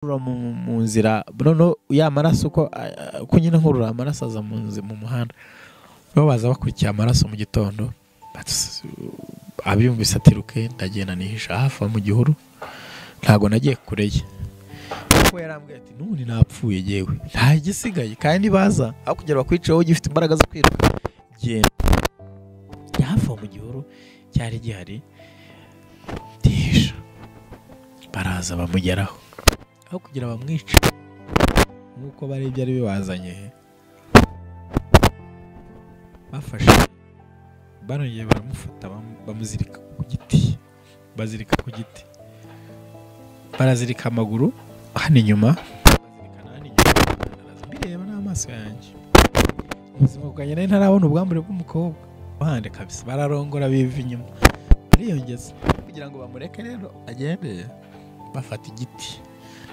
Mu nzira noneho ya maraso uko nyine nkurura amaraso aza mu muhanda, bo baza bakurikiye amaraso mu gitondo, abyumvise atiruke, ndagenda nihisha hafi mu gihuru, ntago nagiye kure ye, kuko yarambwiye ati n'ubundi napfuye yewe nta gisigaye, kandi baza aho kugira bakwiceho ugifite imbaraga zo kwiruka genda. Hafi mu gihuru cyari gihari ndihisha, baraza bamugeraho aho kugira bamwice nk'uko bari byari bibazanye, bafashe barongeye baramufata bamuzirika ku giti, bazirika ku giti, barazirika amaguru hano inyuma, bazirika hano inyuma, mbireba n'amaso yanjye. Ubuzima bwanjye nari ntarabona ubwambure bw'umukobwa bahande kabisa, bararongora biva inyuma bariyongeza kugira ngo bamureke rero agende. Bafata igiti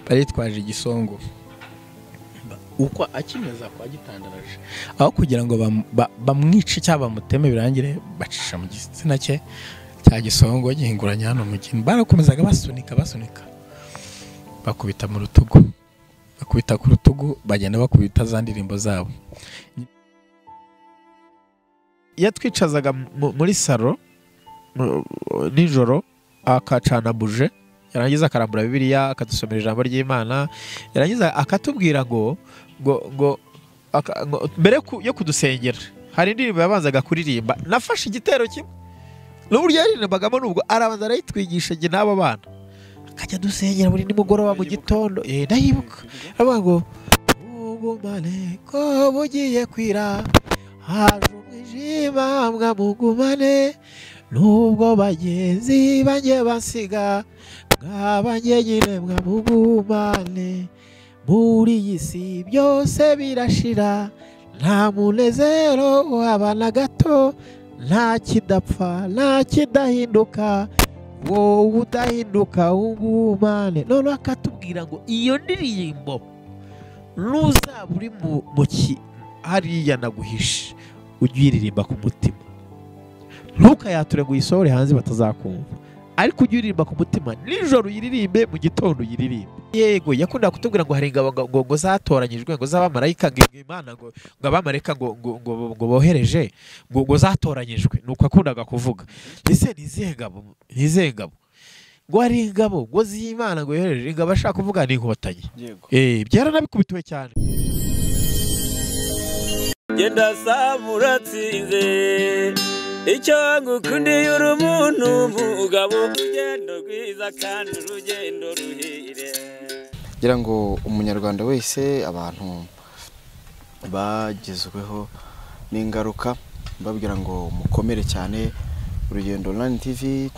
baritwaje igisongo, uko akimeza kwa gitandaraje, aho kugira ngo bamwice cyangwa bamuteme birangire, bacisha mu gitsina cye cya gisongo gihinguranya hano mu kintu. Barakomezaga basunika basunika, bakubita mu rutugu, bakubita ku rutugu, bagenda bakubita za ndirimbo zabo. Yatwicazaga muri salo nijoro akacana buje, yarangiza akarambura Bibiliya akadusomera ijambo ry'Imana, yarangiza akatubwira ngo ngo mbere yo kudusengera hari indirimbo yabanzaga kuririmba. Nafashe igitero kimwe n'uburyo yaririmbagamo, nubwo arabanza arayitwigisha njye n'aba bana, akajya dusengera buri nimugoroba mu gitondo. Ndayibuka avuga ngo mugumane ko bugiye kwira, haje umwijima mwamugumane, nubwo bagenzi banjye basiga mwabanye nyine mwamugumane, muri iyi si byose birashira, nta munezero waba na gato, nta kidapfa nta kidahinduka, wowe udahinduka ugumane. Noneho akatubwira ngo iyo ndirimbo nuzaba uri mu hariya naguhishe, ujye uyiririmba ku mutima, ntukayature ngo uyisohore hanze batazakumva, ariko ujye uririmba ku mutima, nijoro uyiririmbe, mu gitondo uyiririmbe. Yego yakundaga kutubwira ngo hari ingabo ngo zatoranyijwe, ngo z'abamarayika, ngo Imana ngo abamarayika ngo bohereje ngo zatoranyijwe, nuko yakundaga kuvuga. Ese ni izihe ngabo? Ni izihe ngabo? Ngo hari ingabo ngo z'Imana ngo yohereje, ingabo ashaka kuvuga ni inkotanyi. Byaranabikubitiwe cyane. Genda samuratsinze icyo ngukundiye uri umuntu mugabo, urugendo rwiza kandi urugendo ruhire. Ngira ngo umunyarwanda wese, abantu bagezweho n'ingaruka, mbabwira ngo mukomere cyane. Urugendo Online TV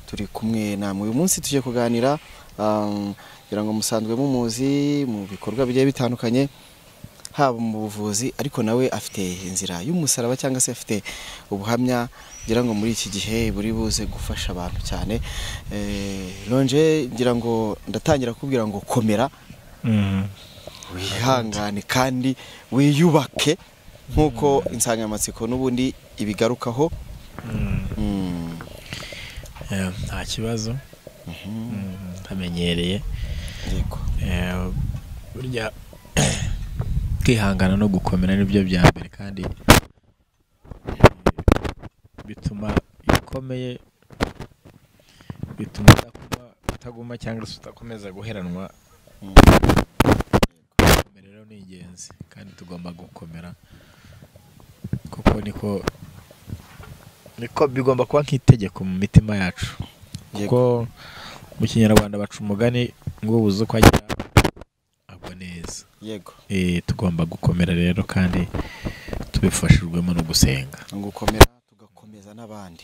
turi kumwe namwe uyu munsi, tugiye kuganira. Ngira ngo musanzwe mumuzi mu bikorwa bigiye bitandukanye, haba mu buvuzi, ariko nawe afite inzira y'umusaraba cyangwa se afite ubuhamya ngira ngo muri iki gihe buri buze gufasha abantu cyane. Ronje ngira ngo ndatangira kubwira ngo komera, wihangane kandi wiyubake nkuko insanganyamatsiko n'ubundi ibigarukaho. Nta kibazo, ntamenyereye. Yego, burya kwihangana no gukomera nibyo bya mbere, kandi bituma ikomeye, bituma utaguma cyangwa se utakomeza guheranwa. Gukomera rero ni ingenzi, kandi tugomba gukomera kuko niko bigomba kuba nk'itegeko mu mitima yacu, kuko mu Kinyarwanda baca umugani ngo ubuze uko agira agwa neza. Yego, tugomba gukomera rero, kandi tubifashijwemo no gusenga, gukomera tugakomeza n'abandi.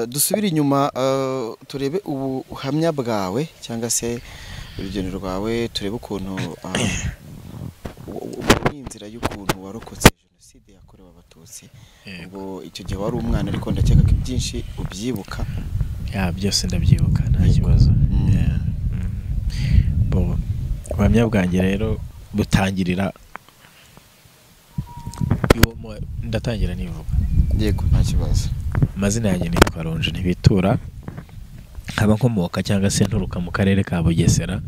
Dusubire inyuma turebe ubuhamya bwawe cyangwa se urugendo rwawe, turebe ukuntu inzira y'ukuntu warokotse jenoside yakorewe Abatutsi. Ubwo icyo gihe wari umwana, ariko ndakeka ko byinshi ubyibuka. Byose ndabyibuka nta kibazo. Ubuhamya bwanjye rero butangirira, ndatangira nivuga. Yego, nta kibazo. Amazina yanjye nitwa Ronje Ntibitura, nkaba nkomoka cyangwa se nturuka mu karere ka Bugesera,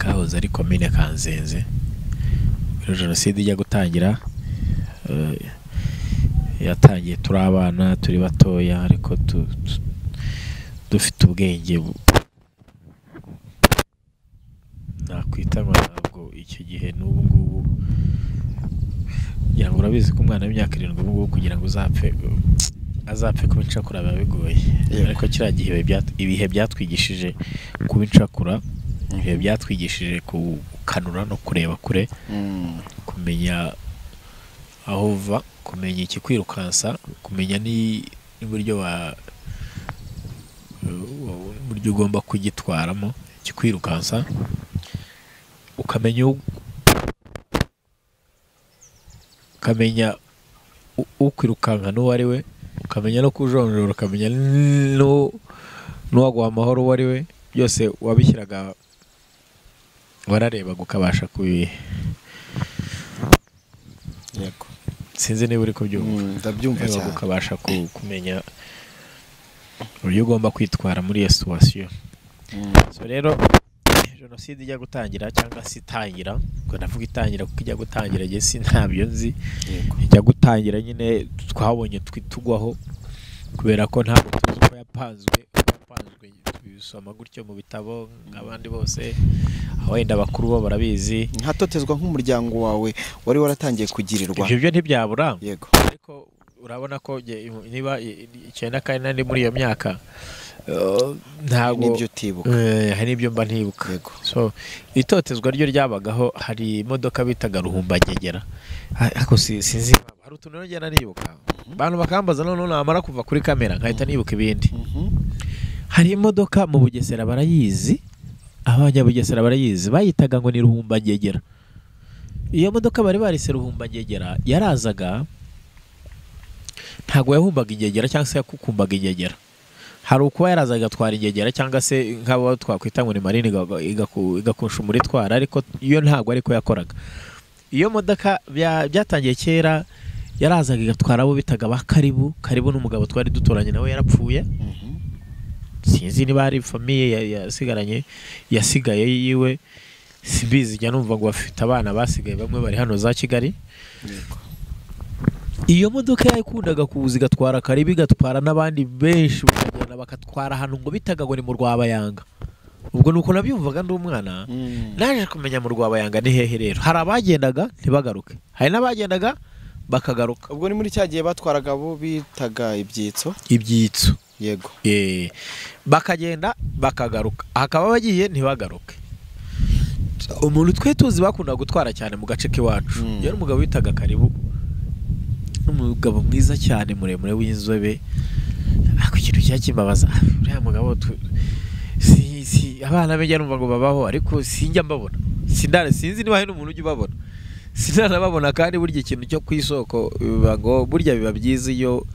Kahoze ari komine Kanzenze. Rero jenoside ijya gutangira, yatangiye turi abana, turi batoya, ariko dufite ubwenge nakwita ngo ntabwo icyo gihe n'ubu ngubu, ngira ngo urabizi ko umwana w'imyaka 7 ubu ngubu kugira ngo azapfe kuba incakura biba bigoye. Ariko kiriya gihe ibihe byatwigishije kuba incakura, ibihe byatwigishije gukanura no kureba kure, kumenya aho uva, kumenya ikikwirukansa, kumenya n'uburyo uburyo ugomba kugitwaramo ikikwirukansa, ukamenya ukwirukanka n'uwo ari we, ukamenya no kujonjora, ukamenya n'uwaguha amahoro uwo ari we, byose wabishyiraga, wararebaga ukabasha kubi. Yego. Sinzi niba uri kubyumva. Ndabyumva cyane. Ukabasha kumenya uburyo ugomba kwitwara muri iyo situation. So rero jenoside ijya gutangira cyangwa se itangira, ngo ndavuga itangira kuko ijya gutangira njye sintabyo nzi. Ijya gutangira nyine twabonye twitugwaho kubera ko ntabwo tuzi uko yapanzwe, tubisoma gutyo mu bitabo nk'abandi bose, wenda bakuru bo barabizi. Ntatotezwa nk'umuryango wawe wari waratangiye kugirirwa. Ibyo byo ntibyabura. Yego. Ariko urabona ko niba 94 ndi muri iyo myaka, ntabwo nibyo utibuka. Hari ibyo mba ntibuka. So itotezwa ryo ryabagaho, hari imodoka bitaga Ruhumbangegera. Ariko sinzi hari utuntu nongera nibuka. Abantu bakambaza none namara kuva kuri kamera nkahita nibuka ibindi. Hari imodoka mu Bugesera barayizi, abanyabugesera barayizi, bayitaga ngo ni Ruhumbangegera. Iyo modoka bari barise Ruhumbangegera yarazaga, ntabwo yahumbaga ingegera cyangwa se yakukumbaga ingegera. Hari ukuba yarazaga agatwara ingegera cyangwa se nk'abo twakwita ngo ni marine igakunsha umuritwara, ariko iyo ntabwo ariko yakoraga. Iyo modoka byatangiye kera yarazaga igatwara abo bitaga ba Karibu. Karibu n'umugabo twari duturanye nawe yarapfuye. Sinzi niba hari famiye yasigaranye, yasigaye yiwe, simbizi. Njya numva ngo bafite abana basigaye bamwe bari hano za Kigali. Iyo modoka yakundaga kuza igatwara Karibu, igatwara n'abandi benshi, bakagenda bakatwara ahantu ngo bitaga ngo ni mu Rwabayanga. Ubwo nuko nabyumvaga ndi umwana, naje kumenya mu Rwabayanga ni hehe rero. Hari abagendaga ntibagaruke, hari n'abagendaga bakagaruka. Ubwo ni muri cya gihe batwaraga abo bitaga ibyitso. Ibyitso. Yego. Bakagenda bakagaruka, hakaba bagiye ntibagaruke. Umuntu twe tuzi bakunda gutwara cyane mu gace k'iwacu yari umugabo witaga Karibu, umugabo mwiza cyane muremure w'inzobe. Ariko ikintu cyakimbabaza, uriya mugabo si abana be numva ngo babaho, ariko sinjya mbabona, sinzi niba hari n'umuntu ujya ubabona, sinanababona. Kandi burya ikintu cyo ku isoko biba ngo burya biba byiza iyo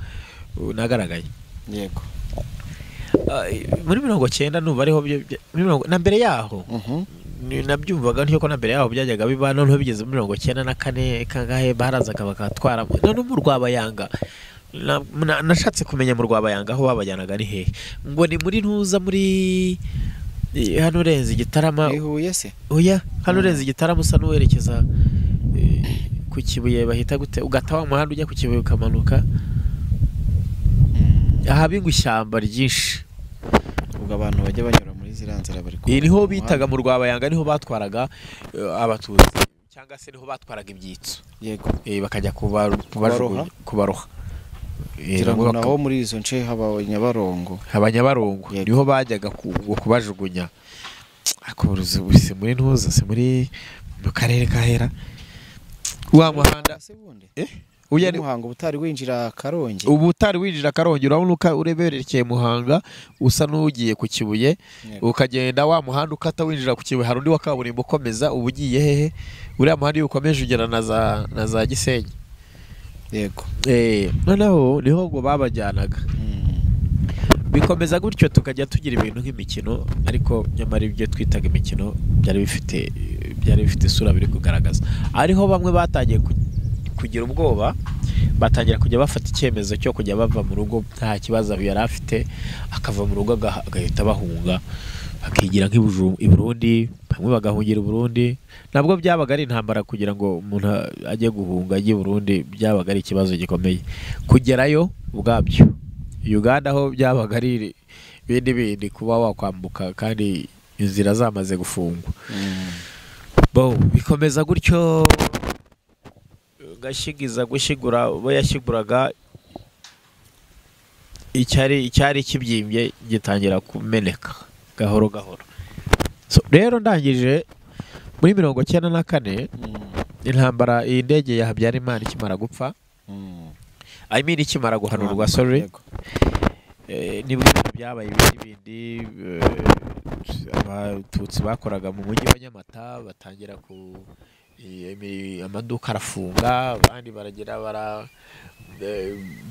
nagaragaye. Yego. Muri 90 numva ariho na mbere yaho nabyumvaga ntiyo ko na mbere yaho byajyaga biba, noneho bigeze muri 94 kangahe barazaga bakatwara none mu Rwabayanga. Nashatse kumenya mu Rwabayanga aho babajyanaga ni hehe, ngo ni muri ntuza muri hano urenze Igitarama. Ihuye se? Oya, hano urenze Igitarama usa n'uwerekeza ku Kibuye, bahita gute, ugata wa muhanda ujya ku Kibuye ukamanuka ahabingwa ishyamba ryinshi. Ubwo abantu bajya banyura muri ziriya nzira bari ku niho bitaga mu Rwabayanga, niho batwaraga abatutsi cyangwa se niho batwaraga ibyitso. Yego. Bakajya kubaroha. Ngira ngo naho muri izo nce haba Nyabarongo. Haba Nyabarongo niho bajyaga kubajugunya. Ariko si muri ntuza, si muri mu karere ka Hera wa muhanda Uya ni Muhanga ubutari winjira Karongi. Ubutari winjira Karongi urabona ureberekeye Muhanga usa n'ugiye ku Kibuye, ukagenda wa muhanda ukata winjira ku Kibuye, hari undi wa kaburimbo ukomeza ubugiye hehe, uriya muhanda ukomeje ugera na za Gisenyi. Yego. Noneho niho ngo babajyanaga. Bikomeza gutyo tukajya tugira ibintu nk'imikino, ariko nyamara ibyo twitaga imikino byari bifite isura biri kugaragaza. Ariho bamwe batangiye kugira ubwoba, batangira kujya bafata icyemezo cyo kujya bava mu rugo nta kibazo yari afite, akava mu rugo agahita bahunga, bakigira nk'i Burundi, Bamwe bagahungira i Burundi. Nabwo byabaga ari intambara kugira ngo umuntu ajye guhunga ajye i Burundi, byabaga ari ikibazo gikomeye kugerayo ubwabyo. Uganda ho byabaga ari ibindi bindi kuba wakwambuka kandi inzira zamaze gufungwa. Bo bikomeza gutyo, gashigiza gushyigura, bo yashyiguraga icyari kibyimbye gitangira kumeneka gahoro gahoro. So, rero ndangije muri 94 intambara, iyi ndege ya Habyarimana ikimara gupfa, I mean ikimara guhanurwa, sorry, nibwo ibintu byabaye ibindi bindi. Abatutsi bakoraga mu mujyi wa Nyamata batangira ku amaduka arafunga, abandi baragira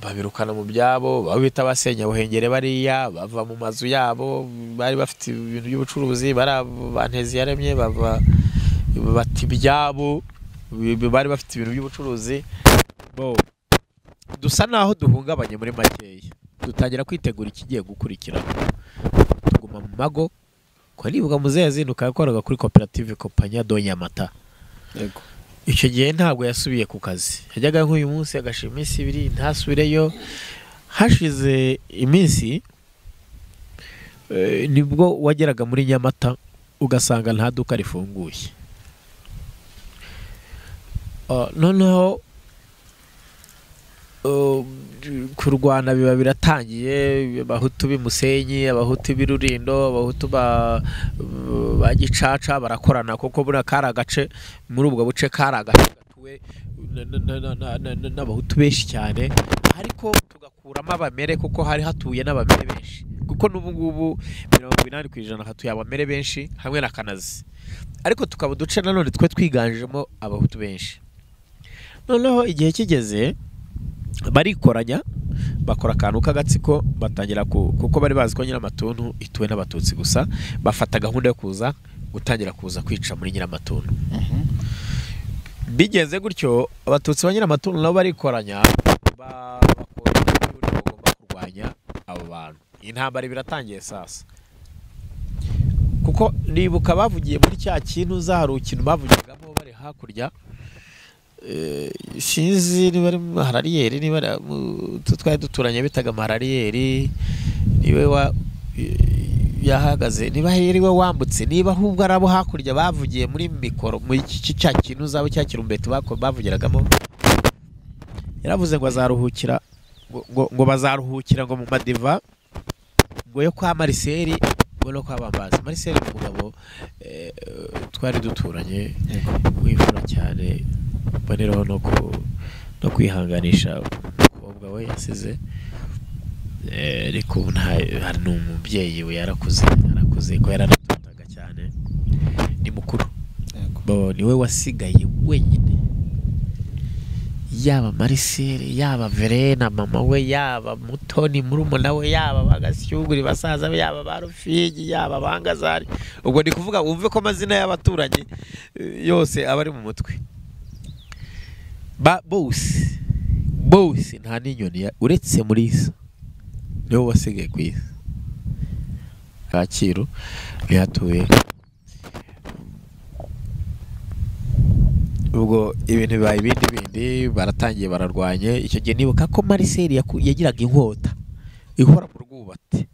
babirukana mu byabo, babita basenya buhengere bariya bava mu mazu yabo bari bafite ibintu by'ubucuruzi, bantezi yaremye bava bati byabo bari bafite ibintu by'ubucuruzi. Bo dusa naho duhungabanye muri makeya, dutangira kwitegura ikigiye gukurikira, tuguma mu mago. Ko nibuka muzehe yazinduka yakoraga kuri koperative Kopanya do Nyamata. Yego. Icyo gihe ntabwo yasubiye ku kazi, yajyaga nk'uyu munsi agashima iminsi ibiri ntasubireyo. Hashize iminsi nibwo wageraga muri Nyamata ugasanga nta duka rifunguye. Noneho kurwana biba biratangiye, abahutu b'imusenyi, abahutu b'irurindo, abahutu ba Gicaca barakorana, kuko buriya kari agace, muri ubwo buce kari agace gatuwe n'abahutu benshi cyane, ariko tugakuramo abamere kuko hari hatuye n'abamere benshi, kuko n'ubu ngubu 80% hatuye abamere benshi hamwe na Kanazi, ariko tukaba uduce nanone twe twiganjemo abahutu benshi. Noneho igihe kigeze barikoranya bakora akantu k'agatsiko, batangira kuko bari bazi ko Nyiramatuntu ituwe n'abatutsi gusa, bafata gahunda yo kuza gutangira kuza kwica muri Nyiramatuntu. Bigenze gutyo abatutsi ba Nyiramatuntu nabo barikoranya bakora uburyo bagomba kurwanya abo bantu. Intambara biratangiye sasa, kuko nibuka bavugiye muri cya kintu zaharu kintu bavugiragamo bari hakurya, sinzi niba ari Harariyeri, niba twari duturanye bitaga Harariyeri, niwe yahagaze, niba ari we wambutse, niba ahubwo ari abo hakurya bavugiye muri mikoro muri cya kintu zabo cya kirumbeti bavugiragamo, yaravuze ngo azaruhukira ngo bazaruhukira ngo mu madiva ngo yo kwa Marcel ngo no kwa Bambazi. Marcel ni umugabo twari duturanye wifura cyane, mboneraho no kwihanganisha umukobwa we yasize, ariko hari n'umubyeyi we yarakuze ko yaranatutaga cyane, ni mukuru, niwe wasigaye wenyine, yaba Marcel, yaba Verena mama we, yaba Mutoni murumuna we, yaba Bagasyuguri basaza be, yaba Barufigi, yaba Bangazari. Ubwo ndi kuvuga wumve ko amazina y'abaturanyi yose aba ari mu mutwe. Ba bose bose nta n'inyoni uretse muri isa niwe wasigaye ku isi. Kacyiru ntihatuye. Ubwo ibintu bibaye ibindi bindi, baratangiye bararwanye. Icyo gihe nibuka ko Marcel yagiraga inkota ihora mu rwubati.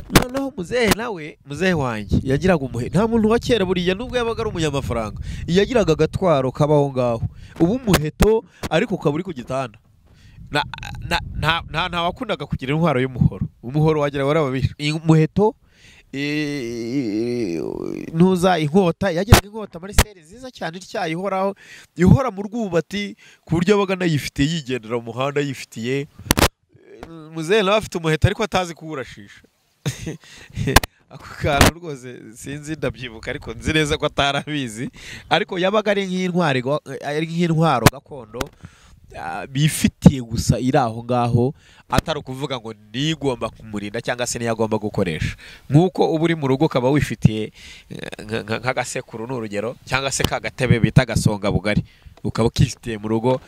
Noneho muzehe nawe, muzehe wanjye yagiraga umuhe, nta muntu wa kera buriya nubwo yabaga ari umunyamafaranga, yagiraga agatwaro kabaho ngaho, ubu umuheto ariko ukaba uri ku gitanda. Nta wakundaga kugira intwaro y'umuhoro, umuhoro wagira warababisha umuheto, ntuza inkota, yagiraga inkota Marcel nziza cyane ityaye ihoraho, ihora mu rwubati ku buryo yabaga anayifitiye yigendera mu muhanda yifitiye. Muzehe nawe afite umuheto ariko atazi kuwurashisha. Ako kantu rwose sinzi ndabyibuka, ariko nzi neza ko atarabizi, ariko yabaga ari nk'intwaro, ari nk'intwaro gakondo bifitiye gusa iri aho ngaho, atari ukuvuga ngo nigomba kumurinda cyangwa se niyo agomba gukoresha. Nk'uko uba uri mu rugo ukaba wifitiye nk'agasekuru ni urugero, cyangwa se kagatebe bita agasonga bugari, ukaba ukifitiye mu rugo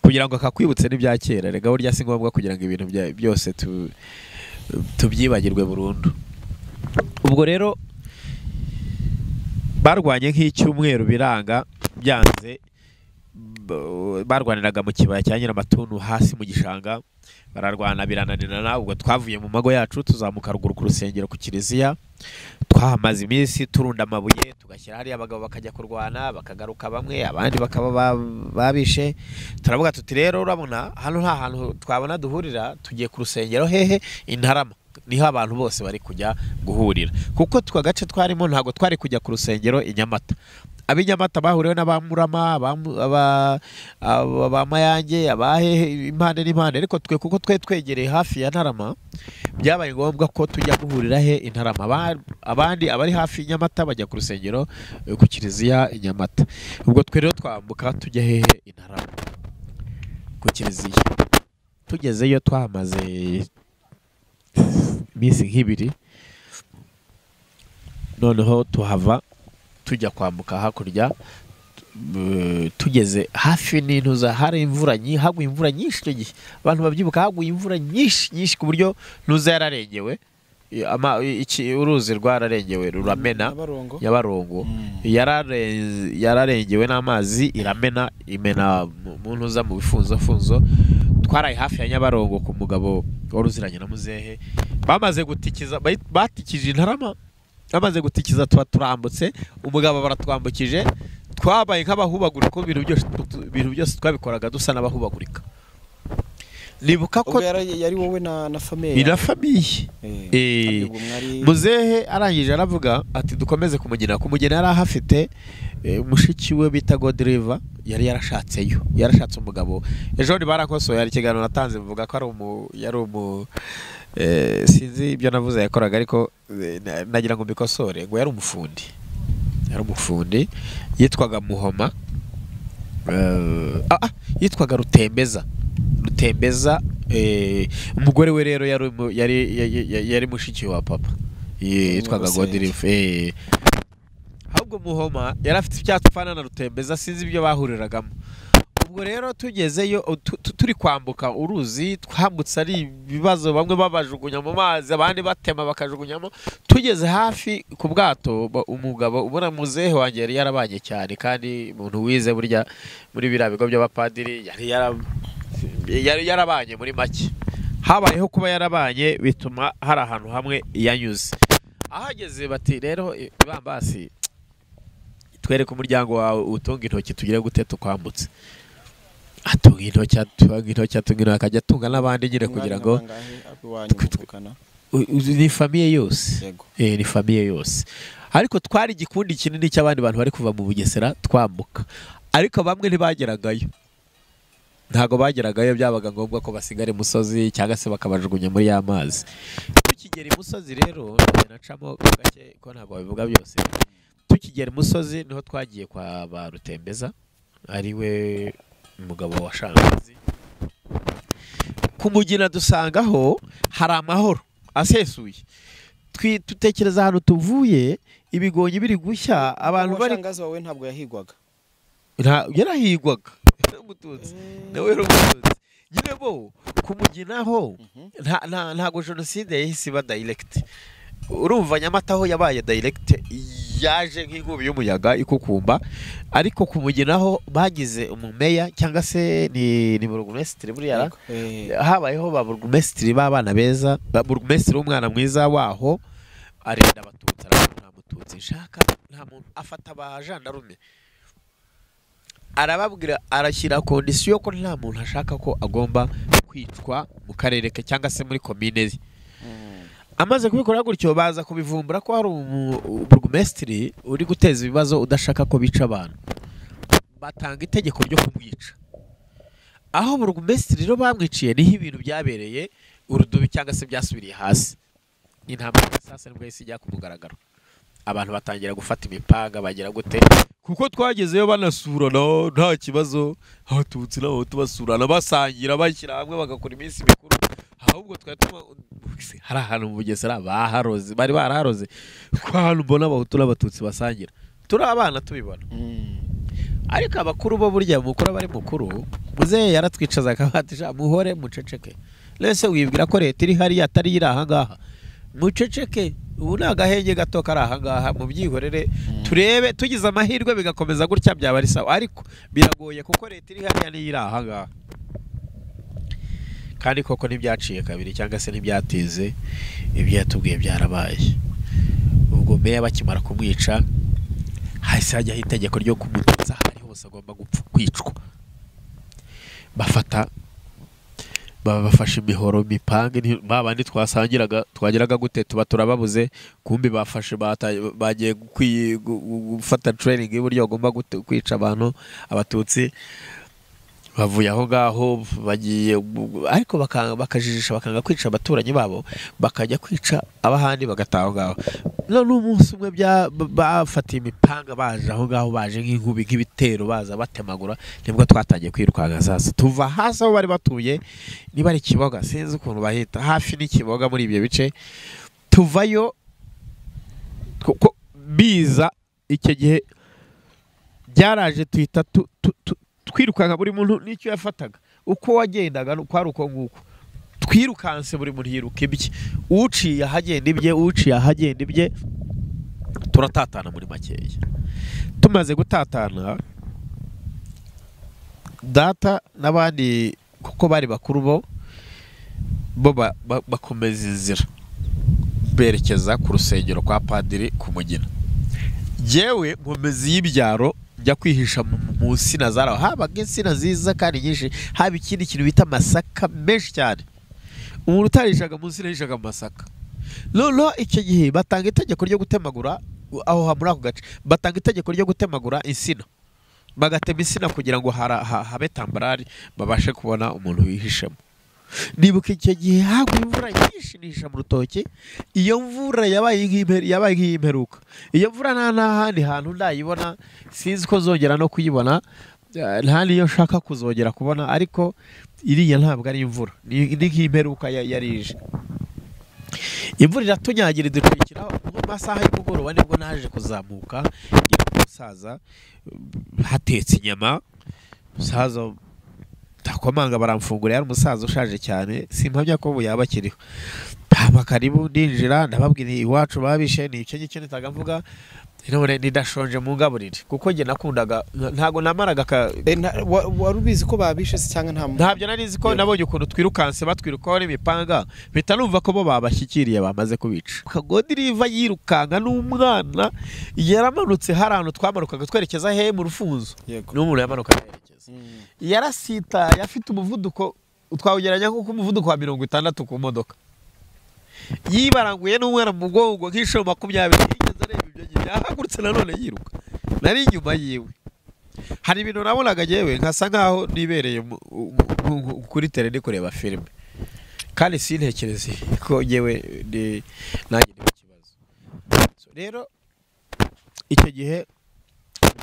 kugira ngo akakwibutse n'ibya kera. Rega burya si ngombwa kugira ngo ibintu byose tubyibagirwe burundu. Ubwo rero Barwanye nk'icyumweru biranga byanze. Barwaniraga mu kibaya cya Nyiramatuntu hasi mu gishanga, bararwana birananirana. Ubwo twavuye mu mago yacu tuzamuka ruguru ku rusengero ku kiliziya, twahamaze iminsi turunda amabuye tugashyira hariya, abagabo bakajya kurwana bakagaruka bamwe, abandi bakaba babishe. Turavuga tuti rero urabona hano nta hantu twabona duhurira, tugiye ku rusengero hehe Intarama, niho abantu bose bari kujya guhurira, kuko twa gace twarimo ntago twari kujya ku rusengero i Nyamata. Ab'inyamata bahuriwe n'abamurama, abamayange, abahehe impande n'impande, ariko twe kuko twe twegereye hafi ya Ntarama byabaye ngombwa ko tujya guhurira he Intarama. Abandi abari hafi Nyamata bajya ku rusengero ku kiliziya i Nyamata. Ubwo twe rero twambuka tujya hehe Intarama ku kiliziya. Tugezeyo twahamaze iminsi nk'ibiri, noneho tuhava tujya kwambuka hakurya. Tugeze hafi n'intuza hari imvura nyinshi, haguye imvura nyinshi icyo gihe, abantu babyibuka, haguye imvura nyinshi nyinshi ku buryo ntuza yararengewe, uruzi rwararengewe ruramena, Nyabarongo yararengewe n'amazi iramena, imena mu ntuza mu bifunzo. Twaraye hafi ya Nyabarongo ku mugabo waruziranye na muzehe, bamaze gutikiza, batikije Intarama, bamaze gutikiza tuba turambutse, umugabo baratwambukije, twabaye nk'abahubagurika, ibintu byose twabikoraga dusa n'abahubagurika. Nibuka ko yari wowe na famille, na famille. Muzehe arangije aravuga ati dukomeze kumugena. Kumugena yari ahafite mushiki we bita Godriver, yari yarashatseyo, yarashatse umugabo. Ejo ni barakosoye, hari ikiganiro natanze mvuga ko ari umu sinzi ibyo navuze yakoraga, ariko nagira ngo mbikosore, ngo yari umufundi, yari umufundi yitwaga Muhoma, yitwaga Rutembeza. Rutembeza, umugore we rero yari mushiki wa papa, yitwaga Godriver. Ahubwo Muhoma yari afite icyatsi na Rutembeza, sinzi ibyo bahuriragamo. Ubwo rero tugezeyo turi kwambuka uruzi, twambutse ari ibibazo, bamwe babajugunya mu mazi, abandi batema bakajugunyamo. Tugeze hafi ku bwato, umugabo ubona muzehe wanjye yari yarabanye cyane, kandi umuntu wize burya muri biriya bigo by'abapadiri yari yarabanye muri make. Habayeho kuba yarabanye bituma hari ahantu hamwe yanyuze. Ahageze bati rero ibambasi twereke umuryango wawe utunga intoki tugire gute tukwambutse. Atunga intoki, atunga intoki, atunga intoki, akajya atunga n'abandi nyine kugira ngo ni famille yose, ni famille yose. Ariko twari igikundi kinini cy'abandi bantu bari kuva mu Bugesera twambuka, ariko bamwe ntibageragayo, ntago bageragayo, byabaga ngombwa ko basigara imusozi cyangwa se bakabajugunya muri ya mazi. Tukigera imusozi rero, nacamo gake ko ntago babivuga byose. Tukigera imusozi niho twagiye kwa ba Rutembeza, ari we umugabo wa Shangazi. Kumugina dusangaho hari amahoro asesuye. Tutekereza ahantu tuvuye, ibigonyi biri gushya, abantu bari. Shangazi wawe ntabwo yahigwaga? Yarahigwaga, umututsi nawe yari umututsi nyine. Bo kumuginaho ntago jenoside yahise iba direct. Urumva Nyamata ho yabaye direct, yaje nk'inkubi y'umuyaga ikukumba, ariko kumuginaho bagize umumeya cyangwa se ni burugumesitiri buriya, habayeho ba burugumesitiri b'abana beza, burugumesitiri w'umwana mwiza waho arinda abatutsi, nta mututsi nshaka, nta muntu afata abajandarume arababwira, arashyira kondisiyo ko nta muntu ashaka ko agomba kwicwa mu karere ke cyangwa se muri komine ye. Amaze kubikora gutyo baza kubivumbura ko hari umburugumesitiri uri guteza ibibazo udashaka ko bica abantu, batanga itegeko ryo kumwica. Aho burugumesitiri rero bamwiciye niho ibintu byabereye urudubi cyangwa se byasubiriye hasi. Intambara sasa nibwo yahise ijya ku mugaragaro, abantu batangira gufata imipanga bagira gute, kuko twagezeyo banasurana nta kibazo, abatutsi n'abahutu basurana basangira bashyira hamwe bagakora iminsi mikuru. Ahubwo twatuma hari ahantu mu Bugesera baharoze, bari baraharoze ko ahantu mbona abahutu n'abatutsi basangira, turi abana tubibona. Ariko abakuru bo burya mukuru bari mukuru, muzehe yaratwicaza akabatisha muhore muceceke. Lese wibwira ko leta iri hariya atari iri aha ngaha, muceceke. Ubu ni agahenge gato kari aha ngaha, mu byihorere turebe, tugize amahirwe bigakomeza gutya byaba ari sawa, ariko biragoye kuko leta iri hariya niyo iri aha ngaha. Kandi koko ntibyaciye kabiri cyangwa se ntibyatinze, ibyo yatubwiye byarabaye. Ubwo meya bakimara kumwica hahise hajyaho itegeko ryo kumututsa aho ari hose agomba gupfa kwicwa. Bafata bafashe imihoro mipange, babandi twasangiraga twageraga gute tuba turababuze, kumbi bafashe bagiye gufata training y'uburyo bagomba kwica abantu abatutsi. Bavuye aho ngaho bagiye, ariko bakajijisha bakanga kwica abaturanyi babo, bakajya kwica abahandi bagataha aho ngaho. None umunsi umwe bafatiye imipanga baje aho ngaho, baje nk'inkubi nk'ibitero, baza batemagura, nibwo twatangiye kwirukanka. Sasa tuva hasi aho bari batuye, niba ari Kiboga sinzi ukuntu bahita, hafi n'ikiboga muri ibyo bice, tuvayo kuko biza icyo gihe byaraje, tuhita twirukanka buri muntu n'icyo yafataga, uko wagendaga kwari uko nguko. Twirukanse buri muntu yiruka ibye, uciye ahagenda ibye, uciye ahagenda ibye, turatatana muri makeya. Tumaze gutatana, data n'abandi kuko bari bakuru bo bakomeza inzira berekeza ku rusengero kwa padiri ku Mugina. Jewe nkomeza y'ibyaro njya kwihisha mu nsina zaraho, habaga insina nziza kandi nyinshi, haba ikindi kintu bita amasaka menshi cyane. Umuntu utarishaga mu nsina yishaga mu masaka. Noneho icyo gihe batanga itegeko ryo gutemagura aho muri ako gace, batanga itegeko ryo gutemagura insina, bagatema insina kugira ngo habe tambarari babashe kubona umuntu wihishemo. Nibuka icyo gihe haguye imvura nyinshi, nihisha mu rutoki. Iyo mvura yabaye nk'imperuka. Iyo mvura nta n'ahandi hantu ndayibona, sinzi ko nzongera no kuyibona, nta niyo nshaka kuzongera kubona, ariko iriya ntabwo ari imvura, ni nk'imperuka yari ije. Imvura iratunyagira iducikiraho mu masaha y'umugoroba, nibwo naje kuzamuka ngira umusaza hatetse inyama, umusaza ndakomanga baramfungura, yari umusaza ushaje cyane, simpamya ko ubu yaba akiriho. Haba karibu, ndinjira ndababwira iwacu babishe, ni icyo ngicyo nitaga mvuga, none ndashonje mungaburire, kuko njye nakundaga, ntago namaraga wari ubizi ko babishe se cyangwa nta ntabyo nari nzi ko nabonye ukuntu twirukanse batwirukaho n'imipanga, mpita numva ko bo babashyikiriye bamaze kubica. Kagodiriva yirukanka n'umwana yaramanutse, hari ahantu twamanukaga twerekeza he mu rufunzo, n'umuntu yamanukaga yerekeza, yarasitaye afite umuvuduko twawugeranya nko umuvuduko wa 60 ku modoka, yibaranguye n'umwana mu mugongo nk'inshuro 20, yigeze areba ibyo gihe yahagurutse nanone yiruka, nari inyuma yiwe. Hari ibintu nabonaga yewe nkasa nkaho nibereye kuri tele ndi kureba filime, kandi sintekereze ko yewe nanjye ndi mu kibazo. So, rero icyo gihe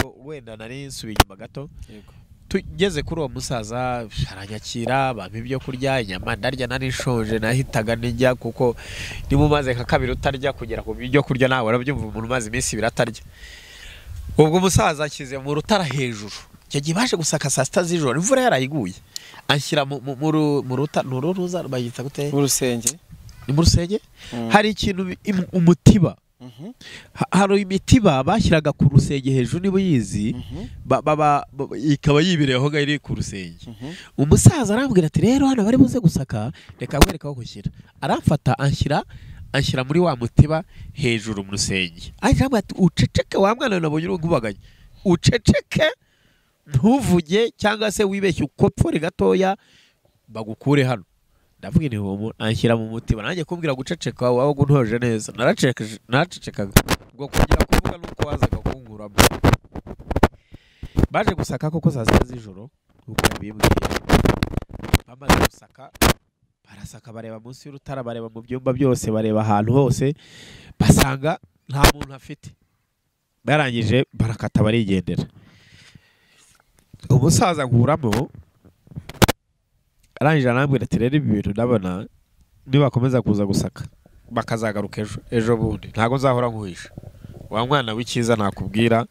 ubwo wenda nari nsubiye inyuma gato, tugeze kuri uwo musaza aranyakira, bampa ibyo kurya, inyama ndarya, nari nshonje, nahitaga nijya, kuko niba umaze nka kabiri utarya kugera ku byo kurya nawe urabyumva, umuntu umaze iminsi ibiri atarya. Ubwo umusaza ashyize mu rutara hejuru, icyo gihe baje gusaka saa 6 z'ijoro, imvura yarayiguye, anshyira mu rutara, n'uruza bayita gute? Mu rusenge. Ni mu rusenge? Hari ikintu umutiba. Hari imitiba bashyiraga ku rusenge hejuru, niba uyizi, ikaba yibereye aho ngaho iri ku rusenge. Umusaza arambwira ati rero hano bari buze gusaka, reka nkwereke aho gushyira. Aramfata anshyira muri wa mutiba hejuru mu rusenge. Arambwira ati uceceke wa mwana nabonye urungubaganye, uceceke ntuvuge cyangwa se wibeshye ukopfore gatoya bagukure hano. Ndavuga nti uwo anshyira mu mutiba, nanjye kumbwira guceceka waba guntoje neza, naracecekaga ubwo kugira kuvuga nuko wazaga kunkuramo. Baje gusaka koko saa 6 z'ijoro uko yabimbwiye, bamaze gusaka barasaka, bareba munsi y'urutara, bareba mu byumba byose, bareba ahantu hose, basanga nta muntu afite. Barangije barakata barigendera. Umusaza nkuramo arangije arambwira ati rero ibi bintu ndabona nibakomeza kuza gusaka bakazagaruka ejo bundi, ntago nzahora nkuhisha wa mwana w'ikiza, nakubwira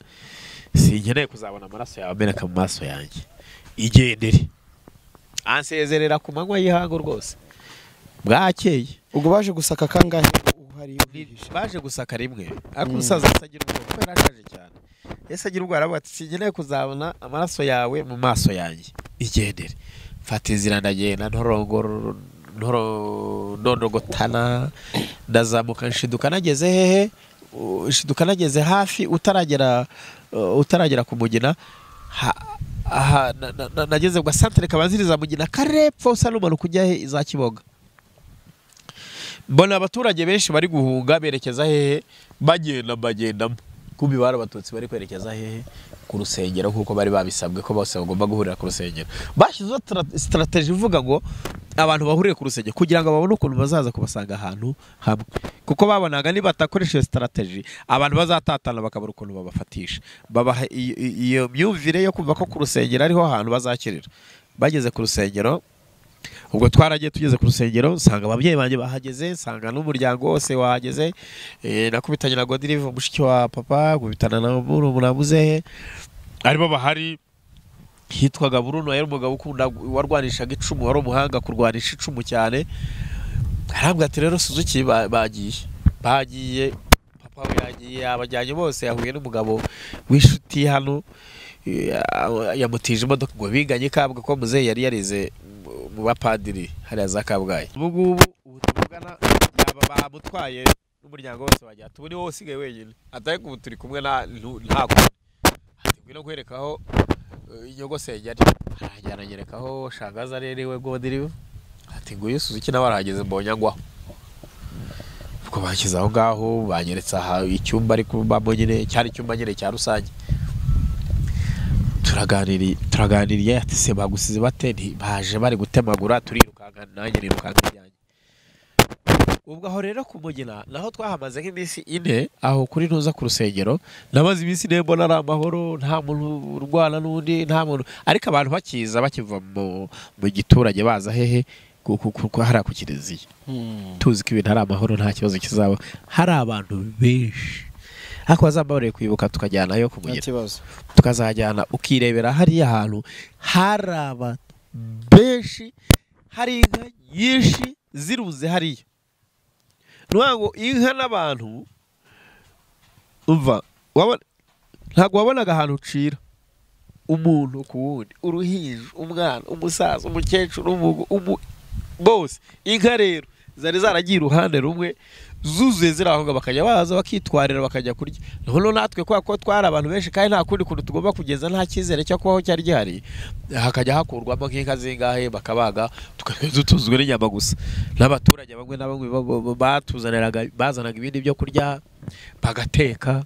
sinkeneye kuzabona amaraso yawe ameneka mu maso yanjye, igendere. Ansezerera ku manywa y'ihangu rwose bwakeye. Ubwo baje gusaka kangahe? uhari ubihisha. Baje gusaka rimwe ariko umusaza asagira ubwoba kuko yarashaje cyane. Yahise agira ubwoba aravuga ati sinkeneye kuzabona amaraso yawe mu maso yanjye, igendere. Mfata inzira ndagenda ndondogotana, ndazamuka nshiduka nageze hehe, nshiduka nageze hafi utaragera ku Mugina. Nageze ku gasantere kabanziriza Mugina karepfo usa n'umanuka ujya he za Kiboga. Mbona abaturage benshi bari guhunga berekeza hehe, bagenda bagendamo. Kumbi bari abatutsi bari kwerekeza hehe ku rusengero, kuko bari babisabwe ko bose bagomba guhurira ku rusengero. Bashyizeho strategy ivuga ngo abantu bahurire ku rusengero kugira ngo babone ukuntu bazaza kubasanga ahantu hamwe, kuko babonaga niba batakoresheje strategy abantu bazatatana bakabura ukuntu babafatisha. Babaha iyo myumvire yo kumva ko ku rusengero ariho hantu bazakirira. Bageze ku rusengero, ubwo twaragiye tugeze ku rusengero nsanga ababyeyi banjye bahageze, nsanga n'umuryango wose wahageze. Nakubitanye na Godirive mushiki wa papa, nkubitana na murumuna muzehe aribo bahari. Hitwaga Bruno, yari umugabo ukunda warwanishaga icumu, wari umuhanga kurwanisha icumu cyane. Arambwira ati rero Suzuki bagiye papa we yagiye, abajyanye bose, yahuye n'umugabo w'inshuti hano yamutije imodoka ngo biganye Kabwe, ko muzehe yari yarize mu bapadiri hariya za Kabgayi. Ubu ngubu ubu tuvugana yaba bamutwaye n'umuryango wose wajya, ubu ni wowe usigaye wenyine, atari ubu turi kumwe nta ati ngwino nkwereka aho inyogosenge ari. Arajyana anyereka aho shangaza ari we Godirive, ati nguyu Suzuki nawe arahageze mbonye angwaho. Ubwo banshyize aho ngaho, banyeretse aha icyumba ari kubamo nyine, cyari icyumba nyine cya rusange. Turaganiriye ati se bagusize bate? Baje bari gutemagura, turirukanka nanjye nirukanka ibyanjye. Ubwo aho rero ku Mugina naho twahamaze nk'iminsi 4 aho kuri ntuza ku rusengero. Namaze iminsi 4 mbona ari amahoro, nta muntu urwana n'undi, nta muntu, ariko abantu bakiza bakiva mu giturage baza hehe hariya ku kiliziya. Tuzi ko ibintu ari amahoro, nta kibazo kizaba, hari abantu benshi. Ariko bazambabarire kwibuka tukajyanayo ku Mugina, tukazajyana ukirebera hariya hantu hari abantu benshi, hari inka nyinshi ziruze hariya. Ntabwo inka n'abantu umva, ntabwo wabonaga ahantu ucira umuntu ku wundi, uruhinja, umwana, umusaza, umukecuru, bose. Inka rero zari zaragiye uruhande rumwe zuzuye ziri aho, bakajya baza bakitwarira bakajya kurya. Noneho natwe kubera ko twari abantu benshi kandi nta kundi kuntu tugomba kugeza, nta cyizere cyo kubaho cyari gihari, hakajya hakurwamo nk'inka zingahe bakabaga, tukajya dutuzwe n'inyama gusa. N'abaturage bamwe na bamwe batuzaniraga, bazanaga ibindi byo kurya bagateka.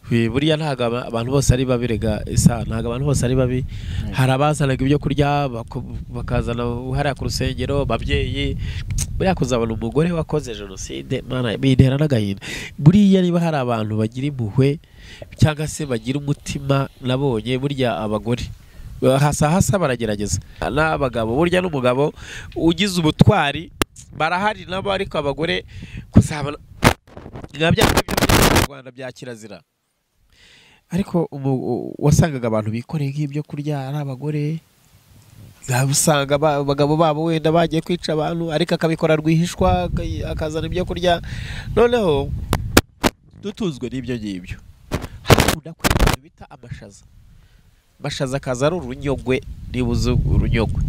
Buriya ntabwo abantu bose ari babi rega isa, ntabwo abantu bose ari babi. Hari abazanaga ibyo kurya bakazana hariya ku rusengero, babyeyi. Buriya kuzabona umugore wakoze jenoside, mana bintera n'agahinda. Buriya niba hari abantu bagira impuhwe cyangwa se bagira umutima, nabonye burya abagore hasa hasa baragerageza, n'abagabo burya n'umugabo ugize ubutwari barahari nabo, ariko abagore kuzabona nka bya byo mu Rwanda bya kirazira. Ariko wasangaga abantu bikoreye nk'ibyo kurya ari abagore, usanga abagabo babo wenda bagiye kwica abantu, ariko akabikora rwihishwa akazana ibyo kurya. Noneho dutuzwe n'ibyo ngibyo, hakunda kwera bita amashaza. Amashaza akaza ari urunyogwe, niba uzi urunyogwe.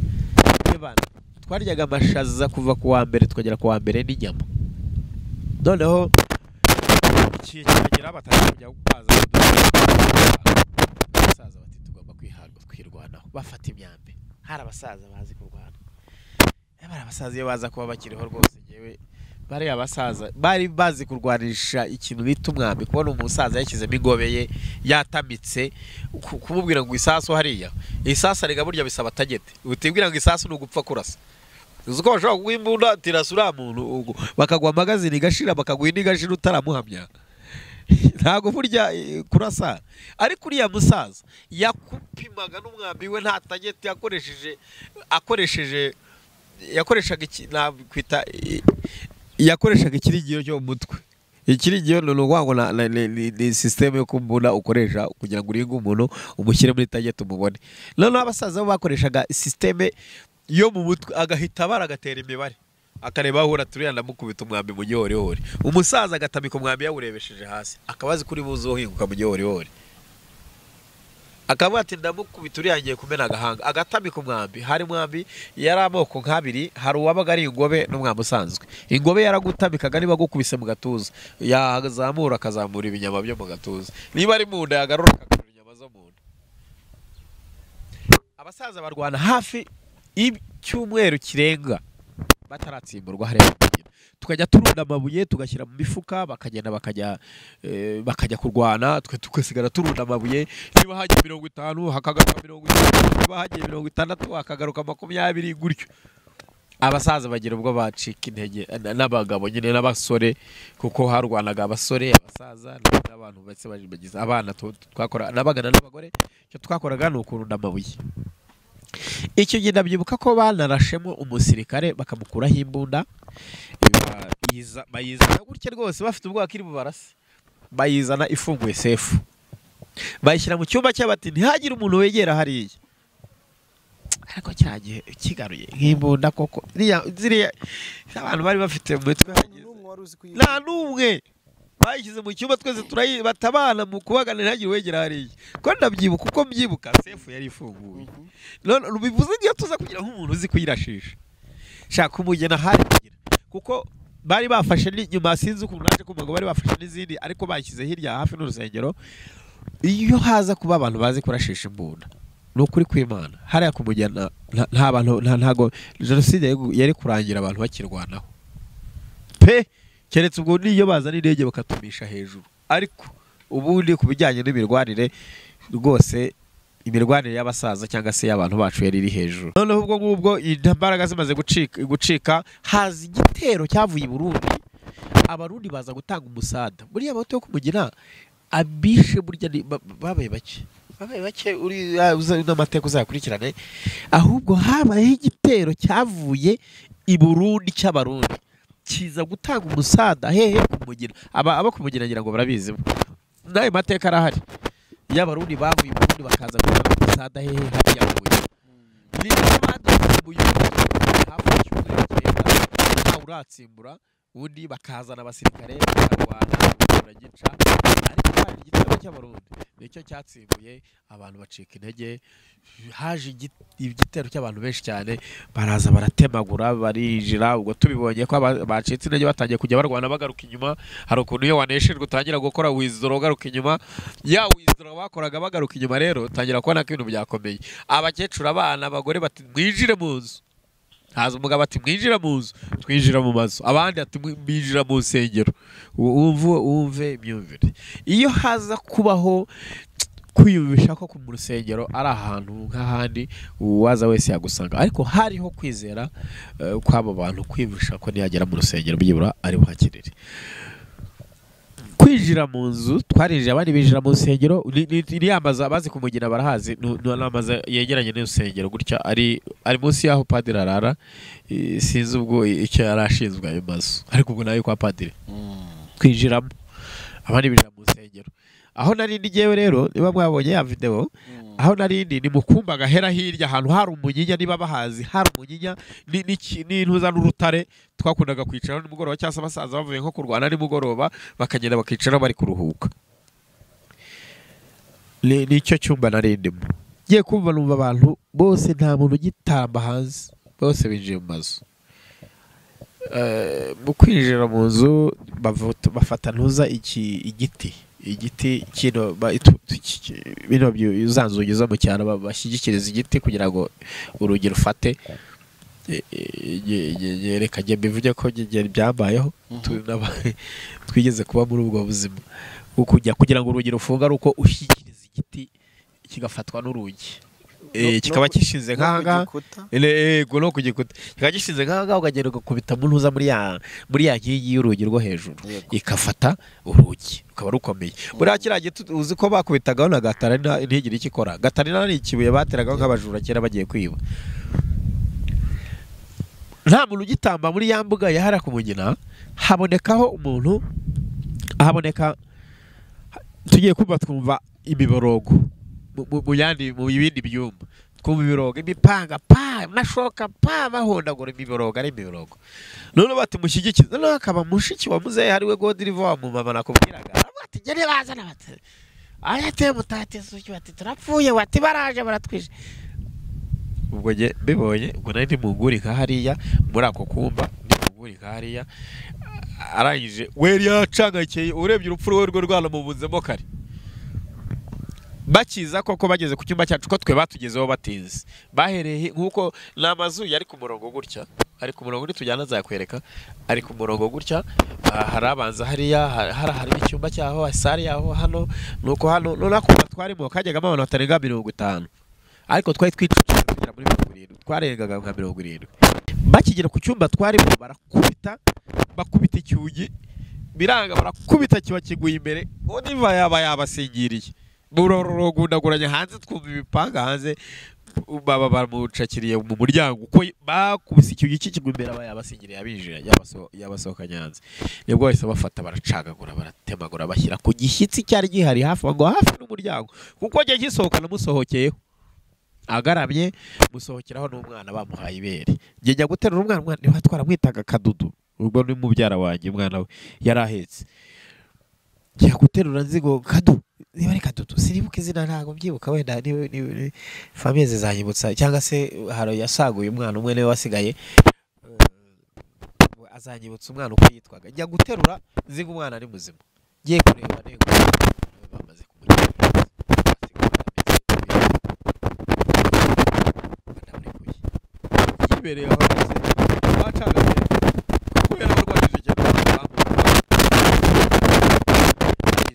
Twaryaga amashaza kuva ku wa mbere tukagera ku wa mbere n'inyama. Noneho igihe kiragera batangira kujya baza abasaza bati tugomba kwirwanaho, bafata imyambi. Hari abasaza bazi kurwana, bari abasaza iyo baza kuba bakiriho rwose, ngewe bari abasaza bari bazi kurwanisha ikintu bita umwambi. Kubona umusaza yashyizemo ingobe ye yatamitse, kumubwira ngo isasu hariya, isasu arega burya bisaba tagete, utibwira ngo isasu ni ugupfa kurasa. Uzi ko bashobora kuguha imbunda tirasa uriya muntu, bakaguha amagazini igashira, bakaguha indi igashira utaramuhamya. Ntabwo burya kurasa. Ariko uriya musaza yakupimaga n'umwambi we nta tagete yakoresheje, yakoreshaga nakwita yakoreshaga ikiringiro cyo mu mutwe. Ikiringiro ni ukuvuga ngo ni system yo kumbunda ukoresha kugira ngo uringe umuntu umushyire muri tagete umubone. Noneho abasaza bo bakoreshaga system yo mu mutwe, agahita abara agatera imibare, Akareba aho turiya ndamukubita umwambi mu gihorihori. Umusaza agatamika umwambi yawurebesheje hasi, akabazi kuri buze uhinguka mu gihorihori. Akavuga ati ndamukubita uriya ngiye kumena agahanga, agatamika umwambi. Hari umwambi yari amoko nk'abiri, hari uwabaga ari ingobe n'umwambi usanzwe. Ingobe yaragutamikaga niba agukubise mu gatuza, yazamura akazamura ibinyama byo mu gatuza, niba ari mu nda yagarura akagarura inyama zo mu nda. Abasaza barwana hafi icyumweru kirenga bataratsimburwa hariya. Tukajya turunda amabuye tugashyira mu mifuka, bakagenda bakajya kurwana, twe tugasigara turunda amabuye. Niba hagiye 50 hakagaruka 50, niba hagiye 60 hakagaruka 20 gutyo. Abasaza bagira ubwo bacika intege, n'abagabo nyine n'abasore, kuko harwanaga abasore, abasaza n'abantu bose bagize abana. Twakora n'abagana n'abagore, icyo twakoraga ni ukurunda amabuye. Icyo gihe ndabyibuka ko banarashemo umusirikare bakamukuraho imbunda, bayizana gutya rwose bafite ubwoba ko iri bubarase, bayizana ifunguye sefu, bayishyira mu cyumba cy'abati ntihagire umuntu wegera hariya. Ariko cya gihe kigaruye nk'imbunda koko, ziriya abantu bari bafite mu mitwe hageze nta n'umwe. Bayishyize mu cyumba twese batabana mu kubagana ntihagire uwegera hariya. Ko ndabyibuka uko mbyibuka sefu yari ifunguye. None bivuze ngiyo tuza kugira nk'umuntu uzi kuyirashisha, shaka umugena hari kugira, kuko bari bafashe n'inyuma, sinzi ukuntu naje kumva ngo bari bafashe n'izindi, ariko bayishyize hirya hafi n'urusengero. Iyo haza kuba abantu bazi kurashisha imbunda, ni ukuri kw'Imana hariya kumugena nta bantu, ntago jenoside yari kurangira abantu bakirwanaho pe, keretse ubwo niyo bazana indege bakatumisha hejuru. Ariko ubundi ku bijyanye n'imirwanire rwose, imirwanire y'abasaza cyangwa se y'abantu bacu yari iri hejuru. Noneho ubwo ngubwo imbaraga zimaze gucika, haza igitero cyavuye i Burundi. Abarundi baza gutanga umusada. Buriya abahutu yo kumugina abishe burya babaye bake, babaye bake, uri n'amateka uzayakurikirane. Ahubwo habayeho igitero cyavuye i Burundi cy'abarundi kiza gutanga umusada hehe kumugina. Aba kumugina ngira ngo barabizi, n'ayo mateka arahari y'abarundi bavuye i Burundi bakaza gutanga umusada hehe hariya kumugina. Niba badukumbuye hafi y'icyumweru kirenga ntawe uratsimbura undi, bakazana abasirikare bakarwana baragica. Ariko hari igitero cy'abarundi nicyo cyatsimbuye abantu bacika intege. Haje igitero cy'abantu benshi cyane, baraza baratemagura barinjira. Ubwo tubibonye ko bacitse intege batangiye kujya barwana bagaruka inyuma. Hari ukuntu iyo waneshejwe utangira gukora wizoro ugaruka inyuma, ya wizoro bakoraga bagaruka inyuma, rero utangira kubona ko ibintu byakomeye. Abakecuru, abana, abagore bati mwinjire mu nzu. Haza umugabo ati mwinjira mu nzu, twinjira mu mazu, abandi ati mwinjira mu nsengero. Wumve imyumvire. Iyo haza kubaho kwiyumvisha ko mu rusengero ari ahantu nk'ahandi uwaza wese yagusanga, ariko hariho kwizera kw'abo bantu, kwiyumvisha ko niyagera mu rusengero byibura ari buhakirire. Kwinjira mu nzu twarinjira, abandi binjira mu rusengero. Niyamaza abazi kumugina barahazi, n'amazu yegeranye n'urusengero gutya, ari munsi y'aho padiri arara. Sinzi ubwo icyo yari ashinzwe ayo mazu, ariko ubwo nayo kwa padiri twinjiramo, abandi binjira mu rusengero. Aho nari ndi jyewe rero, niba mwabonye ya video, aho nari ndi ni mu kumba gahera hirya, ahantu hari umunyinya, niba bahazi hari umunyinya n'intuza n'urutare twakundaga kwicara nimugoroba, cyangwa se abasaza bavuye nko kurwana nimugoroba bakagenda bakicara bari kuruhuka. Nicyo cyumba nari ndimo. Ngiye kumva numva abantu bose nta muntu ugitamba hanze, bose binjiye mu mazu. Mu kwinjira mu nzu bafata ntuza igiti kino bino za nzugi zo mu cyaro bashyigikiriza igiti kugira ngo urugi rufate. Reka njye mbivuge ko byambayeho, twigeze kuba muri ubwo buzima kujya kugira ngo urugi rufunge ari uko ushyikiriza igiti kigafatwa n'urugi, kikaba gishinze nk'aha yego no ku gikuta, kikaba gishinze nk'aha, ukagenda ugakubita mu ntuza muri ya nkingi y'urugi rwo hejuru, ikafata urugi rukaba rukomeye. Buriya kiriya giti uzi ko bakubitagaho na gatarina ntigire icyo ikora. Gatarina ni ikibuye bateragaho nk'abajura kera bagiye kwiba. Nta muntu ugitamba muri ya mbuga yahara kumugina, habonekaho umuntu, haboneka tugiye kumva twumva imiborogo mu yandi mu bindi byumba. Twumva ibirogo, imipanga pa, amashoka pa, bahondagura imiborogo, ari imiborogo. Noneho bati mushyigikize. Noneho akaba mushiki wa muzehe ari we Godiriva wa mumama nakubwiraga, aravuga ati njye ntibazana, bati ayate mutatisuki, bati turapfuye, bati baraje baratwishe. Ubwo njye mbibonye, ubwo nari ndi mu nguni nka hariya muri ako kumba, ndi mu nguni nka hariya, arangije we yari yacangakeye, urebye urupfu rwe rwo rwanamubunzemo kare. Bakiza koko bageze ku cyumba cyacu, ko twe batugezeho batinze, bahereye nk'uko ni amazu yari ku murongo gutya, ari ku murongo, nitujyana nzakwereka, ari ku murongo gutya. Hari abanza hariya, hari icyumba cyaho, sare yaho hano, nuko hano noneho akumba twarimo kajyagamo abantu batarenga 50, ariko twari twicucitse kugera muri 70, twarengaga nka 70. Bakigera ku cyumba twarimo barakubita, bakubita icyugi biranga, barakubita kiba kiguye imbere, Oniva yaba yabasingiriye, burorogundaguranye hanze, twumva ibipanga hanze, baba bamucakiriye mu muryango, uko bakubise icyugi kikigwa imbere aba yabasingiriye, abinjira, yabasohokanye hanze. Nibwo bahise bafata baracagagura, baratemagura, bashyira ku gishyitsi cyari gihari hafi ngo hafi n'umuryango, kuko njye gisohoka namusohokeyeho agaramye, musohokeraho n'umwana bamuhaye ibere. Njye njya guterura umwana, umwana niba twaramwitaga Kadudu, ubwo ni mubyara wanjye, umwana we yari ahetse. Njya guterura nzi ngo Kadu, niba ari Kadudu sinibuka izina, ntabwo mbyibuka, wenda ni famiye zizanyibutsa, cyangwa se hari yasaguye umwana umwe niwe wasigaye, azanyibutsa umwana uko yitwaga. Njya guterura nzi ngo umwana ari muzima, ngiye kureba nego bamaze kumujyana, yibereye aho ageze, bacagaye kuko yarabarwanije cyane,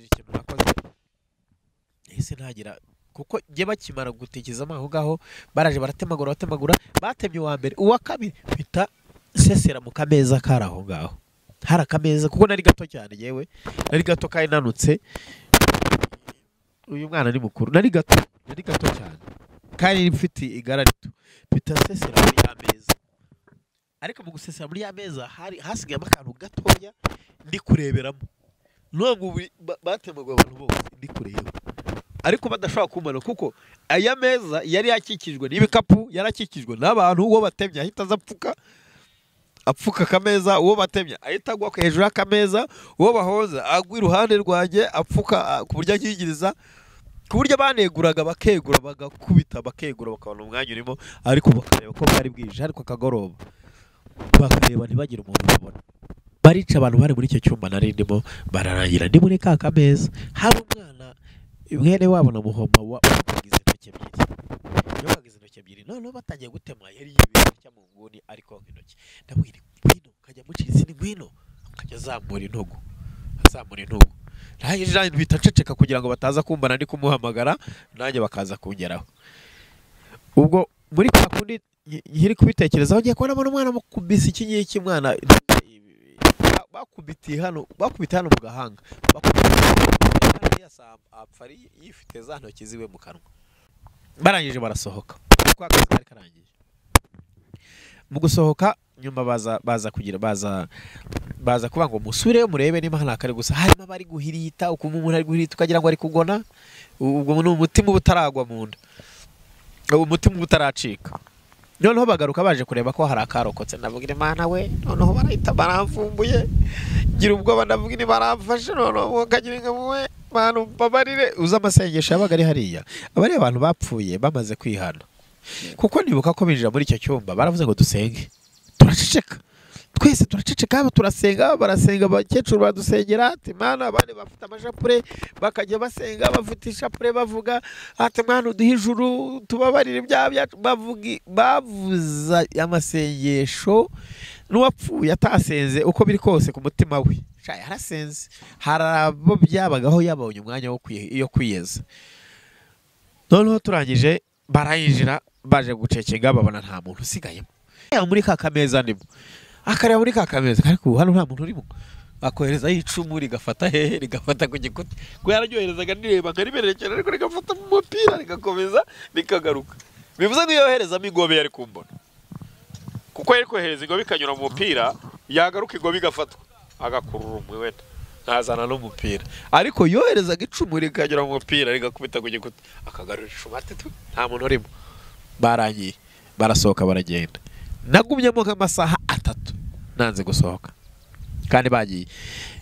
ikintu nakoze ese ntagira, kuko njye bakimara gutekerezamo aho ngaho baraje baratemagura, batemagura, batemye uwa mbere, uwa kabiri mpita sesera mu kameza kari aho ngaho, hari akameza kuko nari gato cyane, yewe nari gato kandi nanutse, uyu mwana ni mukuru, nari gato, nari gato cyane kandi mfite igara rito, mpita sesera muri ya meza. Ariko mu gusesera muri ya meza hari hasigayemo akantu gatoya ndi kureberamo, nubwo batemaga abantu bose ndi kureba, ariko badashobora kumara, kuko aya meza yari yakikijwe n'ibikapu, yarakikijwe n'abantu, uwo batemye ahita aza apfuka, apfuka akameza, uwo batemye ahita agwa hejuru y'akameza, uwo bahoza agwa iruhande rwanjye apfuka ku buryo akigiriza, ku buryo baneguraga bakegura, bagakubita bakegura, bakabona umwanya urimo, ariko bakareba ko bwari bwije, ariko akagoroba bakareba ntibagire umuntu babona. Barica abantu bari muri icyo cyumba nari ndimo, bararangira ndi muri ka kameza, hari umwana mwene wabo na muhomba wagize intoki ebyiri, yabagize intoki ebyiri, noneho batangiye gutema, yari yibereye atya mu nguni ariko intoki, ndamubwira ngwino, nkajya mucira izindi ngwino, akajya azamura intugu, azamura intugu, nanjye mpita nceceka kugira ngo bataza kumbana ndi kumuhamagara, nanjye bakaza kungeraho. Ubwo muri kwa kundi nkiri kubitekerezaho, ngiye kubona mbona umwana mukubise iki ngiki, mwana bakubitiye hano, bakubitiye hano mu gahanga, bakubitiye apfa yifite za ntoki ziwe mu kanwa. Barangije barasohoka, kuko akazi kari karangiye. Mu gusohoka nyuma baza kugira baza kuvuga ngo musubireyo murebe niba hano akari gusa, harimo abari guhirita, ukumva umuntu ari guhirita ukagira ngo ari kugona, ubwo ni umutima uba utaragwa mu nda, umutima uba utaracika. Noneho bagaruka baje kureba ko hari akarokotse, ndavuga Imana we, noneho barahita baramvumbuye, ngira ubwoba, ndavuga ni baramfashe, noneho kagira ngo we bantu babarire. Uza amasengesho yabaga ari hariya, abari abantu bapfuye bamaze kwihana, kuko nibuka ko binjira muri icyo cyumba baravuze ngo dusenge, turaceceka twese, turaceceka, turasenga, barasenga, abakecuru badusengera ati Mana, abandi bafite amashapure bakajya basenga bafite ishapure bavuga ati Mana uduhe ijuru, tubabarire ibyaha byacu, bavuza amasengesho. N'uwapfuye atasenze uko biri kose ku mutima we yarasenze, hari abo byabagaho yabonye umwanya wo kwiyeza. Noneho turangije barayinjira baje gucekinga, babona nta muntu usigayemo muri ka kameza ndimo, akareba muri ka kameza ariko hano nta muntu urimo, akoherezaho icumu rigafata hehe, rigafata ku gikuta, ko yararyoherezaga nireba nkariberekera, ariko rigafata mu mupira rigakomeza rikagaruka, bivuze ngo yoherezamo igobe yari kumbona, kuko yari kohereza igobe ikanyura mu mupira, yagaruka igobe igafatwa, agakurura umwe wenda ntazana n'umupira, ariko yoherezaga icumu rikanyura mu mupira rigakubita ku gikuta, akagarura icumu ati nta muntu urimo. Barangiye barasohoka baragenda. Nagumyemo nk'amasaha 3 nanze gusohoka kandi bagiye,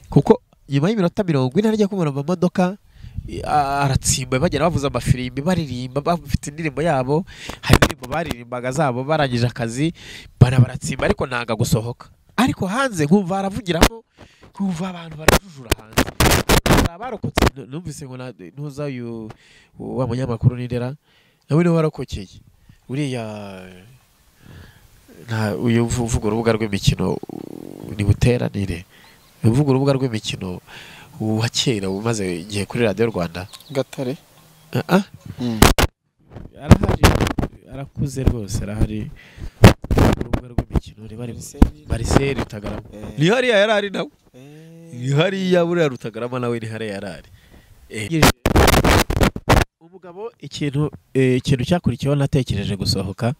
kuko nyuma y'iminota 40 arajya kubona amamodoka aratsimba, bagera bavuza amafirimbi baririmba bafite indirimbo yabo, hari indirimbo baririmbaga zabo barangije akazi baratsimba, ariko nanga gusohoka. Ariko hanze nkumva haravugiramo, nkumva abantu barajujura hanze. Abarokotse numvise ngo ntuza uyu wa munyamakuru nindera nawe niwe warokokeye uriya nta uyu uvuga urubuga rw'imikino ni Butera nire uvuga urubuga rw'imikino wa kera umaze igihe kuri Radio Rwanda Gatare. Arahari, arakuze rwose, arahari urubuga rw'imikino ribari Marcel Rutagarama. Ni hariya yarari nawe, ni hariya buriya Rutagarama nawe ni hariya yarari. Umugabo ikintu cyakurikiyeho natekereje gusohoka,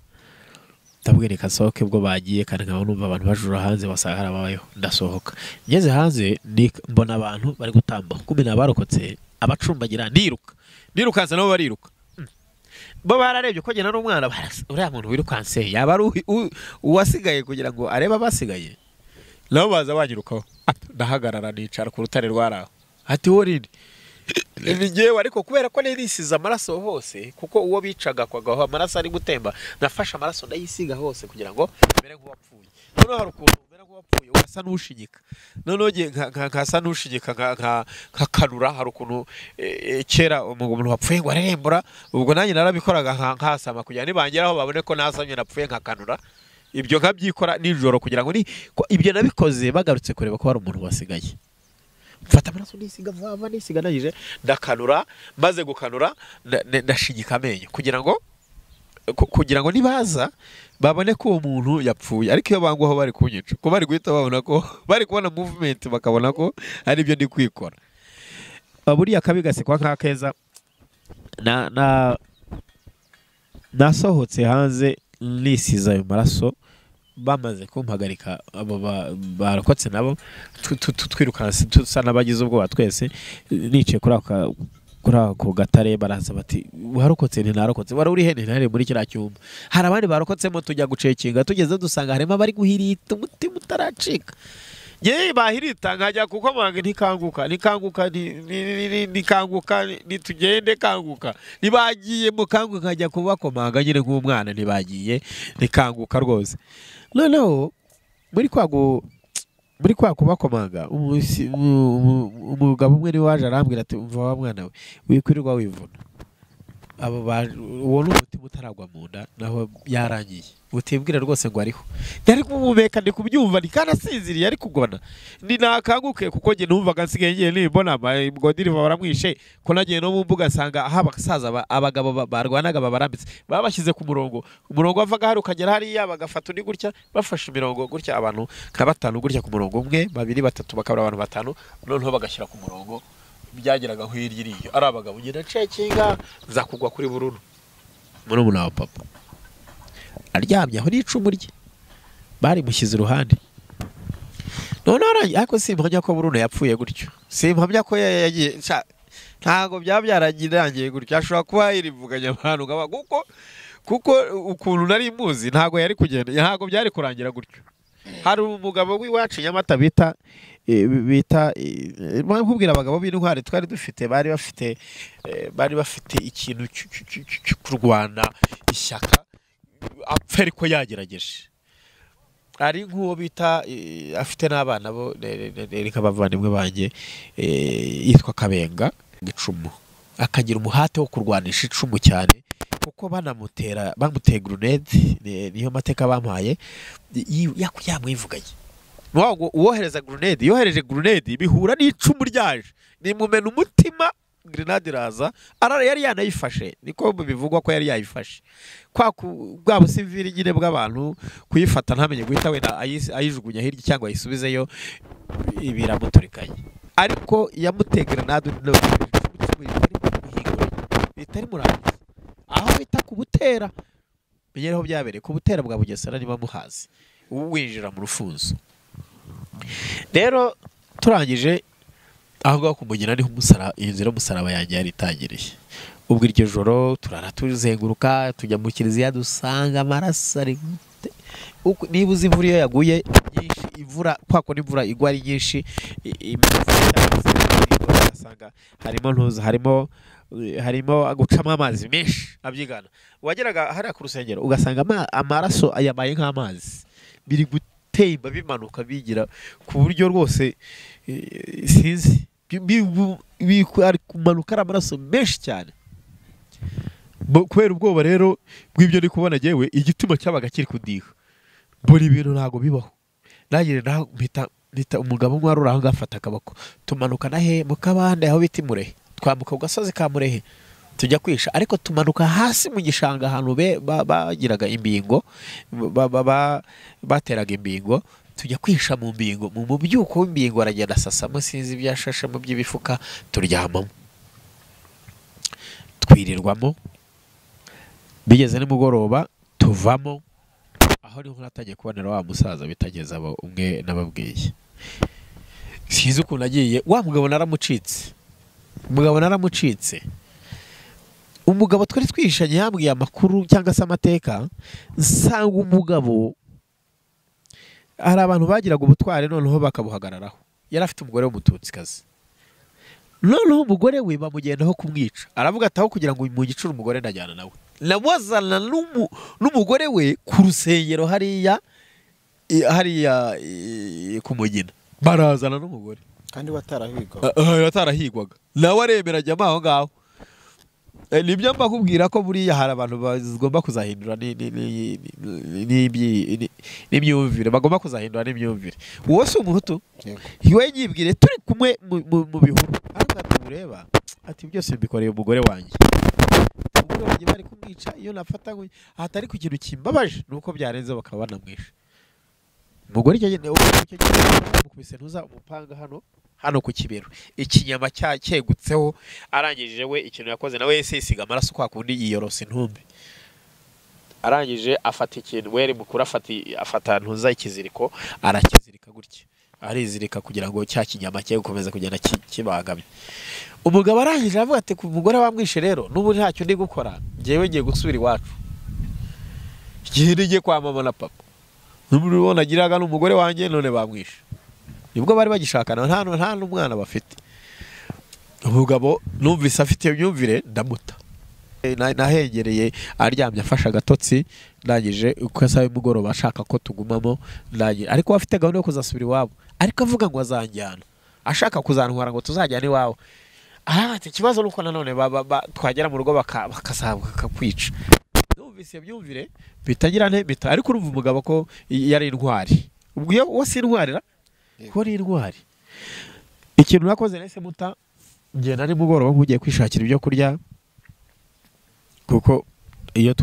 ndabwira sohoke ubwo bagiye, kandi nkaba numva abantu bajura hanze basanga harabayeho, ndasohoka. Ngeze hanze mbona abantu bari gutamba, kumbe nabarokotse abacumbagira, niruka nirukanse nabo bariruka. Bo bararebye ko gena n'umwana, uriya muntu wirukanse yaba ari uwasigaye kugira ngo arebe abasigaye, nabo baza banyirukaho. Ndahagarara nicara ku rutare rwaraho, ati wowe rindi ni njyewe, ariko kubera ko nirisize amaraso hose, kuko uwo bicaga kwagaho amaraso ari gutemba, nafashe amaraso ndayisiga hose kugira ngo mere nk'uwapfuye. Noneho hari ukuntu mere nk'uwapfuye ugasa n'ushinyika, noneho nkasa n'ushinyika nkakanura. Hari ukuntu kera umuntu wapfuye ngo arerembura, ubwo nanjye narabikoraga nkasama kugira nibangeraho babone ko nasamye napfuye nkakanura. Ibyo nkabyikora nijoro kugira ngo ibyo nabikoze bagarutse kureba ko hari umuntu wasigaye. Mfata amaraso nisiga vava nisiga nagije ndakanura, maze gukanura ndashinyika amenyo kugira ngo nibaza babone ko uwo muntu yapfuye. Ariko iyo bangwaho bari kunyica, ko bari guhita babona ko bari kubona movement, bakabona ko ari ibyo ndi kwikora. Buriya kabi gasekwa nk'akeza. Na nasohotse hanze nisize ayo maraso, bamaze kumpagarika abo barokotse nabo twirukanse tusa n'abagize ubwoba twese. Nicaye kuri ako gatare baraza bati warokotse? Ntinarokotse. Wari uri he? Ntari muri kiriya cyumba. Hari abandi barokotsemo, tujya gucekinga, tugeze dusanga harimo abari guhirita umutima utaracika. Yewe bahirita nkajya kuko manga ntikanguka ntikanguka ntikanguka nitugende kanguka, nibagiye mukanguka nkajya kubakomanga nyine nk'umwana, ntibagiye ntikanguka rwose. Noneho muri kwa kubakomanga, umugabo umwe ni waje arambwira ati umva wa mwana we wikwirirwa wivuna, abo uwo ni umutima utaragwa mu nda naho yarangiye, utibwira rwose ngo ariho. Ntari kumumeka ndi kubyumva ni kandi asinziriye ari kugona, ni nakanguke kuko nge numvaga nsigaye ngiye nimbona Godiriva baramwishe, ko nagiye no mu mbuga nsanga aho abasaza abagabo barwanaga babarambitse babashyize ku murongo, umurongo wavaga hari ukagera hariya bagafata undi gutya, bafashe imirongo gutya, abantu nka batanu gutya ku murongo umwe, babiri batatu bakabura abantu batanu, noneho bagashyira ku murongo. Byageraga aho hirya iriyo ari abagabo, ngenda cekinga nza kugwa kuri burundu. Murumuna wa papa aryamye aho n'icumu rye barimushyize iruhande. Noneho ariko simpamya ko Bruno yapfuye gutyo, simpamya ko yagiye, ntago byaba byaragirangiye gutyo, ashobora kuba yirivuganya abantu kuko ukuntu nari muzi ntago yari kugenda, ntago byari kurangira gutyo. Hari umugabo w'iwacu Nyamata bita nkubwira abagabo b'intwari twari dufite, bari bafite ikintu cyo kurwana ishyaka apfa ariko yagerageje. Ari nk'uwo bita afite n'abana bo reka bavandimwe banjye, yitwa Kabenga icumu, akagira umuhate wo kurwanisha icumu cyane, kuko banamutera bamuteye grenade, niyo mateka bampaye yamwivuganye. Ngo uwohereza grenade, yohereje grenade bihura n'icumu ryaje nimumena umutima, grenade iraza, arara yari yanayifashe, niko bivugwa ko yari yayifashe. Kwa bwa busivili nyine bw'abantu kuyifata ntamenye guhita wenda ayijugunya hirya cyangwa ayisubizeyo, ibiramuturikanye. Ariko yamuteye grenade bitari murangiza aho bita kubutera, menyereho byabereye kubutera bwa Bugesera niba muhazi, winjira mu rufunzo. Rero turangije aho ngaho kumugina niho umusaraba, inzira y'umusaraba yanjye yari itangiriye. Ubwo iryo joro turara tuzenguruka tujya mu kiliziya dusanga amaraso ari, niba uzi imvura iyo yaguye nyinshi, imvura kwa kundi imvura igwa ari nyinshi, ugasanga harimo ntuza, harimo gucamo amazi menshi abyigana. Wageraga hariya ku rusengero ugasanga amaraso yabaye nk'amazi, biri gutemba bimanuka bigira ku buryo rwose sinzi ari kumanuka ari amaraso menshi cyane. Kubera ubwoba rero bw'ibyo ndi kubona jyewe, igitima cyabaga kiri kudiha, mbona ibintu ntago bibaho. Nagire mpita umugabo umwe wari uri aho ngaho afata akaboko, tumanuka na he mu kabande aho bita Murehe, twambuka ku gasozi ka Murehe tujya kwisha, ariko tumanuka hasi mu gishanga ahantu bagiraga imbingo, bateraga imbingo, tujya kwisha mu mbingo, mu mubyuko w'imbingo aragenda asasamo sinzi ibyo yashashemo by'ibifuka, turyamamo twirirwamo, bigeze nimugoroba tuvamo. Aho niho natangiye kubonera wa musaza bitageze abo umwe nababwiye, sinzi ukuntu agiye wa mugabo naramucitse, umugabo naramucitse. Umugabo twari twihishanye yambwiye amakuru cyangwa se amateka, nsanga umugabo hari abantu bagiraga ubutware noneho bakabuhagararaho. Yari afite umugore w'umututsikazi, noneho umugore we bamugendaho kumwica, aravuga ati aho kugira ngo mugicure umugore ndajyana nawe. Namuzana n'umugore we ku rusengero hariya hariya ku Mugina, barazana n'umugore kandi watarahigwaga, watarahigwaga nawe aremera ajya aho ngaho. Nibyo mbakubwira ko buriya hari abantu bagomba kuzahindura n'imyumvire, bagomba kuzahindura n'imyumvire. Uwo si umuhutu we yibwire turi kumwe mu bihuru, ariko ati ati byose mbikoreye umugore wanjye, umugore wanjye bari kumwica iyo nafata ahatari ku kintu kimbabaje nuko byarenze bakaba banamwisha. Umugore icyo gihe mukubise ntuza umupanga hano hano ku kibero, ikinyama cyegutseho, arangije we ikintu yakoze nawe yese yisiga amaraso kwa kundi yiyorosa intumbi, arangije afata ikintu weri mukuru afata ntuza ikiziriko arakizirika gutya, arizirika kugira ngo cya kinyama cye gukomeza kugenda kibagamye. Umugabo arangije avuga ati ku mugore wamwishe rero n'ubu ntacyo ndi gukora, njyewe ngiye gusubira iwacu, ngiye ngiye kwa mama na papa, n'ubu nagiraga n'umugore wanjye none bamwishe. Nibwo bari bagishakana nta n'umwana bafite. Umugabo numvise afite imyumvire ndamuta, nahengereye aryamye afashe agatotsi, ndangije uko asaye umugoroba ashaka ko tugumamo, ndangije ariko afite gahunda yo kuzasubira iwabo, ariko avuga ngo azanjyana, ashaka kuzantwara ngo tuzajyane iwabo. Ati ikibazo nuko nanone twagera mu rugo bakasabwa bakakwica. Numvise imyumvire bitagira nte bita, ariko urumva umugabo ko yari intwari, ubwo iyo wose intwarira ko ari intwari. Ikintu nakoze nese muta ngenda ari mugoroba nkugiye kwishakira ibyo kurya, kuko iyo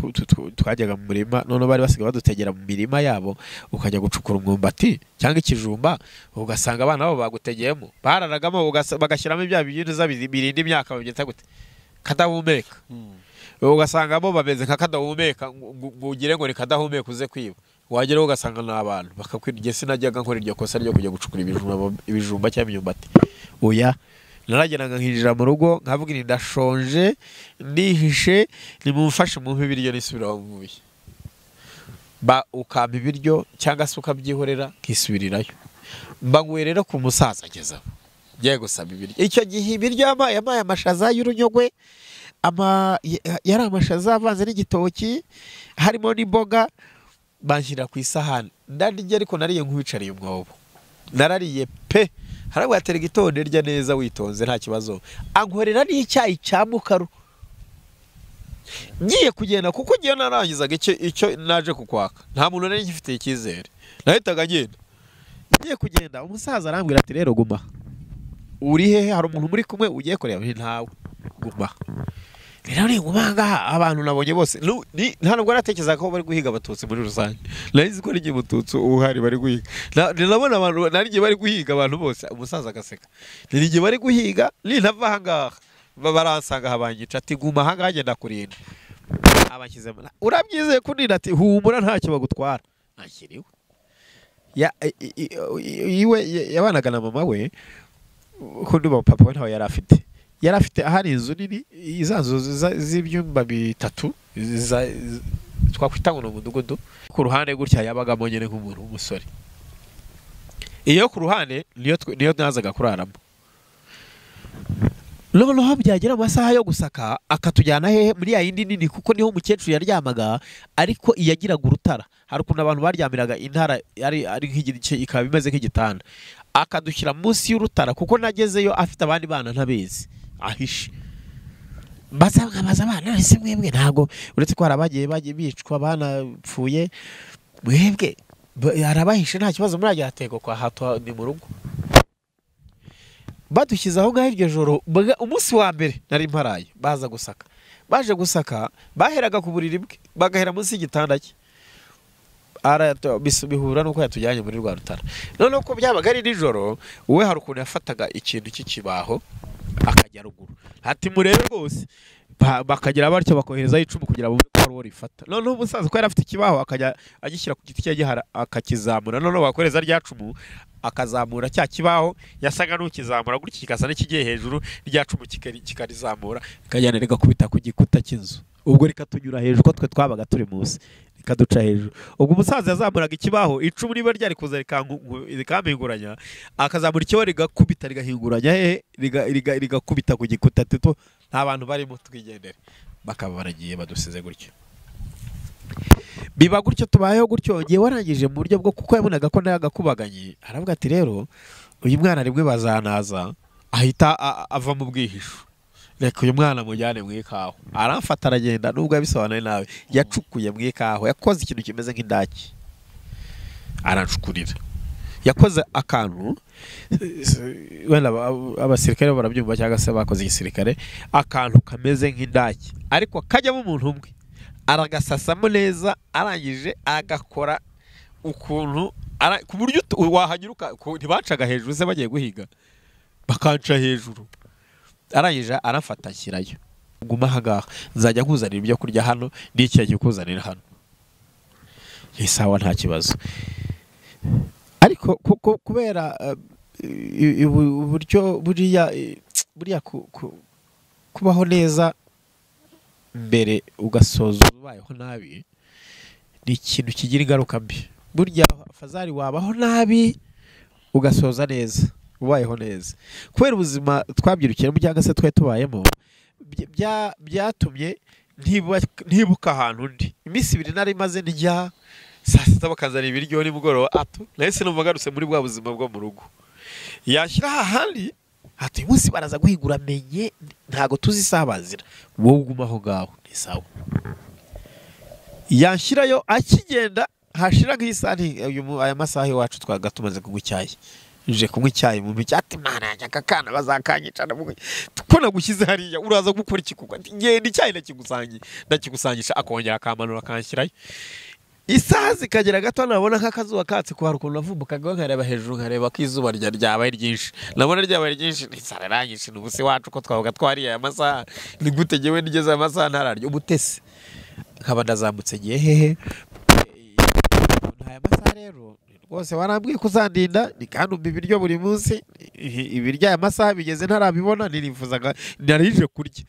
twajyaga mu murima none bari basigaye badutegera mu mirima yabo, ukajya gucukura umwumbati cyangwa ikijumba ugasanga abana babo bagutegeyemo, bararagamo bagashyiramo ibya bintu birinda imyaka babyita gute kadahumeka, ugasanga bo bameze nka kadahumeka, ngo ugire ngo ni kadahumeka uze kwiba, wagera ugasanga ni abantu bakakwirya. Sinajyaga nkora iryo kosa ryo kujya gucukura ibijumba cyangwa imyumbati, oya, narageraga nkinjira mu rugo nkavuga nti ndashonje ndihishe, nimumfashe mumpe ibiryo nisubira aho mvuye. Ba ukampa ibiryo cyangwa se ukabyihorera nkisubirirayo. Mbanguye rero ku musaza ageza ngiye gusaba ibiryo. Icyo gihe ibiryo yampaye amashaza y'urunyogwe, yari amashaza avanze n'igitoki harimo n'imboga, banshyira ku isahani ndarya, ariko nariye nk'uwicariye umwobo, narariye pe. Harabwo atera igitonde rya neza witonze nta kibazo, ankorera n'icyayi cya mukaru. Ngiye kugenda kuko ngiye narangizaga icyo naje kukwaka, nta muntu nari ngifitiye icyizere, nahitaga ngenda. Ngiye kugenda umusaza arambwira ati rero guma, uri hehe? Hari umuntu muri kumwe ugiye kureba? Ntawe, guma. Rero ni ngaha abantu nabonye bose nta nubwo natekerezaga ko bari guhiga abatutsi muri rusange, nari nzi ko ari umututsi uhari bari guhiga, nabona abantu nari ngiye bari guhiga abantu bose. Umusaza agaseka, nari ngiye bari guhiga nintava aha ngaha baransanga habanyica, ati guma aha ngaha ngenda kurinda. Abashyizemo urabyizeye ko ndinda? Ati humura ntacyo bagutwara. Ashyiriwe iwe yabanaga na mama we, kundi papa we ntawe yari afite. Yari afite ahari inzu nini, iza nzu z'ibyumba bitatu twakwita ngo ni umudugudu. Ku ruhande gutya yabagamo nyine nk'umuntu w'umusore. Iyo ku ruhande niyo nazaga kuraramo. Noneho byagera amasaha yo gusaka akatujyana hehe? Muri ya yindi nini, kuko niho umukecuru yaryamaga, ariko iyagiraga urutara. Hari ukuntu abantu baryamiraga intara ari nk'igice, ikaba imeze nk'igitanda, akadushyira munsi y'urutara, kuko nagezeyo afite abandi bana ntabizi ahishe. Mbaza nkabaza abana, ese mwebwe ntago, uretse ko hari abagiye bicwa banapfuye, mwebwe arabahishe nta kibazo murajya hatego kwa hato ni mu rugo. Badushyize aho ngaho iryo joro, umunsi wa mbere nari mparaye, baza gusaka. Baje gusaka baheraga ku buriri bwe, bagahera munsi y'igitanda cye. Bihura nuko yatujyanye muri rwa rutara. Noneho ko byabaga ari nijoro, we hari ukuntu yafataga ikintu cy'ikibaho akajya ruguru, ati murebe rwose, bakagira batyo bakoherezaho icumu kugira bumve ko hari uwo rifata. Noneho umusaza ko yari afite ikibaho akajya agishyira ku giti cye gihara akakizamura, noneho bakohereza rya cumu akazamura cya kibaho, yasaga n'ukizamura gutya kikasa n'ikigiye hejuru, rya cumu kikarizamura rikajyana rigakubita ku gikuta cy'inzu, ubwo rikatunyura hejuru ko twe twabaga turi munsi, rikaduca hejuru. Ubwo umusaza yazamuraga ikibaho, icumu niba ryari kuza rikampinguranya, akazamura ikibaho rigakubita rigahinguranya hehe, rigakubita ku gikuta, tuto nta bantu barimo twigendere. Bakaba baragiye badusize gutyo. Biba gutyo, tubayeho gutyo. Ngiye warangije mu buryo bwo kuko yabonaga ko nagakubaganye, aravuga ati rero uyu mwana rimwe bazanaza ahita ava mu bwihisho, reka uyu mwana mujyane mu ikawa. Aramfata aragenda, nubwo yabisobanuye nabi, yacukuye mu ikawa, yakoze ikintu kimeze nk'indaki arancukurira. Yakoze akantu, wenda abasirikare barabyumva cyangwa se bakoze igisirikare, akantu kameze nk'indaki ariko kajyamo umuntu umwe, aragasasamo neza, arangije agakora ukuntu ku buryo wahanyuruka. Ntibacaga hejuru se bagiye guhiga, bakanca hejuru. Arangije arafata ashyirayo, guma aha ngaha nzajya nkuzanira ibyo kurya hano n'icyo kikuzanira hano. Ni sawa nta kibazo. Ariko kubera uburyo buriya kubaho neza mbere ugasoza ubayeho nabi ni ikintu kigira ingaruka mbi. Burya fazari wabaho nabi ugasoza neza ubayeho neza. Kubera ubuzima twabyirukiyemo cyangwa se twe tubayemo, byatumye ntibuka ahantu ndi. Iminsi ibiri nari maze ndya, saa sita bakazana ibiryo nimugoroba, ato nahise numva ngarutse muri bwa buzima bwo mu rugo. Yashyira ahandi ati uyu munsi baraza guhigura, menye ntago tuzi isaha bazira, wowe uguma aho ngaho ni sawa. Yashyirayo akigenda hashira nk'isaha, aya masaha iwacu twaga tumaze kunywa icyayi, nje kunywa icyayi mu micyo, ati mana yanjye aka kana bazakanyica, ko nagushyize hariya uraza gukora iki? Kuko ngenda icyayi ndakigusangisha. Akongera akamanura akanshyirayo. Isaha zikagera gato nabona nk'akazuba katse, ko hari ukuntu navumbukaga nkareba hejuru nkareba ko izuba ryabaye ryinshi, nabona ryabaye ryinshi inzara iranyishe. N'ubu se wacu ko twabaga twariye aya masaha, ni gute njyewe nigeze aya masaha ntararya ubutesi? Nkaba ndazamutse ngiye hehe aya masaha rero rwose warambwiye ko uzandinda, ni kandi umva ibiryo buri munsi, ibiryo aya masaha bigeze ntarabibona, nirifuzaga narije kurya,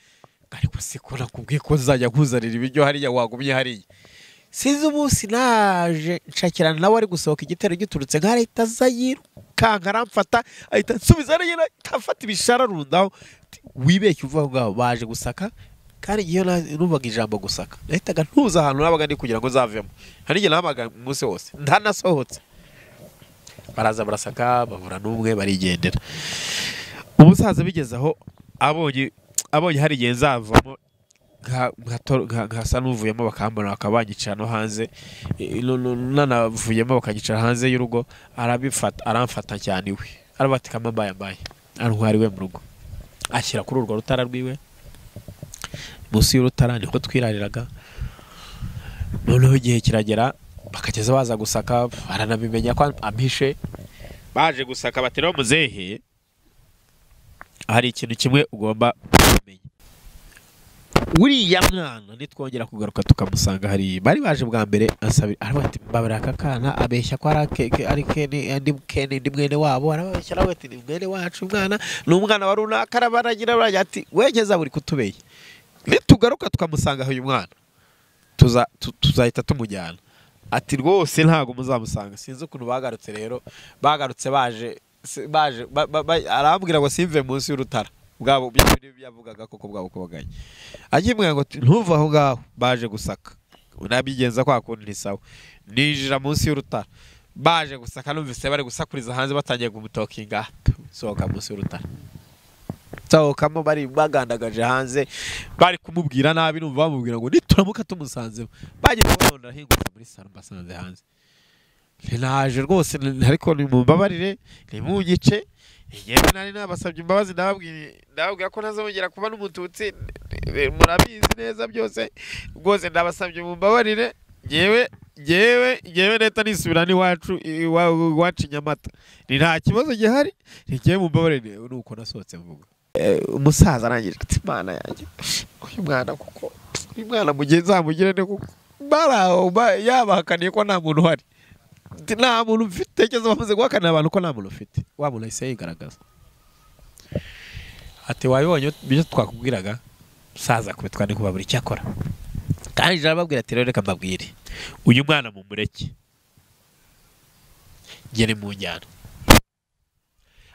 ariko se ko nakubwiye ko nzajya nkuzanira ibiryo hariya wagumye hariya. Sinzi umunsi naje nshakirana nawe ari gusohoka igitero giturutse nka leta aza yirukanka aramfata, ahita nsubiza hariya, afata ibishara arundaho, wibeshye uva aho ngaho baje gusaka. Kandi iyo numvaga ijambo gusaka nahitaga ntuza ahantu nabaga ndi kugira ngo nzavemo. Hari igihe nabaga umunsi wose ntanasohotse. Baraza barasaka, babura n'umwe, barigendera. Umusaza bigeze aho abonye hari igihe nzavamo nkasa n'uvuyemo, bakambona bakaba banyicara no hanze, nanavuyemo bakanyicara hanze y'urugo. Arabifata aramfata cyane iwe, arabatika mbaye mbaye, antwara iwe mu rugo, ashyira kuri urwo rutara rwiwe. Munsi y'urutara niho twirariraga. Noneho igihe kiragera bakageza baza gusaka, baranabimenya ko ampishe. Baje gusaka bati rero muzehe, hari ikintu kimwe ugomba kumenya. Uriya mwana nitwongera kugaruka tukamusanga hari bari baje bwa mbere, asabira aravuga ati mbabarira aka kana, abeshya ko ari Kene ndi mwene wabo, arababeshya aravuga ati ni mwene wacu, umwana ni umwana wa runaka, arabaragira aragira ati wegeza buri kutubeye, nitugaruka tukamusanga uyu mwana tuzahita tumujyana. Ati rwose ntago muzamusanga. Sinzi ukuntu bagarutse rero, bagarutse baje arambwira ngo simve munsi y'urutara bwabo byavugaga koko bwabo kubaganye, agimwe ngo ntuva aho ngaho. Baje gusaka unabigenza kwa kundi ntisawa, ninjira munsi y'urutara, baje gusaka numvise bari gusakuriza hanze batangiye kumutokinga, sohoka munsi y'urutara, sohokamo bari bagandagaje hanze bari kumubwira nabi, numva bamubwira ngo nituramuka tumusanzeho. Bagiye kubona ndahingutse muri salo mbasanze hanze, naje rwose ariko nimumbabarire nimunyice, yewe nari nabasabye imbabazi, ndababwira ko ntazongera kuba n'umututsi, murabizi neza byose, rwose ndabasabye mumbabarire, yewe leta nisubira n'iwacu iwacu Nyamata, ni nta kibazo gihari, ngiye mumbabarire. Nuko nasohotse mvuga. Umusaza arangije ati Imana yanjye, uyu mwana kuko uyu mwana mugeze ne kuko baraho yabahakaniye ko nta muntu uhari, nta muntu ufite, cyangwa bamaze guhakana abantu ko nta muntu ufite, wa muntu ahise yigaragaza. Ati wabibonye ibyo twakubwiraga, musaza kubitwa ni kuba buri cyakora. Kandi arababwira ati rero reka mbabwire, uyu mwana mumureke ngere mu njyana.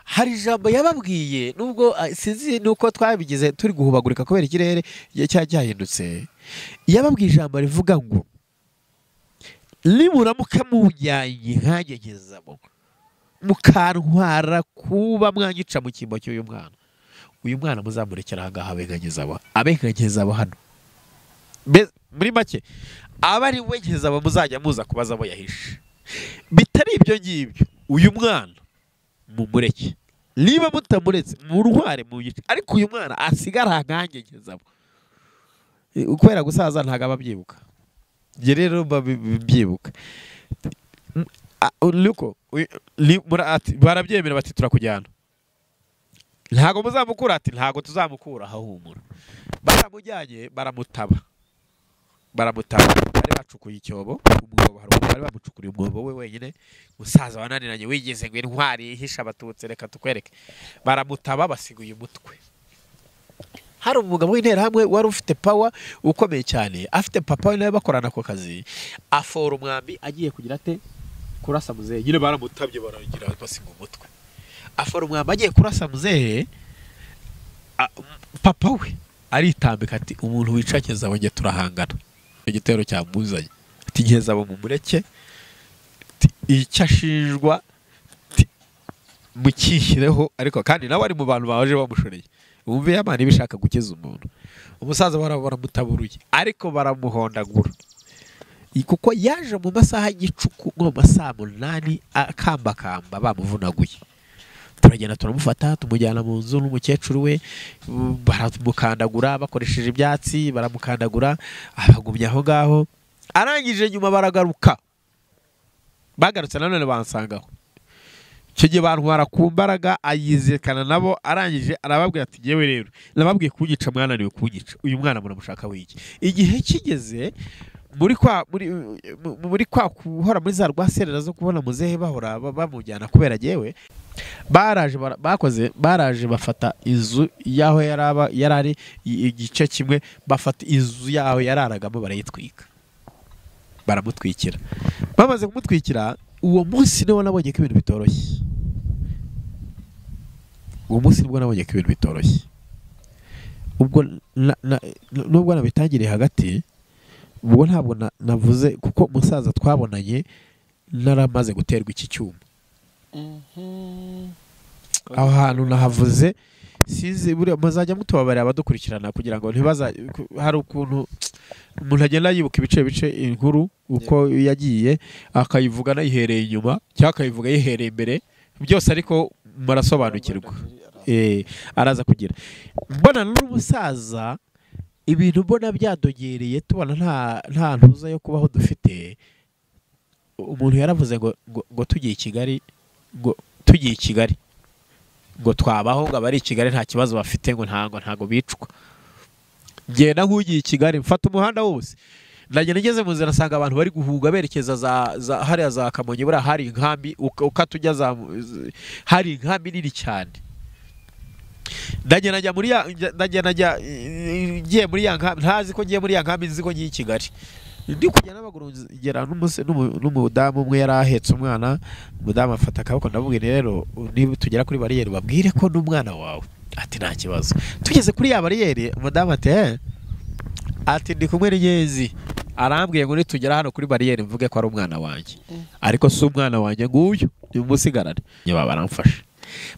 Hari ijambo yababwiye nubwo sinzi nuko twabigize turi guhubagurika kubera ikirere cyahindutse, yababwiye ijambo rivuga ngo nimuramuka mujyanye nkagegezamo mukantwara kuba mwanyica mu cyimbo cy'uyu mwana, uyu mwana muzamurekera aha ngaha abe hano. Muri make aba ari we nkeza muzajya muza kubaza abo yahishe. Bitari ibyo ngibyo uyu mwana mumureke, niba mutamuretse murware mu gice, ariko uyu mwana asigara nkanjye nkeza. Kubera gusaza ntago ababyibuka, nge rero babyibuka. Luko barabyemera bati turakujyana, ntago muzamukura, ati ntago tuzamukura, ahumura. Baramujyanye baramutaba, bari bacukuye icyobo, umwobo haruguru bari bamucukuriye umwobo we wenyine, musaza wananiranye wigeze ngo intwari ihisha abatutsi reka tukwereke. Baramutaba basiguye umutwe. Hari umugabo w'interahamwe wari ufite power ukomeye cyane, afite papa we nawe bakorana ako kazi, afora umwambi agiye kugira ate kurasa muzehe, nyine baramutabye baragira basiga umutwe. Afora umwambi agiye kurasa muzehe, papa we aritambika ati umuntu wicakeza abonye turahangana, igitero cyamuzanye, ati nkeza abo mumureke, icyo ashinjwa mukishyireho, ariko kandi nawe ari mu bantu baje bamushoreye. Umve yamana ibishaka gukiza umuntu. Umusaza baramutaburuye ariko baramuhondagura, kuko yaje mu masaha y'igicuku nko mu masaha 8 akambakamba bamuvunaguye. Turagenda turamufata tumujyana mu nzu n'umukecuru we, baramukandagura bakoresheje ibyatsi, baramukandagura abagumya aho ngaho. Arangije nyuma baragaruka, bagarutse nanone bansangaho. Icyo gihe bantwara ku mbaraga ayizekana nabo, arangije arababwira ati yewe rero nababwiye kunyica mwananiwe kunyica, uyu mwana muramushaka wiki. Igihe kigeze muri kwa kuhora muri za rwaserera zo kubona muzehe bahora bamujyana kubera jewe, baraje bakoze baraje bafata inzu yaho yarari igice kimwe, bafata inzu yaho yararagamo barayitwika, baramutwikira. Bamaze kumutwikira uwo munsi niwo nabonye ko ibintu bitoroshye. Uwo munsi nibwo nabonye ko ibintu bitoroshye. Ubwo nubwo nabitangiriye hagati, ubwo ntabwo navuze kuko musaza twabonanye naramaze guterwa iki cyuma. Aho hantu nahavuze sinzi buriya muzajya mutubabarira abadukurikirana kugira ngo ntibaza, hari ukuntu umuntu agenda yibuka ibice bice inkuru uko yagiye akayivuga nayihereye inyuma cyangwa akayivuga yihereye imbere byose, ariko murasobanukirwa. Araza kugira mbona n'umusaza ibintu mbona byadogereye, tubona nta ntuza yo kubaho dufite. Umuntu yaravuze ngo tugiye i Kigali, ngo tugiye i Kigali ngo twabaho, ngo abari i Kigali nta kibazo bafite, ngo ntago bicwa. Ngenda nk'ugiye i Kigali, mfata umuhanda wose, ndagenda ngeze mu nzira nsanga abantu bari guhuga berekeza za hariya za Kamonyi. Buriya hari inkambi, ukata ujya za hari inkambi nini cyane. Ndagenda njya muri ya, ndagenda njya ngiye muri ya nkambi, ntazi ko ngiye muri ya nkambi, nzi ko ngiye i Kigali. Ndi kujya n'amaguru, ngera n'umudamu umwe yari ahetse umwana. Umudamu afata akaboko, ndamubwira, "Rero niba tugera kuri bariyeri babwire ko n'umwana wawe." Ati, "Nta kibazo." Tugeze kuri ya bariyeri, umudamu ati, "Eh," ati, "ndi kumwe n'inyenzi, arambwiye ngo nitugera hano kuri bariyeri mvuge ko ari umwana wanjye, ariko si umwana wanjye, nguyu nimumusigarane." Nyuma baramfasha,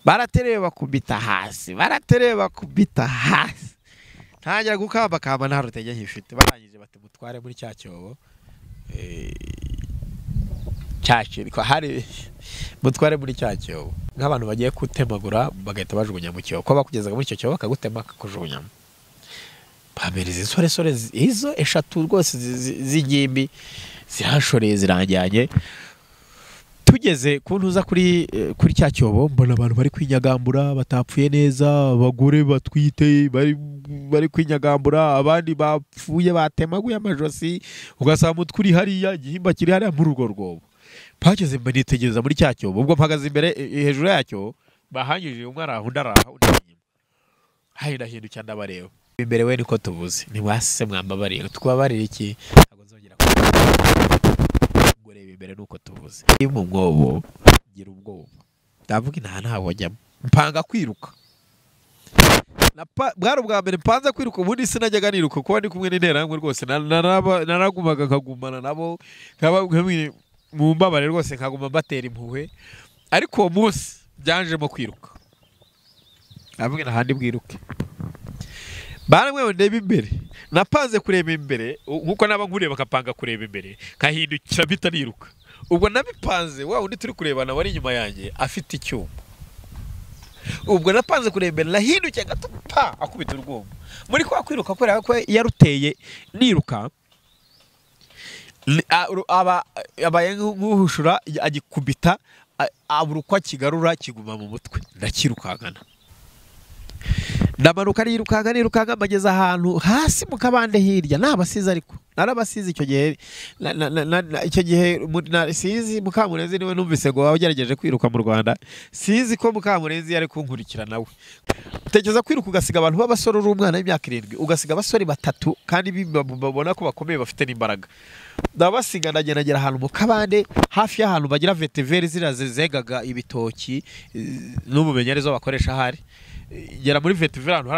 baratereye bakubita hasi, baratereye bakubita hasi, ntangira gukambakamba, nta rutege nkifite. Barangije bati, "Mutware muri cya cyobo." Cya kintu hari, mutware muri cya cyobo nk'abantu bagiye kutemagura, bagahita bajugunya mu cyobo, ko bakugezaga muri icyo cyobo bakagutema, bakakujugunyamo. Bampereza insoresore izo eshatu rwose z'ingimbi, ziranshoreye, ziranjyanye. Tugeze ku ntuza kuri cya cyobo, mbona abantu bari kwinyagambura batapfuye neza, abagore batwite bari kwinyagambura, abandi bapfuye batemaguye amajosi, ugasanga umutwe uri hariya, igihimba kiri hariya muri urwo rwobo. Mpageze mba nitegereza muri cya cyobo, ubwo mpagaze imbere, hejuru yacyo bahangije, umwe araha, undi araha, undi ari inyuma. Hari ndahindukira ndabareba imbere, we niko tuvuze, ntiwase mwambabariye. Twabarira iki? Ntabwo nzongera ngo reba imbere nuko tuvuze. Iyo mu mwobo ngira ubwoba, ndavuga inaha ntabwo njyamo, mpanga kwiruka. Bwari ubwa mbere mpanze kwiruka, ubundi sinajyaga niruka kuba ndi kumwe n'interahamwe rwose. Naragumaga nkagumana nabo, mu mbabare rwose, nkaguma mbatera impuhwe, ariko uwo munsi byanjemo kwiruka, ndavuga ntahandi bwiruke. Baramwe ndeba imbere, napanze kureba imbere nkuko naba nkureba, akapanga kureba imbere, nkahindukira mpita niruka. Ubwo nabipanze, wa undi turi kurebana wari inyuma yanjye afite icyuma. Ubwo napanze kureba imbere, nahindukiye gato, pa, akubita urwuma. Muri kwa kwiruka, kubera ko yaruteye niruka, aba abaye nk'uhushura, agikubita, abura uko akigarura, kiguma mu mutwe. Ndakirukankana, ndamanuka, nirukanka, nirukanka, mbageze ahantu hasi mu kabande hirya, nabasize, ariko narabasize icyo gihe. Icyo gihe sinzi, Mukamurenzi niwe numvise ngo wagerageje kwiruka mu Rwanda, sinzi ko Mukamurenzi yari kunkurikira nawe. Tekereza kwiruka ugasiga abantu b'abasore, uri umwana w'imyaka 7, ugasiga abasore batatu kandi babona ko bakomeye, bafite n'imbaraga. Ndabasiga, ndagenda ngera ahantu mu kabande hafi y'ahantu bagira vetiveri, ziriya zegaga ibitoki, n'ubumenyi arizo bakoresha ahari. Ngera muri vetiveri ahantu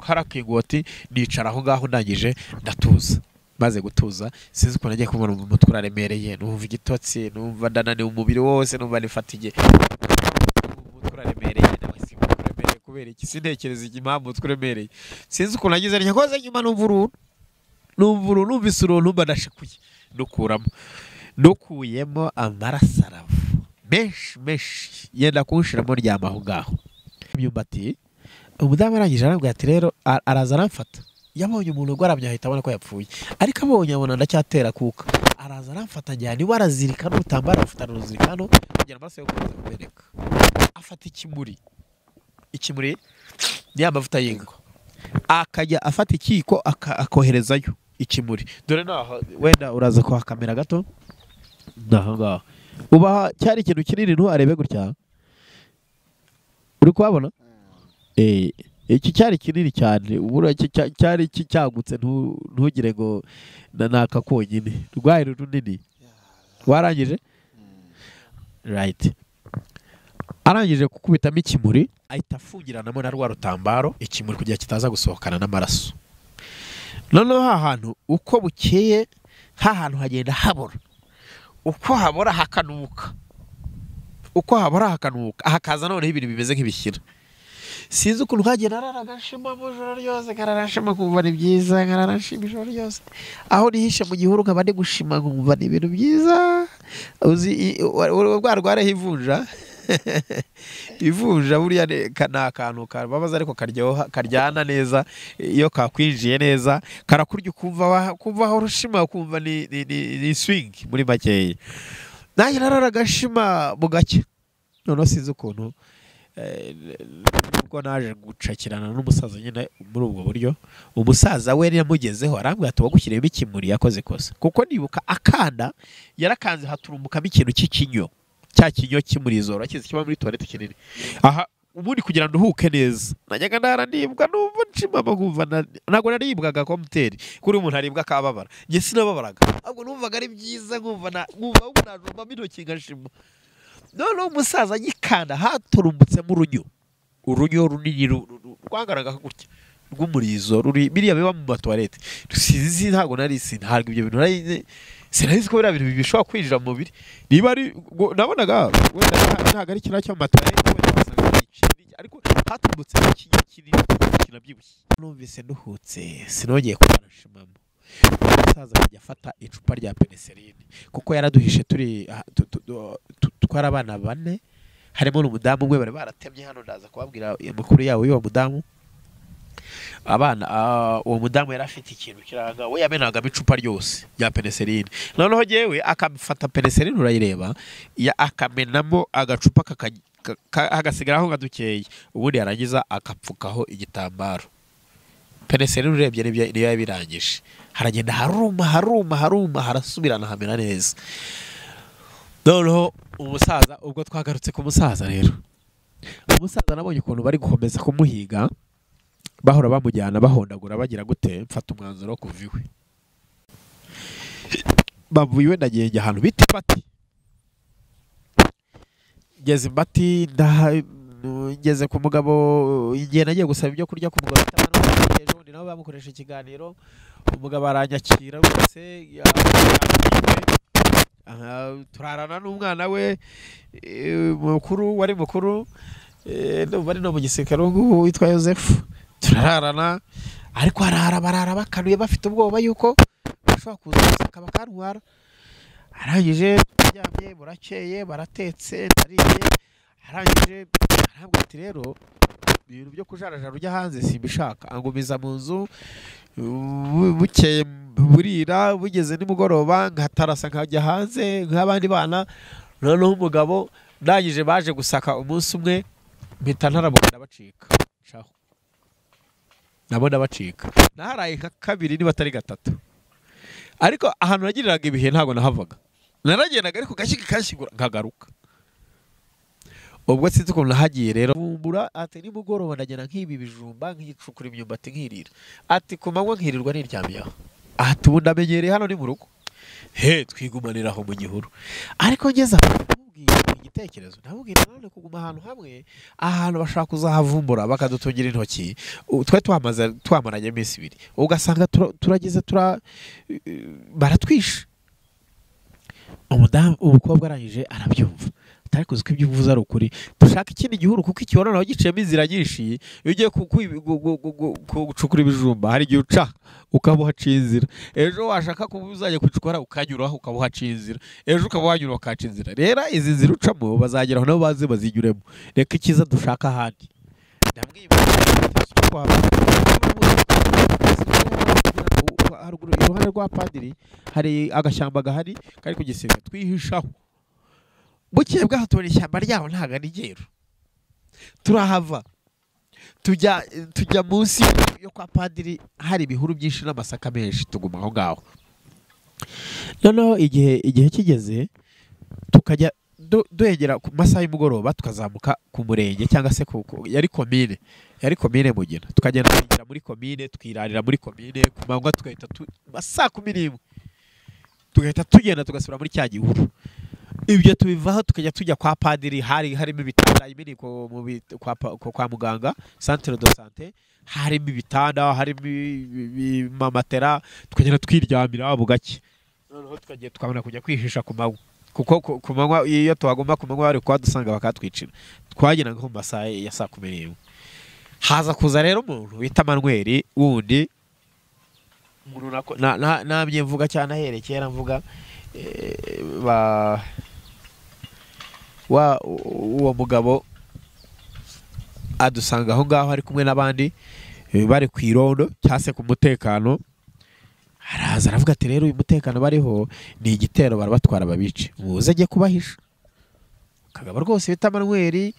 hari akingoti, nicara aho ngaho, ndangije ndatuza. Maze gutuza, sinzi ukuntu nagiye kubona umutwe uraremereye, numva igitotsi, numva ndananiwe umubiri wose, numva nifatiye, umutwe uraremereye. Nawe si umutwe uremereye kubera iki? Sintekereza impamvu umutwe uremereye. Sinzi ukuntu nagize nkoze nyuma, numva uruntu, numva uruntu, numvise uruntu, mba ndashikuye, ndukuramo, ndukuyemo, amaraso arava menshi menshi, yenda kunshiramo. Ndyama aho ngaho imyumbati. Umudamu arangije arambwira ati, rero araza aramfata, yabonye umuntu ugaramye ahita abona ko yapfuye, ariko abonye abona ndacyatera kuka, araza aramfata njyana iwe, arazirika n'urutambaro, afata uruzirikano kugira amaraso yo gukomeza kumeneka. Afata ikimuri, ikimuri ni ya mavuta y'inka, akajya afata ikiyiko akoherezayo ikimuri. Dore naho wenda uraza kuhakamera gato, naho ngaho ubaha cyari ikintu kinini, ntuarebe gutya, uri kuhabona. Iki cyari kinini cyane, ubura iki cyari cyagutse, ntugire ngo naka konyine, rwari runini. Warangije right, arangije gukubitamo ikimuri, ahita afungiranamo na rwa rutambaro ikimuri kugira kitaza gusohokana n'amaraso. Noneho ha hantu uko bukeye ha hantu hagenda habora, uko habora hakanuka, uko habora hakanuka, hakaza noneho ibintu bimeze nk'ibishyira. Sinzi ukuntu hagenda nararagashima mu ijoro ryose, nkararashima nkumva ni byiza, nkararashima ijoro ryose, aho nihishe mu gihuru nkaba ndi gushima nkumva ni ibintu byiza. Uzi rwa rwareho ivunja, ivunja buriya ni akantu kababaza ariko karyoha, karyana neza iyo kakwinjiye neza, karakurya ukumva ukumva aho urushima, ukumva ni swing muri makeya. Nanjye nararagashima mu gake. Noneho sinzi ukuntu Nubwo naje gucakirana n'umusaza nyine muri ubwo buryo, umusaza we yamugezeho arambwira ati wagushyiriyemo ikimuri yakoze ikosa, kuko nibuka akanda yarakanze haturumbukamo ikintu cy'ikinyo, cya kinyo cy'umurizo urakizi kiba muri toilette kinini. Aha ubundi kugira nduhuke neza najyaga ndaranibwa numva nshimama nkumva ntabwo naribwaga komuteri kuri umuntu aribwa akababara, njye sinababaraga ahubwo numvaga ari byiza, nkumva nkumva ahubwo najumbamo intoki ngashima. Noneho umusaza agikanda haturumbutsemo urunyo, urunyo runini rwanganaga gutya rw'umurizo ruri biriya biba mu matoilette. Sinzi ntabwo nari ntabwo ibyo bintu nari sinari ko biriya bintu bishobora kwinjira mu mubiri, niba ari nabonaga wenda ntabwo ari kiriya cyo mu matoilette wenda wasanga ari ikindi, ariko haturumbutse ikinyo kinini kinabyibushye. Numvise nduhutse sinongeye kubarashimamo. Umusaza akajya afata icupa rya penicilline kuko yaraduhishe turi twari abana bane, harimo n'umudamu umwe bari baratemye hano, ndaza kubabwira amakuru yabo y'uwo mudamu. Abana uwo mudamu yari afite ikintu kiranga, we yamenagamo icupa ryose rya penicilline. Noneho jyewe akamfata penicilline urayireba, akamenamo agacupa hagasigaraho nka dukeya, ubundi yarangiza akapfukaho igitambaro. Penicilline urebye niyo yabirangije, haragenda haruma haruma haruma harasubirana hamera neza. Noneho umusaza, ubwo twagarutse ku musaza rero, umusaza nabonye ukuntu bari gukomeza kumuhiga bahora bamujyana bahondagura bagira gute, mfata umwanzuro wo kuva iwe. Bavuye iwe ndagiye njya ahantu bita Imbati, ngeze Imbati ngeze ku mugabo, igihe nagiye gusaba ibyo kurya ku mugabo bita Manuel, ejo bundi nabo bamukoresha ikiganiro, umugabo aranyakira rwose, turarana n'umwana we mukuru wari mukuru, ndumva ari no mu gisirikare ubu ngubu witwa Yosefu, turararana ariko arara barara bakanuye bafite ubwoba yuko bashobora kuza gusaka bakantwara. Arangije turyamye burakeye baratetse ndariye, arangije arambwira ati rero ibintu byo kujarajara ujya hanze simbishaka, angumiza mu nzu. Bukeye burira bugeze nimugoroba nkatarasa nkajya hanze nk'abandi bana. Noneho umugabo ndangije baje gusaka umunsi umwe mpita ntarabuka ndabacika, nabo ndabacika, naharaye nka kabiri niba atari gatatu, ariko ahantu nagiriraga ibihe ntabwo nahavaga, naragendaga ariko gashyi kashyigura nkagaruka. Ubwo sinzi ukuntu nahagiye rero, bumbura ati nimugoroba ndagenda nk'ibi bijumba nkicukura imyumbati nkirira, ati ku manywa nkirirwa niryamiye aho, ati ubu ndamenyereye hano ni mu rugo, he twigumanira aho mu gihuru. Ariko ngeze aho ndamubwira igitekerezo, ndamubwira none kuguma ahantu hamwe, ahantu bashaka kuzahavumbura bakadutungira intoki, twe twamaze twamaranye iminsi ibiri, ugasanga turageze baratwishe. Umudamu umukobwa arangije arabyumva, atari kuzi ko ibyo uvuze ari ukuri, dushaka ikindi gihuru kuko ikibona naho giciyemo inzira nyinshi. Iyo ugiye gucukura ibijumba hari igihe uca ukaba uhaciye inzira, ejo washaka kuba uzajya gucukura ukanyuraho ukaba uhaciye inzira, ejo ukaba wanyura ukahaca inzira. Rero izi nzira ucamo bazageraho nabo baze bazinyuremo, reka icyiza dushaka ahandi. Haruguru iruhande rwa padiri hari agashyamba gahari kari ku gisiga twihishaho. Bukeye bwaho tubona ishyamba ryaho ntago ari ryeru, turahava tujya munsi yo kwa padiri hari ibihuru byinshi n'amasaka menshi, tuguma aho ngaho. Noneho igihe kigeze tukajya duhegera ku masaha y'umugoroba, tukazamuka ku murenge cyangwa se yari komine, yari komine Mugina, tukagenda twinjira muri komine twirarira muri komine ku manywa, tugahita saa 11 tugahita tugenda tugasubira muri cya gihuru. Ibyo tubivaho tukajya tujya kwa padiri, hari harimo ibitanda iminiko kwa muganga centre de santé, harimo ibitanda harimo matera, tukagenda twiryamira bugake. Noneho tukagiye tukabona kujya kwihisha ku manywa, kuko ku manywa iyo tuhagomba ku manywa bari kuhadusanga bakatwicira. Twageraga nko mu masaha ya saa 11. Haza kuza rero umuntu wita Manuel wundi, umuntu namye mvuga cyane aherekera mvuga uwo mugabo adusanga aho ngaho ari kumwe n'abandi bari ku irondo cyangwa se ku mutekano. Araza aravuga ati rero uyu mutekano bariho ni igitero barabatwara babice, muze ajye kubahisha. Kagabo rwose bita Manuel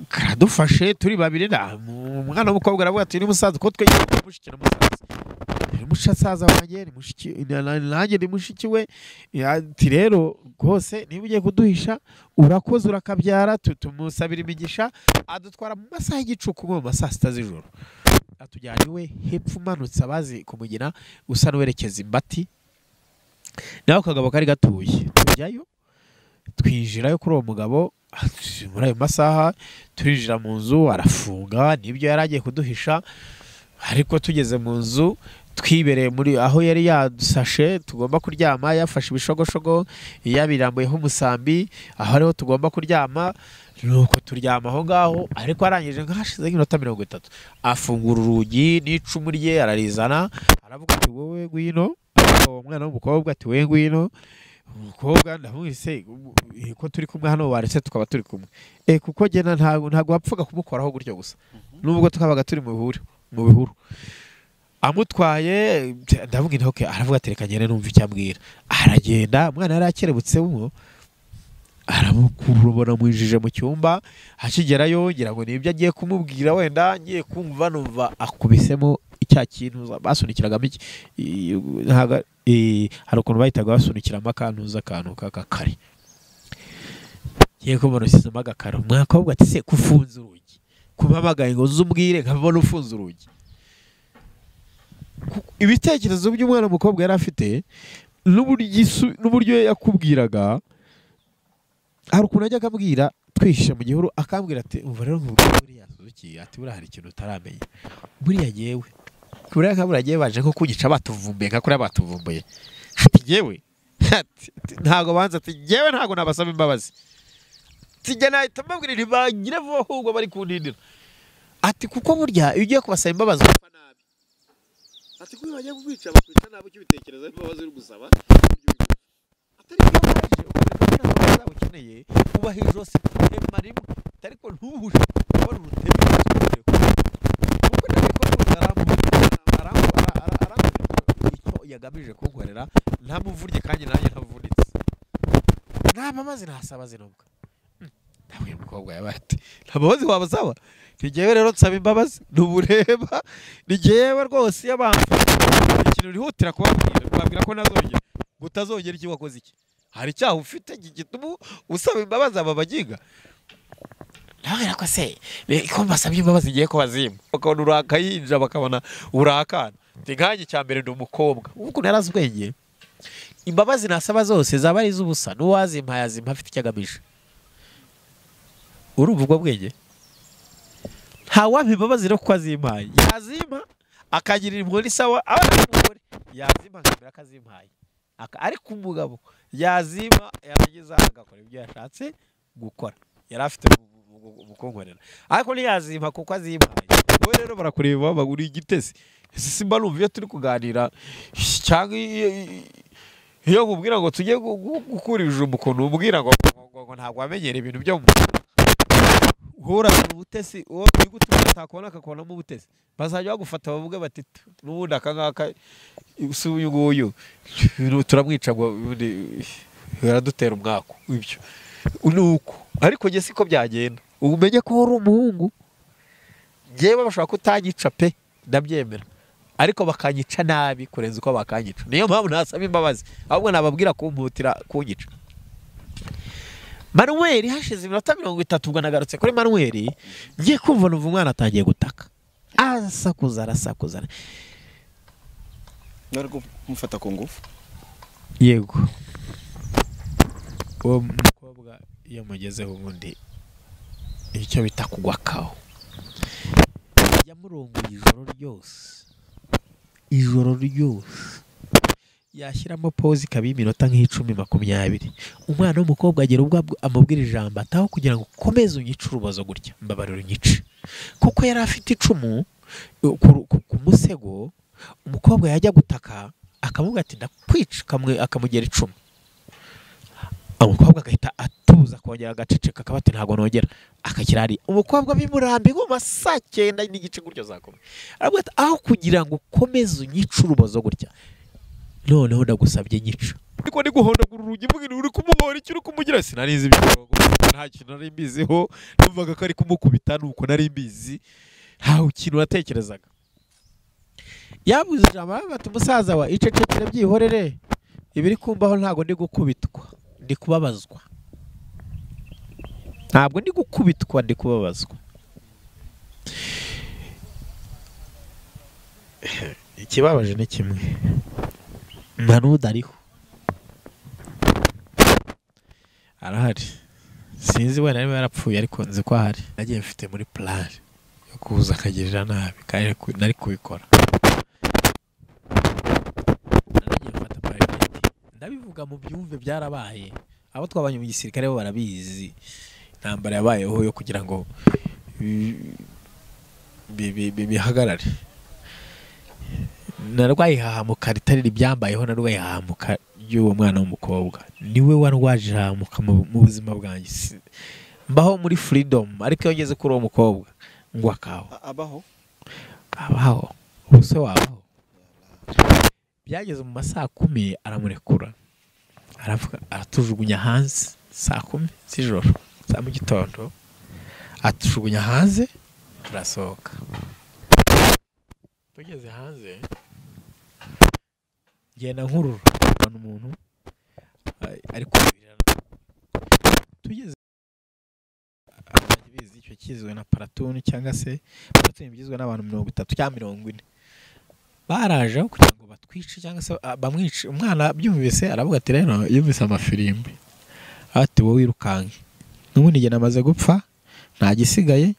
karadufashe turi babiri na umwana w'umukobwa aravuga ati ni musaza ko twegereye mushiki na musaza, ni musaza wanjye, ni mushiki nanjye ni mushiki we. Ati rero rwose niba ugiye kuduhisha urakoze urakabyara, tumusabira imigisha. Adutwara mu masaha y'igicuku mu masaa 6 z'ijoro, atujyana iwe hepfo umanutse abazi kumugina usa n'uwerekeza Imbati, naho Kagabo kari gatuye. Tujyayo twinjirayo kuri uwo mugabo muri ayo masaha, turinjira mu nzu arafunga nibyo yari agiye kuduhisha. Ariko tugeze mu nzu twibereye muri aho yari yadusashe tugomba kuryama, yafashe ibishogoshogo yabirambuyeho umusambi aho ariho tugomba kuryama. Nuko turyama aho ngaho, ariko arangije nk'ahashize nk'iminota 30 afungura urugi n'icumu rye ararizana, aravuga ati wowe ngwino. Uwo mwana w'umukobwa ati we ngwino. Umukobwa ndamwise ko turi kumwe hano waretse tukaba turi kumwe, kuko jye ntago wapfuga kumukoraho gutyo gusa, nubwo tukabaga turi mu bihuru. Amutwaye ndavuga intoke, aravuga ati reka ngende numva icyo ambwira. Aragenda, umwana yari akerebutse umwo, aramukurubona mwijije mu cyumba. Akigerayo ngira ngo nibyo agiye kumubwira, wenda ngiye kumva numva akubisemo icya kintu basunikiragamo iki, hari ukuntu bahitaga basunikiramo akantuza akantu k'akakari, ngiye kubona usizemo agakaro. Umwakobwa ati se kufunze urugi, kumpamagaye ngo uzumbwire nkabona ufunze urugi. Ibitekerezo by'umwana w'umukobwa yari afite n'uburyo yakubwiraga, hari ukuntu ajya akambwira twihishe mu gihuru, akambwira ati umva rero nkubwire buriya Suzuki, ati buriya hari ikintu utaramenya, buriya yewe buriya nka buriya yewe baje nko kunyica batuvumbuye nka kuriya batuvumbuye, ati yewe ntago banza, ati yewe ntago nabasaba imbabazi, ati jye nahita mbabwira nti bagire vuba ahubwo bari kundindira, ati kuko burya iyo ugiye kubasaba imbabazi upfa nabi, ati kuko bagiye kukwica bakwica nabi ukibitekereza imbabazi uri gusaba, atari byo baje ukareka ukeneye ubaha ijosi tema rimwe, ariko ntuhuje ubona uruteme kuko icyo yagamije kunkorera ntamuvurye kandi nanjye ntavunitse, nta mbabazi ntasaba zinubwa. Nawe mukobwa yabati nta mbabazi wabasaba, ntigewe rero nsaba imbabazi ntubureba, ntigewe rwose iyo bamfashe ikintu rihutira kubabwira ko ntazongera gutazongera iki wakoze iki, hari icyaha ufite gituma usaba imbabazi aba bagiga. Nawe ko se ko mbasabye imbabazi ngiye ko bazima, bakabona urakayinja, bakabona urakana. Nkanjye cya mbere ndi umukobwa ubu narazi ubwenge, imbabazi nasaba zose zaba ari iz'ubusa, n'uwazimpa yazimpa afite icyo agamije. Urumva ubwo bwenge? Nta wampa imbabazi rero kuko azimpaye, yazimpa akagirira impuhwe isawa, aba ari umugore yazimpa akemera ko azimpaye, ariko umugabo yazimpa yarangiza agakora ibyo yashatse gukora yari afite mukunkorera, ariko ntiyazimpa kuko azimpaye. Wowe rero barakureba bagura igitesi, simba numva iyo turi kuganira cyangwa iyo nkubwira ngo tujye gukura ibijumba ukuntu umbwira ngo ntabwo wamenyera ibintu byo mu uhura ubutesi, uwo gutuma utakubona akakubonamo ubutesi, bazajya bagufata bavuge bati n'ubundi aka ngaka si uyu nguyu turamwica ngo yaradutera umwaku ibyo nuko. Ariko njye siko byagenda, umenye ko uri umuhungu, njyewe bashobora kutanyica pe ndabyemera, ariko bakanyica nabi kurenza uko bakanyica. Niyo mpamvu ntasaba imbabazi, ahubwo nababwira kumputira kunyica. Manuel hashize iminota 30 ubwo nagarutse kuri Manuel, ngiye kumva numva umwana atangiye gutaka, asakuza arasakuza. Nari kumufata ku ngufu? Yego, uwo mukobwa iyo mugezeho ubundi icyo bita kugwa kawo, yamurongoye ijoro ryose, ijoro ryose yashyiramo pause ikaba iminota nk'icumi 20. Umwana w'umukobwa agera ubwo amubwira ijambo ataho kugira ngo ukomeze unyice urubozo gutya, mbabarira unyice, kuko yari afite icumu ku musego. Umukobwa yajya gutaka akamubwira ati ndakwica, akamugera icumu, umukobwa agahita atuza kongera agaceceka akaba ati ntabwo nongera, akakira ari umukobwa bimurambi nko masaa 9:15 gutyo zakoma, aravuga ati aho kugira ngo ukomeze unyice urubozo gutya Noneho ndagusabye nyica. Ariko ndi guhondagura urugi mvuga uri kumuhora icyo uri kumugira, sinarizi ibyo, nta kintu nari mbiziho, numvaga ko ari kumukubita nuko nari mbizi, nta kintu natekerezaga. Yabuze ijambo bati musaza wa icecekere byihorere, ibiri kumbaho ntago ndi gukubitwa, ndi kubabazwa. Ntabwo ndi gukubitwa, ndi kubabazwa. Ikibabaje ni kimwe, Manuda ariho, arahari, sinzi wenda niba yarapfuye ariko nzi ko ahari. Nagiye mfite muri plan yo kuza akagirira nabi kandi nari kubikora. Naragiye mfata parapeti, ndabivuga mu byumve byarabaye, abo twabanye mu gisirikare bo barabizi. Intambara yabayeho yo kugira ngo bihagarare. Narwaye ihahamuka ritari ibyambayeho, narwaye ihahamuka ry'uwo mwana w'umukobwa, niwe warwaje ihahamuka mu buzima bwanjye. Mbaho muri freedom, ariko iyo ngeze kuri uwo mukobwa ngo akaho abaho abaho ubuse wabaho. Byageze mu masaha 10 aramurekura, aravuga aratujugunya hanze saa 10 z'ijoro, za mu gitondo atujugunya hanze, turasohoka. Tugeze hanze ngenda nkurura umuntu ari kubirana. Tugeze abagize icyo kizwe na paratuni cyangwa se paratuni igizwe n'abantu 30 cyangwa 40, baraje kugira ngo batwice cyangwa se bamwice. Umwana byumvise aravuga ati rero yumvise amafirimbi, ati wowe wirukanke, n'ubundi njye namaze gupfa nta gisigaye,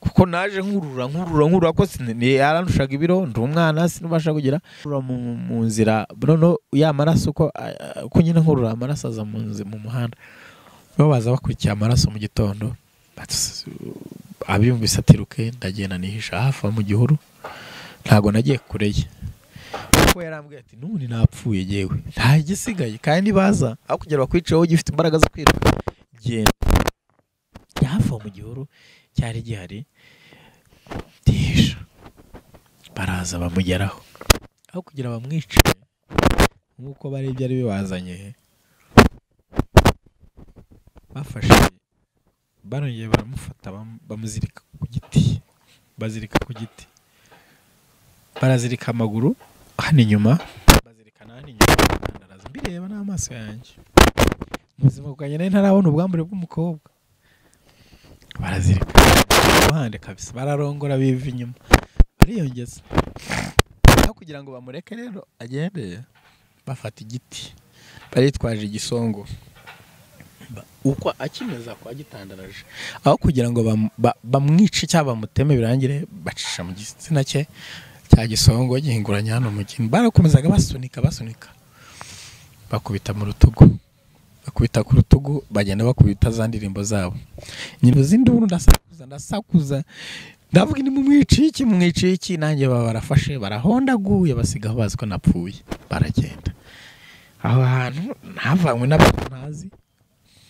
kuko naje nkurura nkurura nkurura ko yarandushaga ibiro, ndi umwana sinubasha kugira mu nzira. Noneho ya maraso uko nyine nkurura amaraso aza mu muhanda, bo baza bakurikiye amaraso mu gitondo. Abyumvise atiruke, ndagenda nihisha hafi mu gihuru, ntago nagiye kure ye, kuko yarambwiye ati n'ubundi napfuye yewe nta gisigaye, kandi baza aho kugira bakwiceho ugifite imbaraga zo kwiruka genda. Hafi mu gihuru cyari gihari, ndihisha, baraza bamugeraho, aho kugira bamwice nk'uko bari byari bibazanye, bafashe barongeye baramufata bamuzirika ku giti, bazirika ku giti, barazirika amaguru hano inyuma, bazirika hano inyuma, ndaraza mbireba n'amaso yanjye. Mu buzima bwanjye nari ntarabona ubwambure bw'umukobwa. Barazirika ruhande kabisa, bararongora biva inyuma, bariyongeza. Aho kugira ngo bamureke rero agende, bafata igiti baritwaje igisongo, uko akimeza kwa gitandaraje, aho kugira ngo bamwice cyangwa bamuteme birangire, bacisha mu gitsina cye cya gisongo gihinguranya hano mu kintu. Barakomezaga basunika basunika, bakubita mu rutugu, bakubita ku rutugu, bagenda bakubita za ndirimbo zabo. Nyimbo z'induru, ndasakuza ndasakuza, ndavuga ni mumwici iki mumwici iki, nanjye baba barafashe barahondaguye, basigaho bazi ko napfuye, baragenda. Aho hantu navanywe n'abantu ntazi,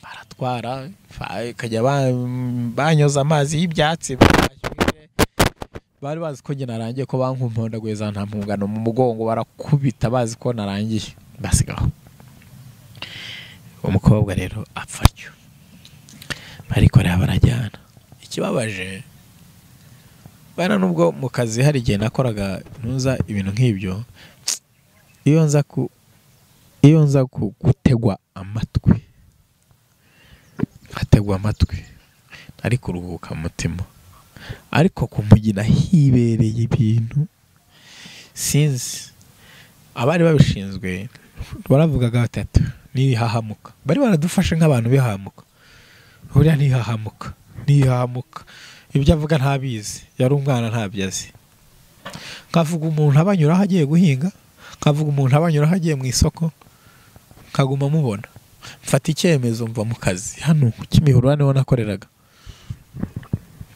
baratwara kajya banyoza amazi y'ibyatsi, bari bazi ko njye narangiye, ko bankumpondaguye za nta mpungano mu mugongo, barakubita bazi ko narangiye, basigaho. Umukobwa rero apfa atyo, barikorera barajyana. Ikibabaje bana, nubwo mu kazi hari igihe nakoraga ntuza ibintu nk'ibyo, iyo nza gutegwa amatwi, nkategwa amatwi nari kuruhuka mutima, ariko kumugina hibereye ibintu sinzi. Abari babishinzwe baravugaga batatu nihahamuka, bari baradufashe nk'abantu bihahamuka, buriya nihahamuka nihahamuka, ibyo avuga ntabizi, yari umwana ntabyo azi. Nkavuga umuntu abanyuraho agiye guhinga, nkavuga umuntu abanyuraho agiye mu isoko, nkaguma mubona. Mfata icyemezo mva mu kazi hano Kimihurura niho nakoreraga.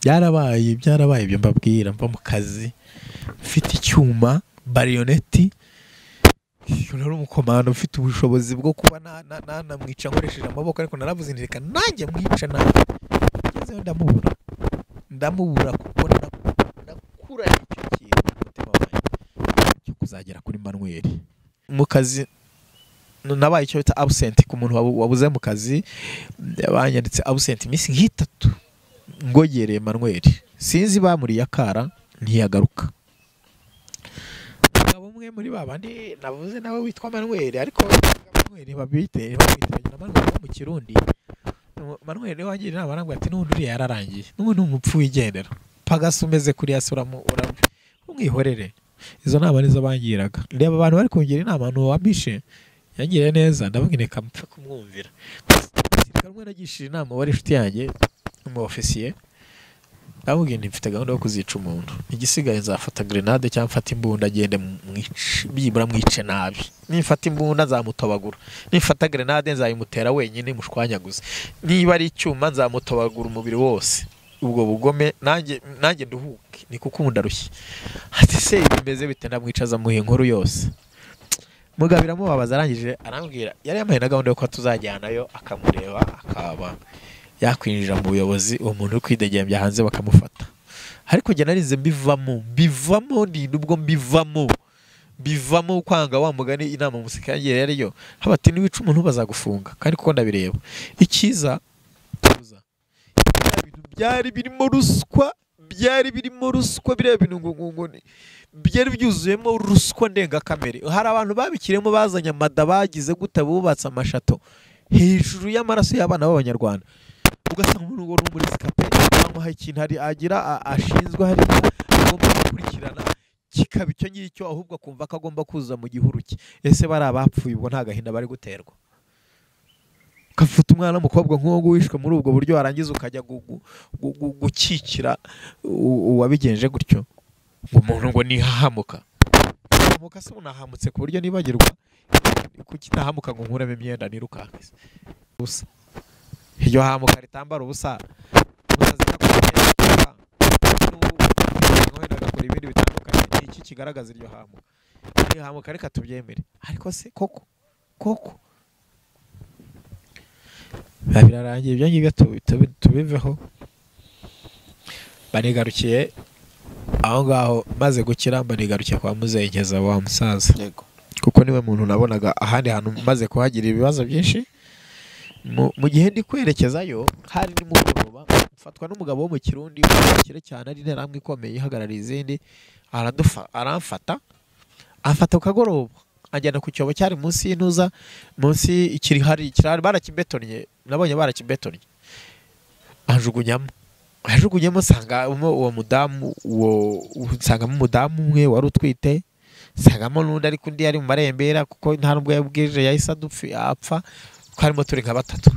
Byarabaye byarabaye ibyo mbabwira, mva mu kazi mfite icyuma barioneti, nari umukomando mfite ubushobozi bwo kuba nanamwica nkoresheje amaboko, ariko naravuze nti reka nanjye mwica nawe. Ngezeyo ndamubura, ndamubura kuko nakuranye icyo kintu mu mutima wanjye cyo kuzagera kuri Manuel. mu kazi nabaye icyo bita absent ku muntu wabuze mu kazi, banyanditse absent iminsi nk'itatu ngogereye Manuel, sinzi bamuriye akara ntiyagaruka. Umugabo umwe muri babandi navuze nawe witwa Manuel, ariko Manuel babite bamwitiranya na Manuel wo mu Kirundi. Manuel niwe wangira inama arambwira ati n'ubundi uriya yararangiye, n'ubundi ni umupfu wigendera, pagasi umeze kuriya se umwihorere. Izo nama nizo bangiraga. Reba abantu bari kungira inama, ntuwampishe yangiriye neza, ndavuga reka mpfe kumwumvira. Umusirikare umwe nagishije inama wari inshuti yanjye, umu ofisiye, ndamubwira nti mfite gahunda yo kuzica umuntu, igisigaye nzafata grenade cyangwa mfata imbunda agende mwice, byibura mwice nabi. Nifata imbunda nzamutobagura, nifata grenade nzayimutera wenyine mushwanyaguze, niba ari icyuma nzamutobagura umubiri wose. Ubwo bugome nanjye nduhuke, ni kuko ubu ndarushye. Ati se bimeze bite? Ndamwicaza muhe inkuru yose. Mugabo biramubabaza, arangije arambwira, yari yamaye na gahunda yo ko tuzajyanayo akamureba akaba yakwinjira mu buyobozi, uwo muntu uri kwidegembya hanze bakamufata. Ariko njye narize mbivamo ni nubwo mbivamo kwanga wa mugani inama umusirikare yangiriye yariyo, haba ati niwica umuntu bazagufunga, kandi kuko ndabireba ikiza tuza ibintu byari birimo ruswa, biriya bintu ngo byari byuzuyemo ruswa ndengakamere. Hari abantu babikiremo bazanye amada, bagize gute, bubatse amashato hejuru y'amaraso y'abana b'Abanyarwanda. Ugasanga umuntu ngo ni umuresikape, bamuha ikintu hari agira ashinzwe hariya agomba gukurikirana kikaba icyo ngicyo, ahubwo akumva ko agomba kuza mu gihuru cye. Ese bari abapfuye ubwo nta gahinda bari guterwa? Ukafata umwana w'umukobwa nk'uwo nguwo wishwe muri ubwo buryo, warangiza ukajya gukikira uwabigenje gutyo, ngo umuntu ngo nihahamuka. Hahamuka se unahamutse ku buryo nibagirwa kuki ntahamuka ngo nkuremo imyenda nirukanke ubusa. Iryo hahamuka ritambara ubusa, umusazi agakora ibindi bitandukanye. Ni iki kigaragaza iryo hahamuka? Iryo hahamuka reka tubyemere, ariko se koko koko birarangiye ibyo ngibyo tubiveho. Banigarukiye aho ngaho, maze gukira mbanigarukiye kwa Muzehe wa musaza, kuko niwe muntu nabonaga ahandi hantu maze kuhagira ibibazo byinshi. Mu gihe ndi kwerekezayo hari nimugoroba, mfatwa n'umugabo wo mu Kirundi w'umukire cyane, ari interahamwe ikomeye ihagarariye izindi, aramfata amfata ku kagoroba anjyana ku cyobo cyari munsi y'intuza, munsi ikiri hari kirari barakibetonnye, nabonye barakibetonnye, anjugunyamo nsangamo uwo mudamu, uwo nsangamo umudamu umwe wari utwite, nsangamo n'undi ariko undi yari mu marembera kuko nta nubwo yabwije yahise apfa, twarimo turi nka batatu.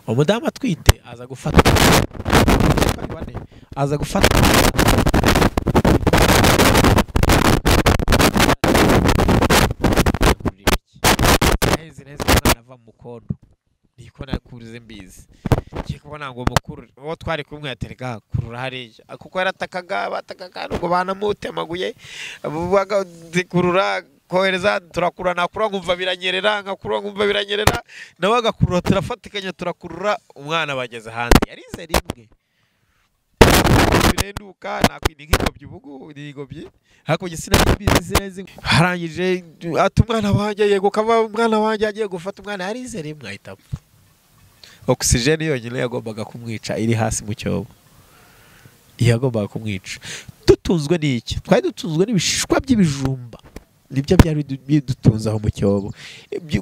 Umudamu atwite aza gufata neza umwana ava mu mukondo, niko nakurize mbizi, ngiye kubona ngo mukuru uwo twari kumwe yatereka kurura hariya, kuko yaratakaga batakaga ngo banamutemaguye, kurura kohereza turakura, nakura nkumva biranyerera, nkakura nkumva biranyerera, nawe agakurura turafatikanya turakurura, umwana bageze hanze yarize rimwe birenduka, nakwini nk'ingobyi ubugu n'ingobyi hakurya sinari harangije ati umwana wanjye yego kava, umwana wanjye agiye gufata umwana yarize rimwe ahita apfa. Oxygen yonyine yagombaga kumwica iri hasi mu cyobo, yagombaga kumwica. Dutunzwe n'iki? Twari dutunzwe n'ibishishwa by'ibijumba, nibyo byari bidutunze aho mu cyobo.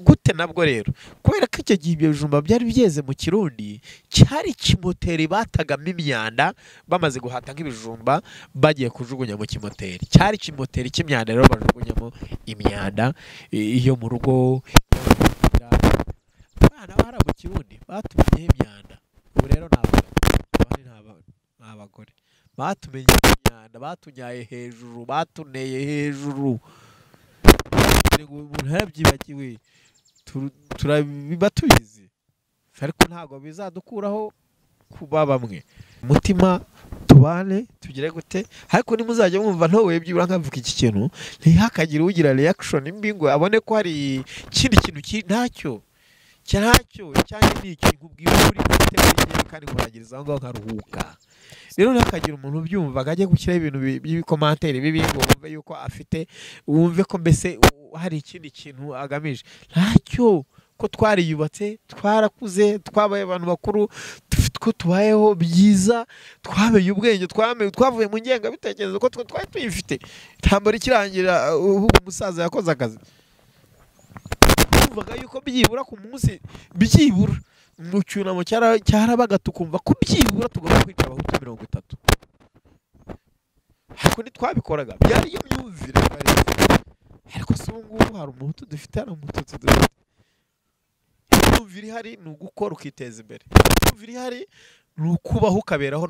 Gute nabwo rero, kubera ko icyo gihe ibyo bijumba byari byeze mu Kirundi, cyari kimoteri batagamo imyanda, bamaze guhata nk'ibijumba bagiye kujugunya mu kimoteri. Cyari kimoteri cy'imyanda rero, bajugunyamo imyanda iyo mu rugo. Abana bara mu Kirundi batumenyeho imyanda. Ubu rero ni abagabo, ni abagore batumenye imyanda, batunyaye hejuru, batuneye hejuru. Umuntu yarabyibagiwe, turabiba tubizi, ariko ntabwo bizadukuraho kuba bamwe. Umutima tubane tugire gute, ariko nimuzajya mwumva ntowe byibura nkavuga iki kintu, ntihakagire ugira reaction mbi ngo abone ko hari ikindi kintu ntacyo cyacyo cyane ni iki nkubwira uri mfite muri kandi nkurangiriza aho ngaho nkaruhuka. Rero ntihakagire umuntu ubyumva akajya gushyiraho ibintu by'ibikomantere bibi ngo wumve yuko afite, wumve ko mbese hari ikindi kintu agamije. Ntacyo, ko twariyubatse, twarakuze, twabaye abantu bakuru, dufite uko tubayeho byiza, twamenye ubwenge, twavuye mu ngengabitekerezo ko twari tuyifite. Intambara ikirangira ubu umusaza yakoze akazi. Twumvaga yuko byibura ku munsi, byibura mu cyunamo cyarabaga tukumva ko byibura tugomba kwica abahutu 30. Ariko ntitwabikoraga, byari iyo myumvire twari dufite. Ariko se ubu ngubu hari umuhutu dufite, hari umututsi dufite. Imyumvire ihari ni ugukora ukiteza imbere. Imyumvire ihari ni ukubaho ukaberaho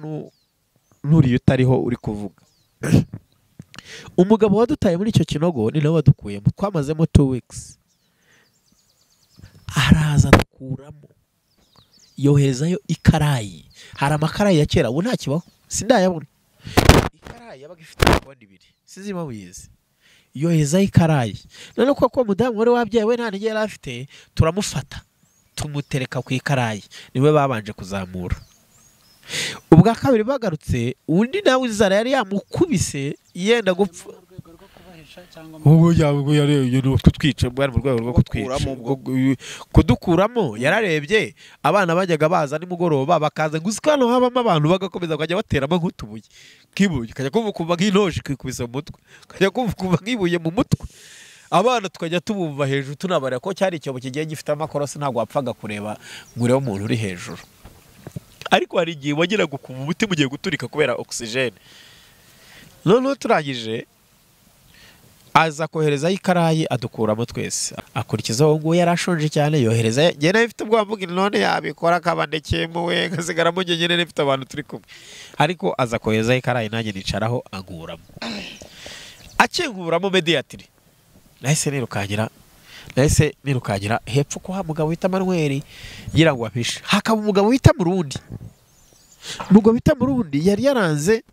n'uriya utariho uri kuvuga. Umugabo wadutaye muri icyo kinogo ni nawe wadukuyemo, twamazemo 2 weeks. Araza dukuramo, yoherezayo ikarayi. Hari amakarayi ya kera ubu ntakibaho, sindayabona. Ikarayi yabaga ifite imikono 2, sinzi impamvu yize. Yoherezayo ikarayi. None kuko mudamu wari wabyaye we nta ntege yari afite, turamufata tumutereka ku ikarayi, niwe babanje kuzamura. Ubwa kabiri bagarutse, undi nawe inzara yari yamukubise yenda gupfa. Ubwo yarebye kutwica, bwari mu rwego rwo kutwica, kudukuramo. Yararebye abana bajyaga baza nimugoroba bakaza gusa hano habamo abantu bagakomeza bakajya bateramo nk'utubuye kibuye, kajya kumva nk'intoshi kwikubisa mu mutwe, kajya kumva nk'ibuye mu mutwe. Abana tukajya tubumva hejuru tunabarira ko cyari icyobo kigiye gifite amakorosi, ntabwo wapfaga kureba ngo urebe umuntu uri hejuru. Ariko hari igihe wageraga ukumva umutima ugiye guturika kubera oxygene. Noneho turangije aza koherezayo ikarayi adukuramo twese, akurikizaho ngo yari ashonje cyane, yohereza. Njye nawe mfite ubwoba mvuga none yabikora akabandekeyemo we nkasigaramo njye nyine mfite abantu turi kumwe. Ariko aza koherezayo ikarayi nanjye nicaraho ankuramo. Akinkuramo mediatiri, nahise nirukagira hepfo ko ha mugabo wita Manuel ngira ngo apishe. Hakaba umugabo wita Murundi. Umugabo wita Murundi yari yaranze,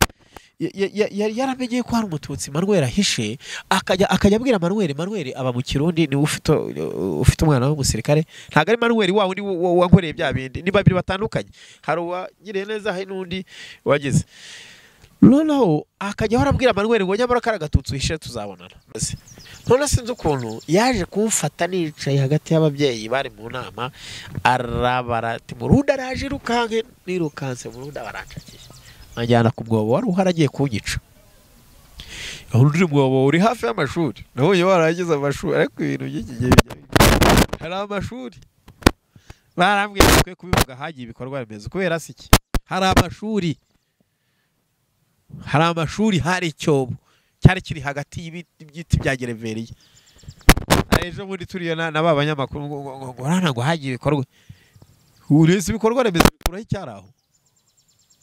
yari yaramenye ko hari umututsi Manuel ahishe, akajya abwira Manuel. Manuel aba mu Kirundi, ni ufite umwana w'umusirikare, ntabwo ari Manuel wa wundi wankoreye bya bindi, ni babiri batandukanye, hari uwagiriye neza hari n'undi wagize. Noneho akajya ahora abwira Manuel ngo nyamara kari agatutsi uhishe tuzabonana. None sinzi ukuntu yaje kumfata nicaye hagati y'ababyeyi bari mu nama, arabara ati Murundi araje irukanke, nirukanse Murundi abarancakiye, anjyana ku mwobo wari uhari agiye kunyica. Undi mwobo uri hafi y'amashuri, nabonye baragize amashuri, ariko ibintu by'iki gihe hari amashuri barambwiye twe kubivuga hagiye ibikorwa remezo kubera siki. Hari amashuri, hari amashuri, hari icyobo cyari kiri hagati y'ibiti bya gereveriya. Ejo bundi turiyo na ba banyamakuru ngo ngo hagiye ibikorwa, uretse ibikorwa remezo bikuraho icyaraho.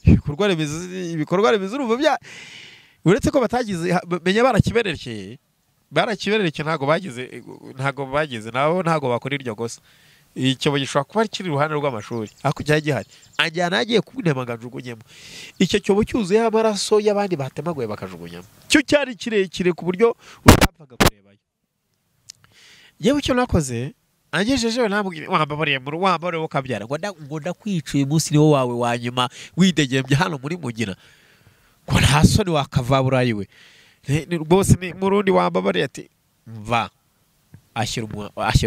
Ibikorwa remezo urumva bya uretse ko batagize menya barakibererekeye ntago bagize nabo ntago bakora iryo kosa. Icyobo gishobora kuba kiri iruhande rw'amashuri ariko cyari gihari, anjyana agiye kuntema ngajugunyemo. Icyo cyobo cyuzuye amaraso y'abandi batemaguye bakajugunyamo, cyo cyari kirekire ku buryo utapfaga kurebayo. Yewe icyo nakoze angejeje namubwira wambabariye mu wambabariye ukabyara ngo ndakwica uyu munsi niwo wawe wa nyuma widegembye hano muri Mugina, ngo nta soni wakavaburayi we rwose ni Murundi wambabariye ati mva. Ashyira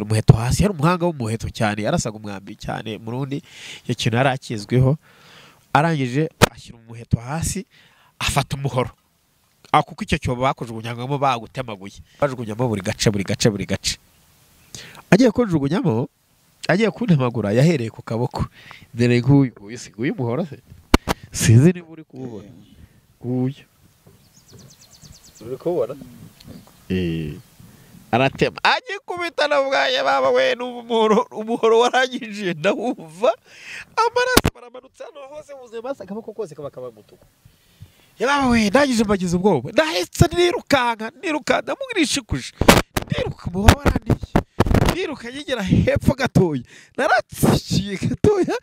umuheto hasi, yari umuhanga w'umuheto cyane, yarasaga umwambi cyane Murundi, icyo kintu yari akizwiho. Arangije ashyira umuheto hasi afata umuhoro, kuko icyo cyobo bakujugunyagamo bagutemaguye, bajugunyamo buri gace buri gace buri gace. Agiye kujugunyamo, agiye kuntemagura, yahereye ku kaboko. Dore nguyu nguyu muhoro se, sinzi niba uri kuwubona, nguyu uri kuwubona aratema agikubita na bwaye baba we n'umuhoro, umuhoro warangije ndawumva amaraso baramanutse hano hose muze basa akaboko kose kaba kaba mutuku. Yaba we ndangije mbagize ubwoba, ndahetse nirukanka ndamugirishikuje, ndiruka umuhoro warandiye, ndiruka yigera hepfo gatoya, naratsikiye gatoya,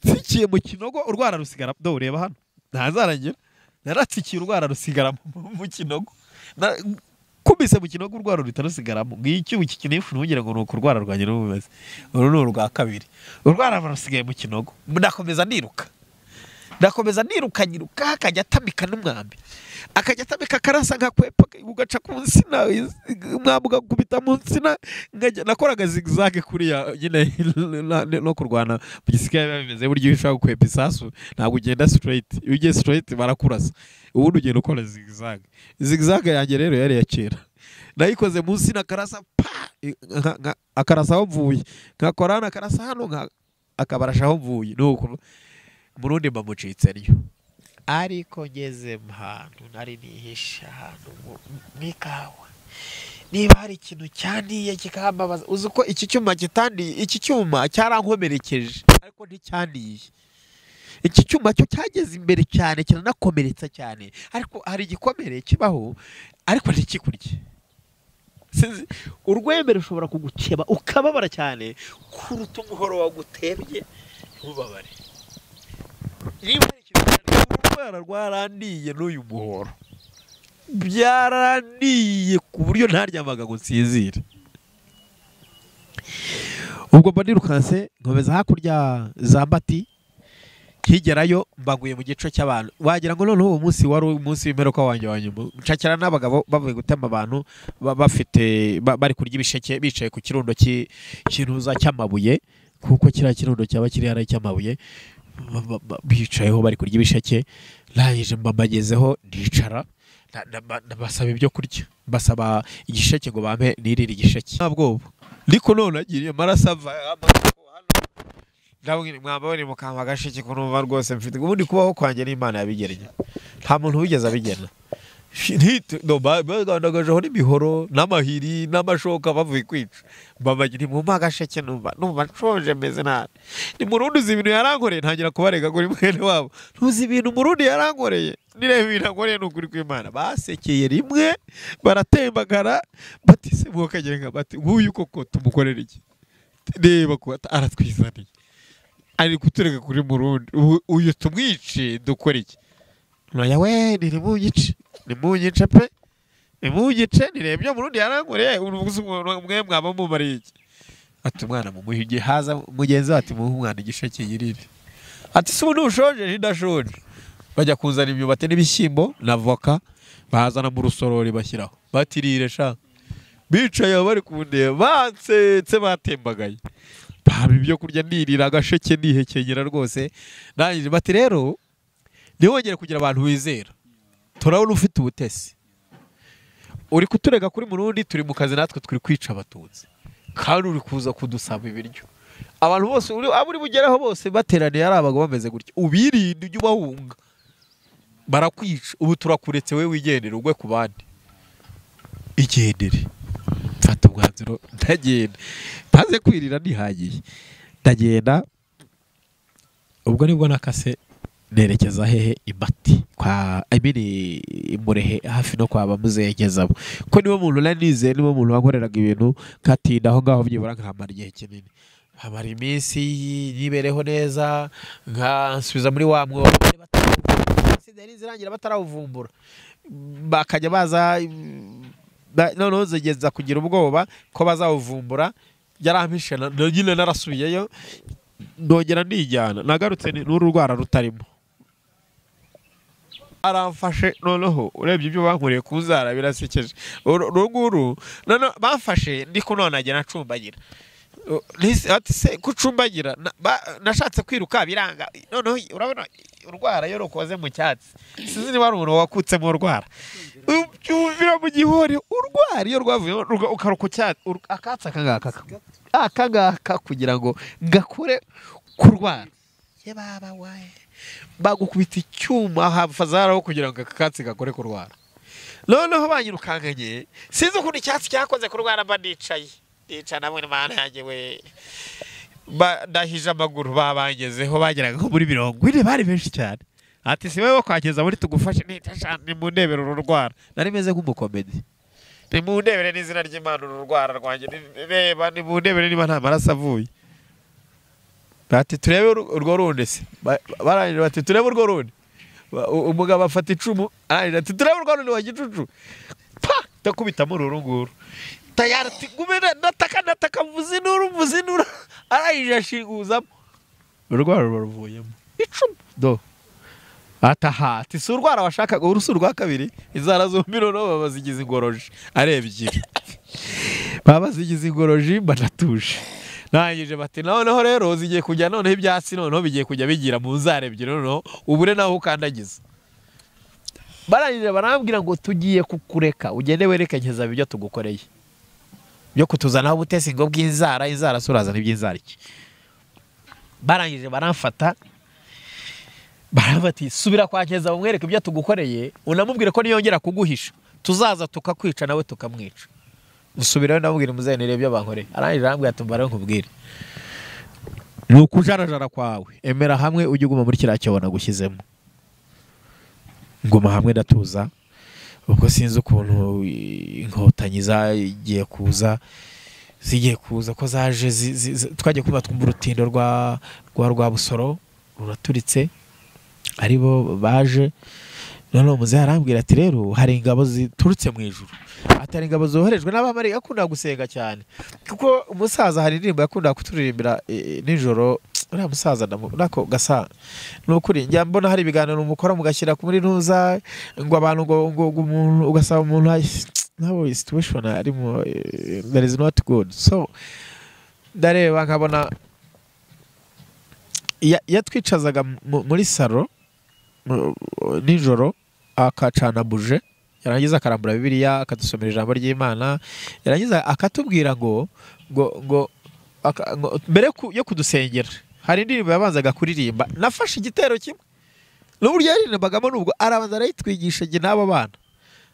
tsikiye mu kinogo urwara rusigara. Do ureba hano ntazarangira, naratsikiye urwara rusigara mu kinogo, kubise mu kinogo urwara rutarusigaramo. Ngiki iki kinifu ntugira ngo nuko urwara rwanye n'ubumaze. Uru ni urwa kabiri, urwara rusigaye mu kinogo. Ndakomeza niruka Ndakomeza nirukanyiruka, akajya atamika n'umwambi, akajya atamika akarasa nkakwepa, ugaca ku nsina, umwambi ugakubita mu nsina. Nakoraga zigzag kuriya nyine no kurwana mu gisirikare biba bimeze. Burya iyo ushaka gukwepa isasu ntabwo ugenda straight, iyo ugiye straight barakurasa, ubundi ugenda ukora zigzag. Zigzag yanjye rero yari iya kera, nayikoze mu nsina, akarasa pa, akarasa aho mvuye, nkakora hano akarasa hano, akabarasha aho mvuye. Nuko Murundi mbamucitse ryo, ariko ngeze ahantu nari nihishe ahantu mu ikawa, niba hari ikintu cyandiye kikambabaza, uzi ko iki cyuma kitandiye, iki cyuma cyarankomerekeje ariko nticyandiye. Iki cyuma cyo cyageze imbere cyane kiranakomeretsa cyane, ariko hari igikomere kibaho ariko ntikikurye. Urwembe rushobora kugukeba ukababara cyane kuruta umuhoro wagutebye ntubabare. Niba hari ikintu urwara rwarandiye n'uyu muhoro byarandiye ku buryo ntaryamaga ngo nsinzire. Ubwo mba nirukanse nkomeza hakurya za Mbati, nkigerayo mbaguye mu gico cy'abantu, wagira ngo noneho uwo munsi wari umunsi w'imperuka wanjye wa nyuma. Nshakira n'abagabo bavuye gutema abantu bafite bari kurya ibisheke, bicaye ku kirundo cy'intuza cy'amabuye, kuko kiriya kirundo cyaba kiri hariya cy'amabuye, bicayeho bari kurya ibisheke. Ndangije mbagezeho ndicara, ndabasaba ibyo kurya, mbasaba igisheke ngo bampe nirire igisheke. Ntabwo ndiko none agiriye amaraso ava ndabwira mwambabone mukamba agasheke ko numva rwose mfite ubundi kubaho kwanjye n'Imana yabigereye, nta muntu wigeze abigena. Bagandagajeho n'imihoro n'amahiri n'amashoka bavuye kwica, mbabagira mumpa agasheke numva nshonje meze nabi. Ni Murundi uzi ibintu yarankoreye, ntangira kubarega kuri mwene wabo, ntuzi ibintu Murundi yarankoreye, nireba ibintu ankoreye ni ukuri kw'Imana. Basekeye rimwe baratembagara, bati se mwokagira bati nk'uyu koko tumukorera iki? Reba ko aratwizaniye, ari kuturega kuri Murundi, uyu tumwice dukora iki? Noya we nimunyice, nimunyice pe, nimunyice, nirebye Murundi yarankoreye, mwe mwaba mumariye iki? Ati umwana mumuhe igihaza, mugenzi we ati muhe umwana igisheke yirire. Ati se ubu ntushonje? Ntidashonje. Bajya kuzana imyumbati n'ibishyimbo na voka, bazana mu rusorori bashyiraho, batirire sha. Bicaye bari kundeba bansetse batembagaye, baba ibyo kurya nirira agasheke nihekengera rwose. Ndangije bati rero ntiwongere kugira abantu wizera, turabona ufite ubutesi, uri kuturega kuri Murundi, turi mu kazi natwe turi kwica abatutsi, kandi uri kuza kudusaba ibiryo. Abantu bose abo uri bugeraho bose bateraniye ari abagabo bameze gutya, ubirinde ujye ubahunga barakwica. Ubu turakuretse we wigendere ugwe ku bandi, igendere. Mfata umwanzuro ndagenda, maze kwirira nihagiye ndagenda. Ubwo nibwo nakase nerekeza hehe? Imbati kwa Emini Murehe, hafi no kwa bamuzekezabo, ko niwo muntu nanize, niwo muntu wankoreraga ibintu katinda aho ngaho byibura nkamara igihe kinini, nkamara iminsi yibereho neza, nkansubiza muri wa mwobo zirangira batarawuvumbura, bakajya baza noneho zigeza kugira ubwoba ko bazawuvumbura. Yarampishe nyine narasubiyeyo ndongera ndijyana, nagarutse n'uru rwara rutarimo. Aramfashe noneho urebye ibyo bankoreye ku nzara birasekeje. Uru nguru none bamfashe ndiko none agera ncumbagira, ati se kucumbagira, nashatse kwiruka biranga. Noneho urabona urwara iyo rukoze mu cyatsi, sinzi niba ari umuntu wakutsemo urwara ubyumvira mu gihori, urwara iyo rwavuye ukaruka cyatsi akatsi akangaka akangaka kugira ngo gakure kurwara. Ye baba wae, bagukubita icyuma hafazaraho kugira ngo akatsi gakore kurwara. Noneho banyirukankanye, sinzi ukuntu icyatsi cyakoze kurwara, mba nicaye nica namwe Imana yanjye we, ndahije amaguru babangezeho bageraga nko muri 40, bari benshi cyane. Ati si wowe kwageza muri tugufashe, ni mu ndebere uru rwara. Nari meze nk'umukomedi, ni mu ndebere n'izina ry'Imana uru rwara rwanjye, reba ni mu ndebere niba nta maraso avuye. Bati turebe urwo rundi se, barangije bati turebe urwo rundi. Umugabo afata icumu arangije ati turebe urwo rundi wa gicucu, pa ndakubitamo uru nguru tayari, ati gume nataka nataka mvuze induru mvuze induru, arangije ashinguzamo urwara ruvuyemo icumu do. Ataha ati si urwara washakaga, urusu rwa kabiri, inzara zombi noneho baba bazigize ingoroji ari ebyiri, baba bazigize ingoroji mbanatuje. Nangije bati noneho rero zigiye kujya noneho ibyatsi noneho bigiye kujya bigira mu nzara ebyiri, noneho ubure naho ukandagiza. Barangije barambwira ngo tugiye kukureka ugende wereke nkeza ibyo tugukoreye byo kutuzanaho ubutesi ngo bw'inzara, inzara surazana iby'inzara iki. Barangije baramfata barabati subira kwa Nkeza umwereke ibyo tugukoreye, unamubwire ko niyongera kuguhisha tuzaza tukakwica nawe tukamwica. Usubirayo ndamubwira muzenere ibyo bankoreye. Arangije arambwira ati mbara nkubwire, ni ukujarajara kwawe, emera hamwe ujye uguma muri kiriya cyobo nagushyizemo. Nguma hamwe ndatuza. Ubwo sinzi ukuntu inkotanyi zagiye kuza, zigiye kuza ko zaje twagiye kuba twumva urutindo rwa Rwabusoro ruraturitse, aribo baje. Noneho muzehe arambwira ati rero hari ingabo ziturutse mu ijuru, atari ingabo zoherejwe n'abamarayika. Akunda gusenga cyane kuko umusaza hari indirimbo yakunda kuturirimbira nijoro. Uriya musaza nako gasa nukuri njya mbona hari ibiganiro mukora mugashyira muri ntuza ngo abantu ngo umuntu ugasaba umuntu nabo situation arimo that is not good. So ndareba nkabona yatwicazaga muri saro nijoro akacana buje, yarangiza akarambura Bibiliya akadusomera ijambo ry'Imana, yarangiza akatubwira ngo ngo mbere yo kudusengera hari indirimbo yabanzaga kuririmba. Nafashe igitero kimwe n'uburyo yaririmbagamo, nubwo arabanza arayitwigisha njye n'abo bana,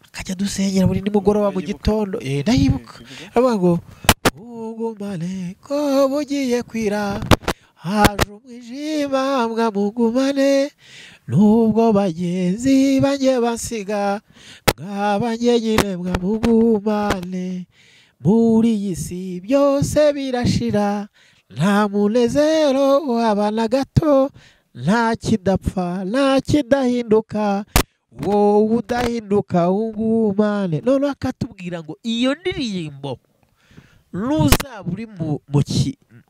akajya dusengera buri nimugoroba mu gitondo. Ndayibuka avuga ngo ugumane ko bugiye kwira, haje umwijima mwamugumane, nubwo bagenzi banjye basiga, mwabanje nyine mwamugumane, muri iyi si byose birashira, nta munezero waba na gato, nta kidapfa nta kidahinduka, wowe udahinduka ungumane. Noneho akatubwira ngo iyo ndirimbo nuzaba uri mu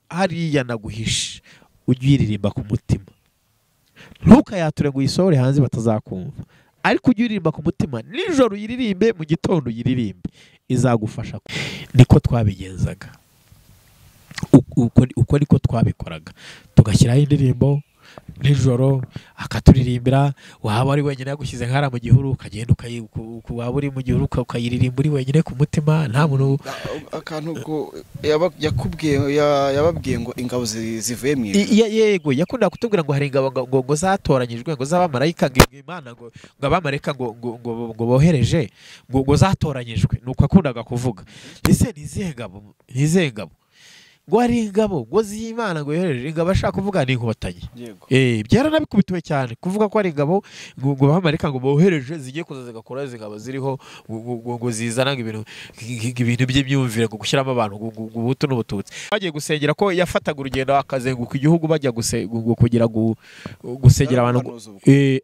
hariya naguhishe ujye uyiririmba ku mutima, ntukayature ngo uyisohore hanze batazakumva, ariko ujye uririmba ku mutima nijoro uyiririmbe, mu gitondo uyiririmbe, izagufasha. Niko twabigenzaga, uko niko twabikoraga, tugashyiraho indirimbo nijoro akaturirimbira. Waba ari wenyine yagushyize nkara mu gihuru ukagenda waba uri mu gihuru ukayiririmba uri wenyine ku mutima, nta muntu. Akantu ko yakubwiye yababwiye ngo ingabo zivuye mu ijuru. Yego yakunda kutubwira ngo hari ingabo ngo zatoranyijwe ngo z'abamarayika, ngo Imana ngo abamarayika ngo bohereje ngo zatoranyijwe, nuko akundaga kuvuga. Ese ni ngabo, ni ngabo ngo ari ingabo ngo z'Imana ngo yohereje ingabo, ashaka kuvuga ni inkotanyi. Byaranabikubitiwe cyane kuvuga ko ari ingabo ngo bamarika ngo bohereje zigiye kuza zigakora zingabo ziriho ngo zizana ibintu by'imyumvire ngo gushyiramo abantu ngo ubutu n'ubututsi. Bagiye gusengera ko yafataga urugendo akazenguka igihugu bajya kugira gusengera abantu.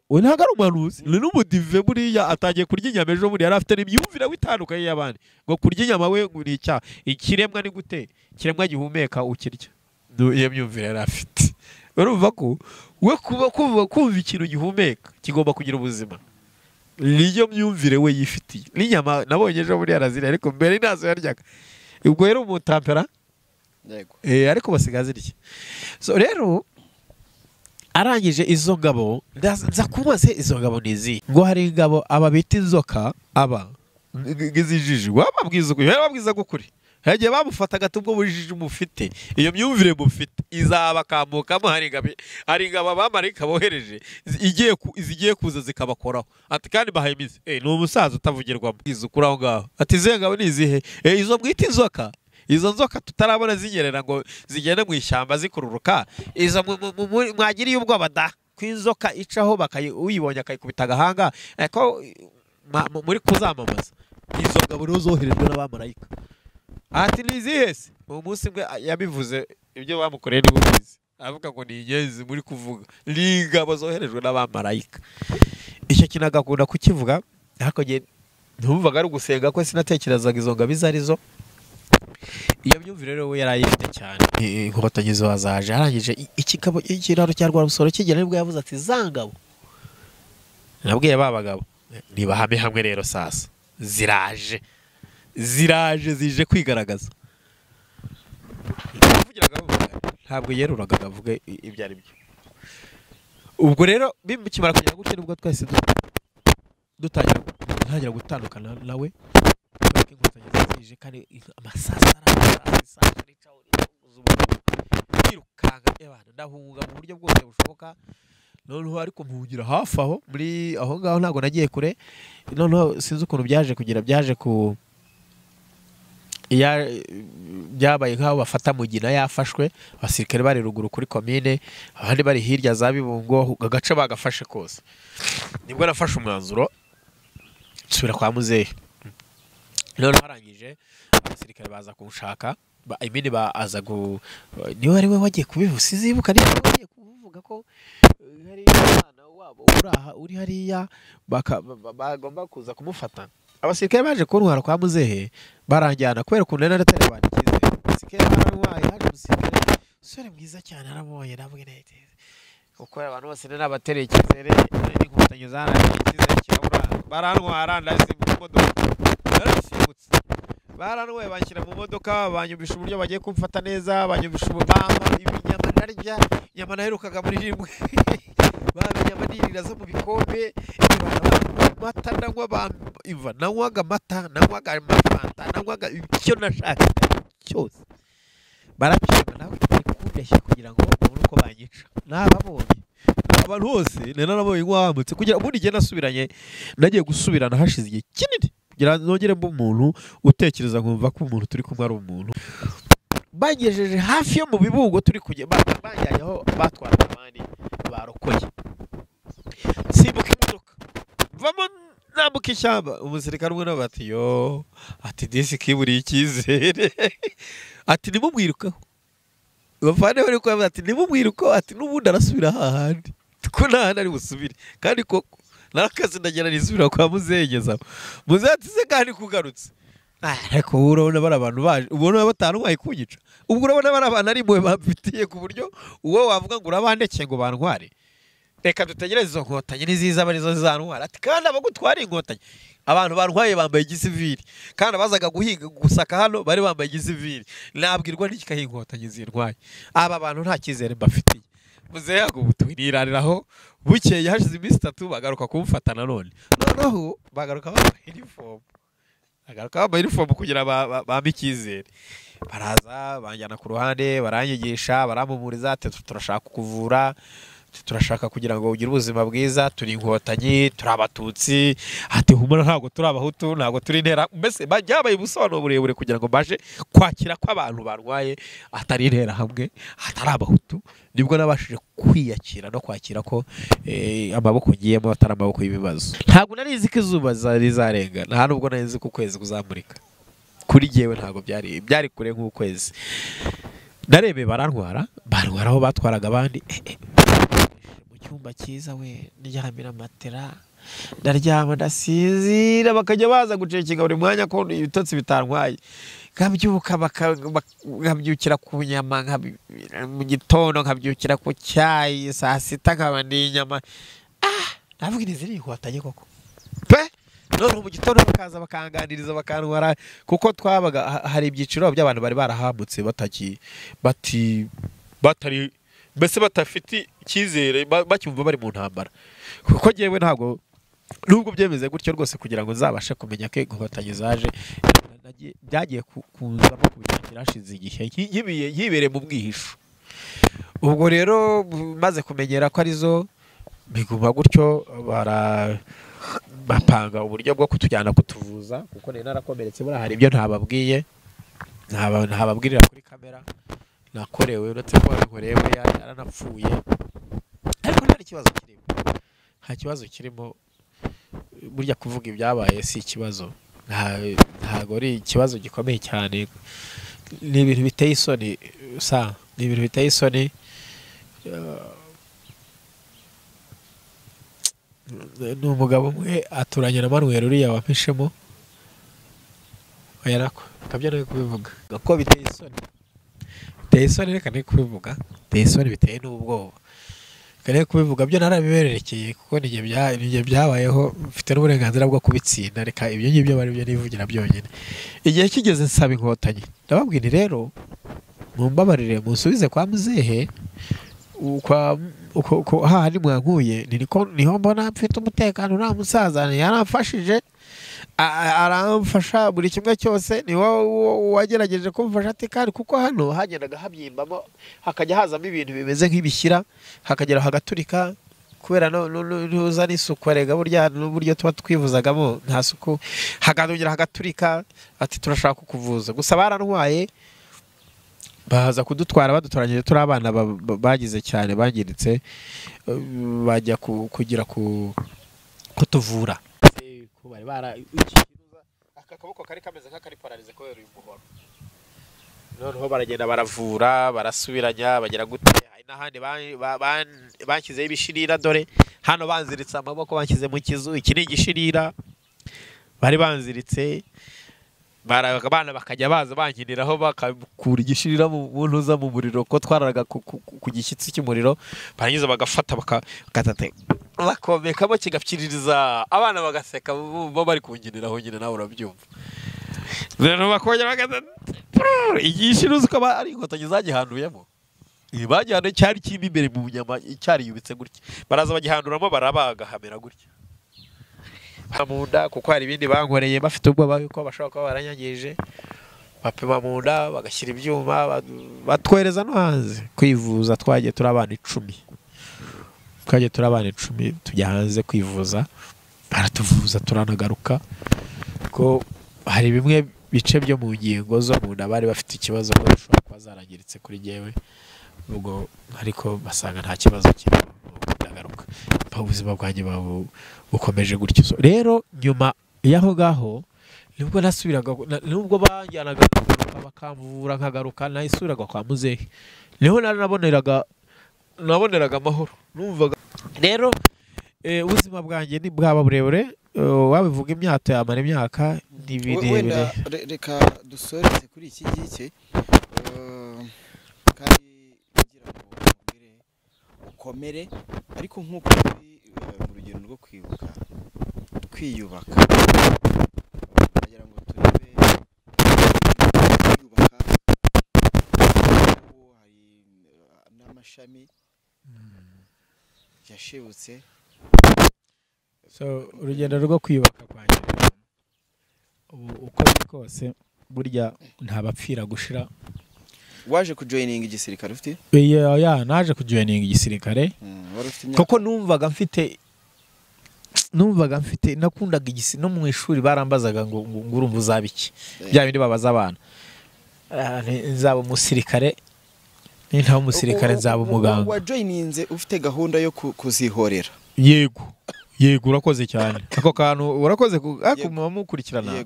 We ntago ari umuhanuzi, ni n'umudive buriya atangiye kurya inyama ejo bundi, yari afite n'imyumvire witandukanye y'abandi ngo kurya inyama we ngo ni icyaha, ikiremwa ni gute, ikiremwa gihumeka ukirya, iyo myumvire yari afite. Urumva ko we kuba kumva ikintu gihumeka kigomba kugira ubuzima, niyo myumvire we yifitiye. N'inyama nabonye ejo buriya arazirya, ariko mbere ntazo yaryaga, ubwo rero umutampera yego, ariko basigaye azirya. So rero arangije izo ngabo nza kubaze izo ngabo nizi ngo hari ingabo aba bita inzoka aba ngizijiji wababwiza ukuri, bababwiza gukuri. Hagiye bamufataga tubwo bujiji mufite, iyo myumvire mufite izabakamukamo. Hari ingabo abamarayika bohereje igiye kuza zikabakoraho. Ati kandi bahaye imizi. Ni umusaza utavugirwamo izukura aho ngaho. Ati izihe ngabo ni izihe? Izo mwita inzoka, izo nzoka tutarabona zinyerera ngo zigende mu ishyamba zikururuka, izo mwagiriye ubwoba da ko inzoka icaho uyibonye akayikubita agahanga, ko muri kuzamamaza izo ngabo rero zoherejwe n'abamarayika. Ati nizihe se? Umunsi mwe yabivuze ibyo bamukoreye ni bubizi, avuga ngo ni inyenzi muri kuvuga, ni ingabo zoherejwe n'abamarayika. Icyo kintu agakunda kukivuga, ariko njye ntumvaga ari ugusenga ko sinatekerezaga izo ngabo izo arizo. Iyo myumvire rero we yarayifite cyane. Inkotanyi zaje arangije ikiraro cya Rwabusoro kigera nibwo yavuze ati za ngabo Nabwiye ba bagabo nibahame hamwe rero sasa ziraje zije kwigaragaza. Ntabwo yeruraga avuge ibyo ari byo. Ubwo rero bimukimara kugera gutya nubwo twese dutangira gutandukana nawe, inkotanyi zije kandi amasasa yirukanka abantu ndahunga mu buryo bwose bushoboka. Noneho ariko mpugira hafi aho muri aho ngaho ntabwo nagiye kure. Noneho sinzi ukuntu byaje kugira byaje ku byabaye nk'aho bafata Mugina yafashwe, abasirikare bari ruguru kuri komine, abandi bari hirya za Bibungo, agace bagafashe kose. Nibwo nafashe umwanzuro nsubira kwa muzehe. Noneho harangije abasirikare baza kunshaka, imini baza niwe ari we wagiye kubivuga, sizibuka niba wagiye kuvuga ko hari umwana wabo uri hariya bagomba kuza kumufata. Abasirikare baje kuntwara kwa muzehe baranjyana kubera ukuntu nari naratari abantu icyizere. Abasirikare barantwaye, haje umusirikare umusore mwiza cyane aramubonye ndamubwira nti kuko abantu bose nari nabatereye icyizere, n'inkotanyi zarangiye icyizere kirabura, barantwara ndasimbuka imodoka, narasimbutse barantwaye banshyira mu modoka, banyumvisha uburyo bagiye kumfata neza, banyumvisha ububama ibinyama ndarya, inyama naherukaga muri rimwe baba nirira zo mu bikombe, amata ndanywa, iva nanywaga amata, nanywaga amafanta, nanywaga icyo nashakaga cyose. Baracyuma nawe kundeshya kugira ngo babone uko banyica. Nababonye abantu bose narabonye nkwambutse kugira ubundi igihe nasubiranye, nagiye gusubirana hashize igihe kinini kugira nongere mbe umuntu utekereza nkumva ko umuntu turi kumwe ari umuntu. Bagejeje hafi yo mu Bibungo turi kujya banjyanye aho batwaraga abandi barokoye, simbuka imodoka mvamo nambuka ishyamba. Umusirikare umwe nawe ati yo, ati disi kiburiye icyizere, ati nimumwirukaho. Bavane bari kubaza ati nimumwirukaho, ati n'ubundi arasubira hahandi ko nta handi ari busubire. Kandi koko narakaze ndagera nisubira kwa muzehe, muzehe ati se kandi kugarutse. Ariko urabona bari abantu baje, ubona batantwaye kunyica, ubwo urabona bari abantu ari impuhwe bamfitiye ku buryo uwo wavuga ngo urabandekeye ngo bantware, reka dutegereze izo nkotanyi niziza arizo zizantwara. Ati kandi abagutwara inkotanyi, abantu bantwaye bambaye igisivili, kandi abazaga guhiga gusaka hano bari bambaye igisivili, nabwirwa n'iki ko inkotanyi zintwaye? Aba bantu nta cyizere mbafitiye. Muzehe ngo twirariraho, bukeye hashize iminsi 3 bagaruka kumfata nanone. Noneho bagaruka bambaye uniform, bagaruka bambaye uniform kugira bampe icyizere. Baraza banjyana ku ruhande, baranyigisha, barampumuriza, ati turashaka kukuvura, turashaka kugira ngo ugire ubuzima bwiza, turi inkotanyi, turi abatutsi, ati humura ntabwo turi abahutu, ntabwo turi intera. Mbese byabaye ubusobanuro burebure kugira ngo mbashe kwakira ko abantu barwaye atari intera hamwe, atari abahutu. Nibwo nabashije kwiyakira no kwakira ko amaboko ngiyemo atari amaboko y'ibibazo. Ntabwo nari nzi ko izuba rizarenga, nta nubwo nari nzi ko ukwezi kuzamurika. Kuri jyewe ntabwo byari kure nk'ukwezi. Narebeye barantwara, barantwara aho batwaraga abandi. Mu cyumba cyiza we, ndyamira matera, ndaryama ndasinzira, bakajya baza gucekinga buri mwanya ko ibitotsi bitantwaye. Nkabyuka nkabyukira ku nyama, mu gitondo nkabyukira ku cyayi, saa sita nkaba ndi inyama. Navuga izi ni inkotanyi koko pe. Noneho mu gitondo bakaza bakanganiriza bakantwara, kuko twabaga hari ibyiciro by'abantu bari barahambutse batari mbese batafite icyizere, bacyumva bari mu ntambara. Kuko njyewe ntabwo nubwo byemeze gutyo rwose kugira ngo nzabashe kumenya ko inkotanyi zaje, byagiye kuzamo kubigira hashize igihe yibereye mu bwihisho. Ubwo rero maze kumenyera ko arizo biguma gutyo, bapanga uburyo bwo kutujyana kutuvuza, kuko nari narakomeretse. Buriya hari ibyo ntababwiye, ntababwirira kuri kamera nakorewe, uretse ko wabinkoreye we yaranapfuye, ariko nta kibazo kirimo, nta kibazo kirimo. Burya kuvuga ibyabaye si ikibazo, ntabwo ari ikibazo gikomeye cyane. Ni ibintu biteye isoni, ni ibintu biteye isoni. Ni umugabo umwe aturanye na Manuel uriya wampishemo, oya nako kabyo nari kubivuga ko biteye isoni, biteye isoni, reka nari kubivuga, biteye isoni, biteye n'ubwoba. Kare kubivuga byo narabibererekeye kuko nige byabayeho, mfite n'uburenganzira bwo kubitsinda. Reka ibyo ngibyo bari byo nivugira byonyine. Igihe kigeze nsaba Inkotanyi, ndababwira rero mumbabarire musubize kwa muzehe kwa hahandi mwankuye, niho mbona mfite umutekano. Nta musaza yaramfashije, aramfasha buri kimwe cyose, ni wagerageje kumfasha ati kandi kuko hano hagendaga habyimbamo hakajya hazamo ibintu bimeze nk'ibishyira, hakagera hagaturika kubera ntuza n'isuku. Erega burya n'uburyo tuba twivuzagamo nta suku, hakongera hagaturika. Ati turashaka kukuvuza. Gusa barantwaye baza kudutwara, badutoranyije turi abana bagize cyane bangiritse, bajya kugira kutuvura. Bari bara aka kaboko kari kameze nk'akari pararize kubera uyu muhoro. Noneho baragenda baravura, barasubiranya, bagera gute. Hari n'ahandi banshyizeho ibishirira, dore hano banziritse amaboko, banshyize mu kizu. Iki ni igishirira bari banziritse. Abana bakajya baza bankiniraho, bakakura igishirira mu ntuza mu muriro, ko twararaga ku gishyitsi cy'umuriro, barangiza bagafata bakatate bakomekamo kigapyiririza, abana bagaseka bo bari kunginiraho nyine, nawe urabyumva. Rero bakongera bagatata igishirira, uzi ko ari Inkotanyi zagihanduyemo. Bagihanduye cyari kirimo imbere mu nyama, cyariyubitse gutya, baraza bagihanduramo, barabaga hamera gutya mu nda, kuko hari ibindi bankoreye bafite ubwoba yuko bashobora kuba baranyangije. Bapima mu nda, bagashyira ibyuma, batwohereza no hanze kwivuza. Twagiye turi abana 10, twagiye turi abana 10 tujya hanze kwivuza, baratuvuza turanagaruka. Ko hari bimwe bice byo mu ngingo zo mu nda bari bafite ikibazo ko bishobora kuba zarangiritse kuri jyewe, ubwo ariko basanga nta kibazo kirimo, ndagaruka. Ubuzima bwanjye bukomeje gutyo. Rero nyuma y'aho ngaho nibwo nasubiraga, nubwo banjyanaga bakamvura nkagaruka, nayisubiraga kwa muzehe, niho naboneraga amahoro. Numvaga rero ubuzima bwanjye ni bwaba burebure, wabivuga imyato yamara imyaka ni birebire. Reka dusoreze kuri iki ngiki, kandi kugira ngo ukomere, ariko nk'uko turi mu rugendo rwo kwibuka twiyubaka, kugira ngo turebe twiyubaka, hari n'amashami yashibutse. So urugendo rwo kwiyubaka kwanjye ubu uko biri kose, burya ntabapfira gushira. Waje kujoininga igisirikare ufite? Ya, naje kujoininga igisirikare kuko numvaga mfite nakundaga igisi. No mu ishuri barambazaga ngo urumva uzaba iki, bya bindi babaza abana. Nzaba umusirikare, nintaba umusirikare nzaba umuganga. Wajoininze ufite gahunda yo kuzihorera? Yego yego, urakoze cyane. Ako kantu urakoze mukurikirana.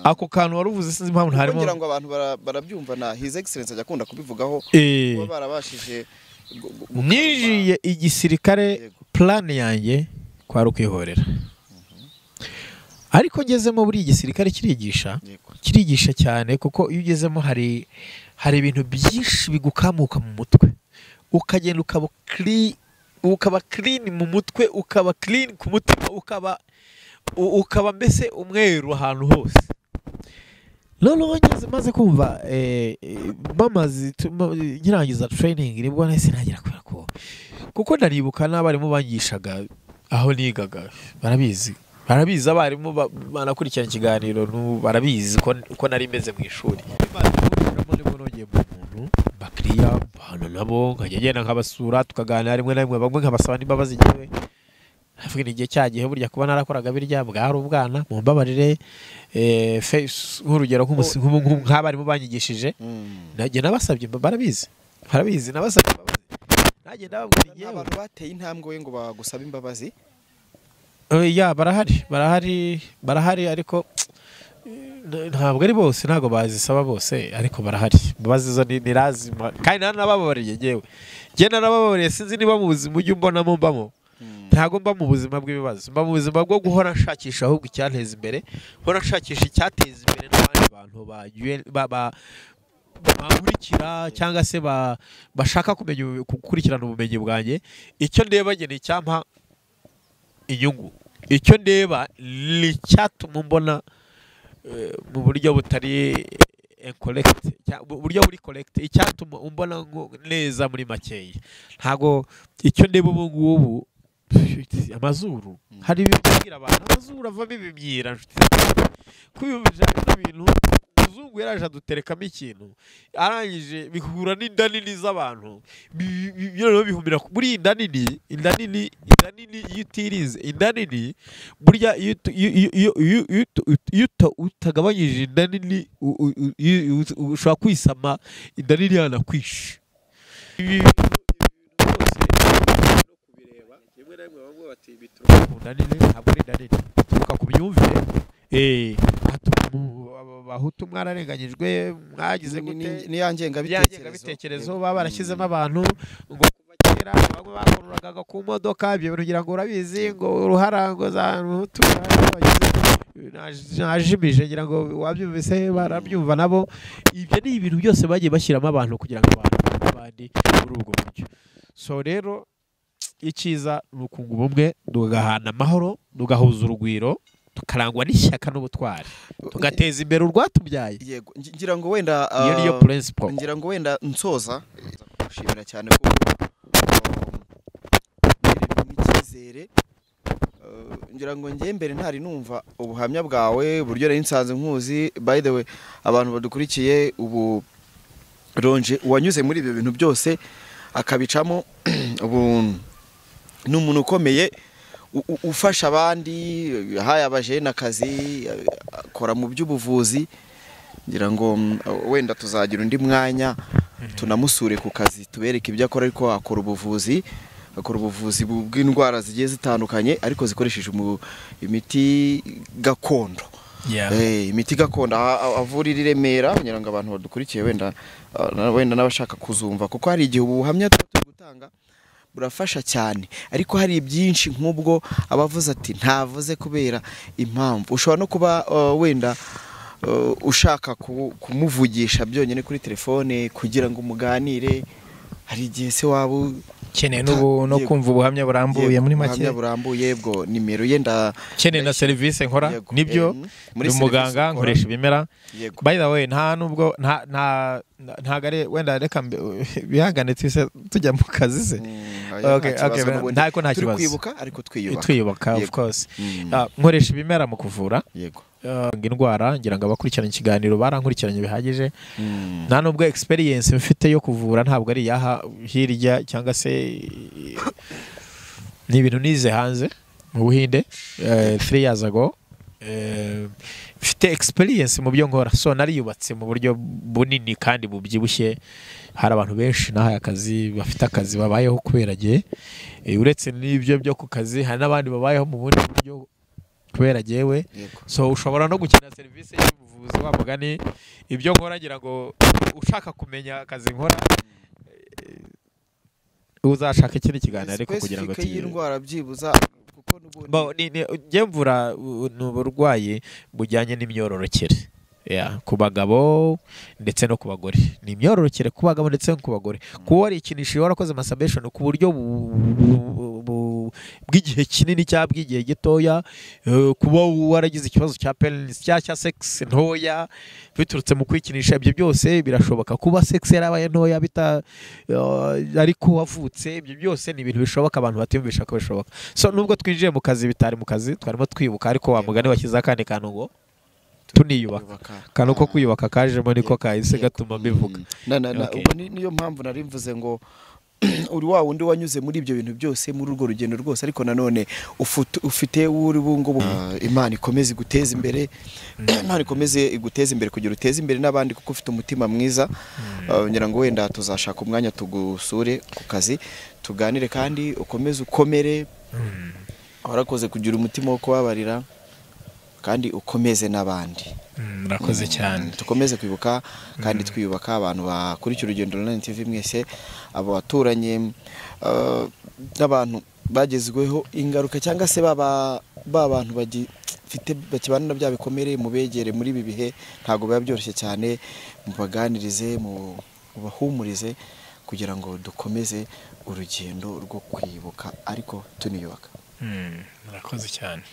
Ako kantu waruvuze sinzi impamvu ntarimo, kugira ngo abantu barabyumva, na His Excellency ajya akunda kubivugaho, kuba barabashije. Ninjiye igisirikare plan yanjye kwari ukwihorera, ariko ngezemo buri igisirikare kirigisha, kirigisha cyane, kuko iyo ugezemo hari ibintu byinshi bigukamuka mu mutwe, ukagenda ukaba clean mu mutwe, ukaba clean ku mutima, ukaba mbese umweru ahantu hose. Noneho ngeze maze kumva bamaze nkirangiza training, nibwo nahise ntagira kubera ko kuko ndaribuka n'abarimu bangishaga aho nigaga, barabizi abarimu banakurikirana ikiganiro, barabizi ko nari meze mu ishuri. Nibwo nongeye mu muntu bakiriya mbana nabo, nkajya ngenda nkabasura, tukaganira rimwe na rimwe, bamwe nkabasaba n'imbabazi. Njyewe navuga igihe cyagihe burya kuba narakoraga birya bwari ubwana, mumbabarire. Nk'urugero nk'abarimu banyigishije, najye nabasabye, barabizi nabasabye imbabazi, najye ndababwira igihe abantu bateye intambwe ngo bagusaba imbabazi. Ya, barahari ariko ntabwo ari bose, ntabwo bazisaba bose, ariko barahari. Imbabazi zo ni lazima, kandi narabababariye njyewe. Njye narabababariye, sinzi niba mu buzima ujya umbonamo mbamo. Ntabwo mba mu buzima bw'ibibazo, mba mu buzima bwo guhora nshakisha ahubwo icyanteza imbere, guhora nshakisha icyateza imbere n'abandi bantu bankurikira cyangwa se bashaka kumenya gukurikirana ubumenyi bwanjye, icyo ndeba njye ni icyampa inyungu, icyo ndeba ni icyatuma mbona mu buryo butari incorrect, buryo buri correct, icyatuma umbona neza muri makeya. Ntago icyo ndeba ubu ngubu amazuru, hari ibibwira abantu amazuru avamo ibimyira, nshuti kwiyumvisha bino bintu. Umuzungu yaraje aduterekamo ikintu, arangije bihura n'inda nini z'abantu, noneho bihumira muri inda nini, inda nini, inda nini. Iyo utirinze inda nini, burya iyo utagabanyije inda nini ushobora kwisama inda nini yanakwishe. Ibi bintu byose no kubireba rimwe na rimwe bamwe bati bituruka ku nda nini, ntabwo ari inda nini, bituruka ku myumvire. Abahutu mwararenganyijwe, mwagize gute, ni ya ngengabitekerezo baba barashyizemo abantu ngo kuva kera bamwe bakururaga ku modoka, ibyo bintu ngira ngo urabizi, ngo uruhara ngo za Hutu najimije, ngira ngo wabyumvise, barabyumva nabo. Ibyo ni ibintu byose bagiye bashyiramo abantu kugira ngo abantu abandi muri ubwo buryo. So rero icyiza ni ukunga ubumwe, tugahana amahoro, tugahuza urugwiro, tukarangwa n'ishyaka n'ubutwari, tugateza imbere urwatubyaye. Yego, ngira ngo wenda iyo niyo principle. Ngira ngo wenda nsoza gushimira cyane ko icyizere, ngira ngo njye mbere ntari numva ubuhamya bwawe, uburyo nari nsanze nkuzi. By the way, abantu badukurikiye, ubu Ronje wanyuze muri ibyo bintu byose akabicamo, ubu ni umuntu ukomeye ufasha abandi, yahaye abajene akazi, akora mu by'ubuvuzi. Ngira ngo wenda tuzagira undi mwanya tunamusure ku kazi tubereke ibyo akora, ariko akora ubuvuzi, akora ubuvuzi bw'indwara zigiye zitandukanye ariko zikoresheje imiti gakondo. Imiti gakondo avurira i Remera. Ngira ngo abantu badukurikiye wenda wenda n'abashaka kuzumva, kuko hari igihe ubuhamya tuba turi gutanga burafasha cyane, ariko hari byinshi nk'ubwo abavuze ati ntavuze kubera impamvu. Ushobora no kuba wenda ushaka kumuvugisha byonyine kuri telefone kugira ngo umuganire, hari igihe se waba ukeneye no kumva ubuhamya burambuye muri make. Ubuhamya burambuye bwo nimero yenda ukeneye na serivisi nkora, nibyo ndi umuganga nkoresha ibimera. By the way, nta nubwo nta ntagare wenda reka bihangane twise tujya mu kazi se. Okay, ntako nta kibazo, twibuka ariko twiyubaka, twiyubaka of course. Nkoresha ibimera mu kuvura yego indwara, ngira ngo abakurikiranye ikiganiro barankurikiranye bihagije. Nta nubwo experience mfite yo kuvura ntabwo ari yaha hirya cyangwa se ni ibintu nize hanze mu Buhinde 3 years ago. Mfite experience mu byo nkora, so nariyubatse mu buryo bunini kandi bubyibushye. Hari abantu benshi nahaye akazi, bafite akazi babayeho kubera gihe, uretse n'ibyo byo ku kazi hari n'abandi babayeho mu bundi buryo kubera jewe. So ushobora no gukenera serivisi y'ubuvuzi wa mugani, ibyo nkora ngira ngo ushaka kumenya akazi nkora uzashaka ikindi kiganiro, ariko kugira ngo y'indwara byibuza kuko n'ubundi njye mvura n'uburwayi bujyanye n'imyororokere ku bagabo ndetse no ku bagore. Ni imyororokere ku bagabo ndetse no ku bagore. Kuba warikinishije warakoze masturbation ku buryo bw'igihe kinini cyangwa bw'igihe gitoya, kuba waragize ikibazo cya penis cya sex ntoya biturutse mu kwikinisha, ibyo byose birashoboka. Kuba sex yarabaye ntoya bita ariko wavutse, ibyo byose ni ibintu bishoboka abantu batiyumvisha ko bishoboka. So nubwo twinjiye mu kazi bitari mu kazi twarimo twibuka, ariko wa mugani washyize akandi kantu ngo tuniyubaka, kantu ko kwiyubaka kajemo niko kahise gatuma mbivuga. Ubwo niyo mpamvu nari mvuze ngo uri wa wundi wanyuze muri ibyo bintu byose muri urwo rugendo rwose, ariko nanone ufite uri bungo. Imana ikomeze iguteze imbere, Imana ikomeze iguteze imbere kugira uteze imbere n'abandi, kuko ufite umutima mwiza. Ngira ngo wenda tuzashaka umwanya tugusure ku kazi tuganire, kandi ukomeze ukomere, warakoze kugira umutima wo kubabarira kandi ukomeze n'abandi. Murakoze cyane. Tukomeze kwibuka kandi twiyubaka. Abantu bakurikira Urugendo Online TV mwese, abo baturanye n'abantu bagezweho ingaruka cyangwa se baba bantu bagifite bakibana na bya bikomere, mubegere muri ibi bihe ntago biba byoroshye cyane. Mubaganirize, mubahumurize kugira ngo dukomeze urugendo rwo kwibuka ariko tuniyubaka. Murakoze cyane.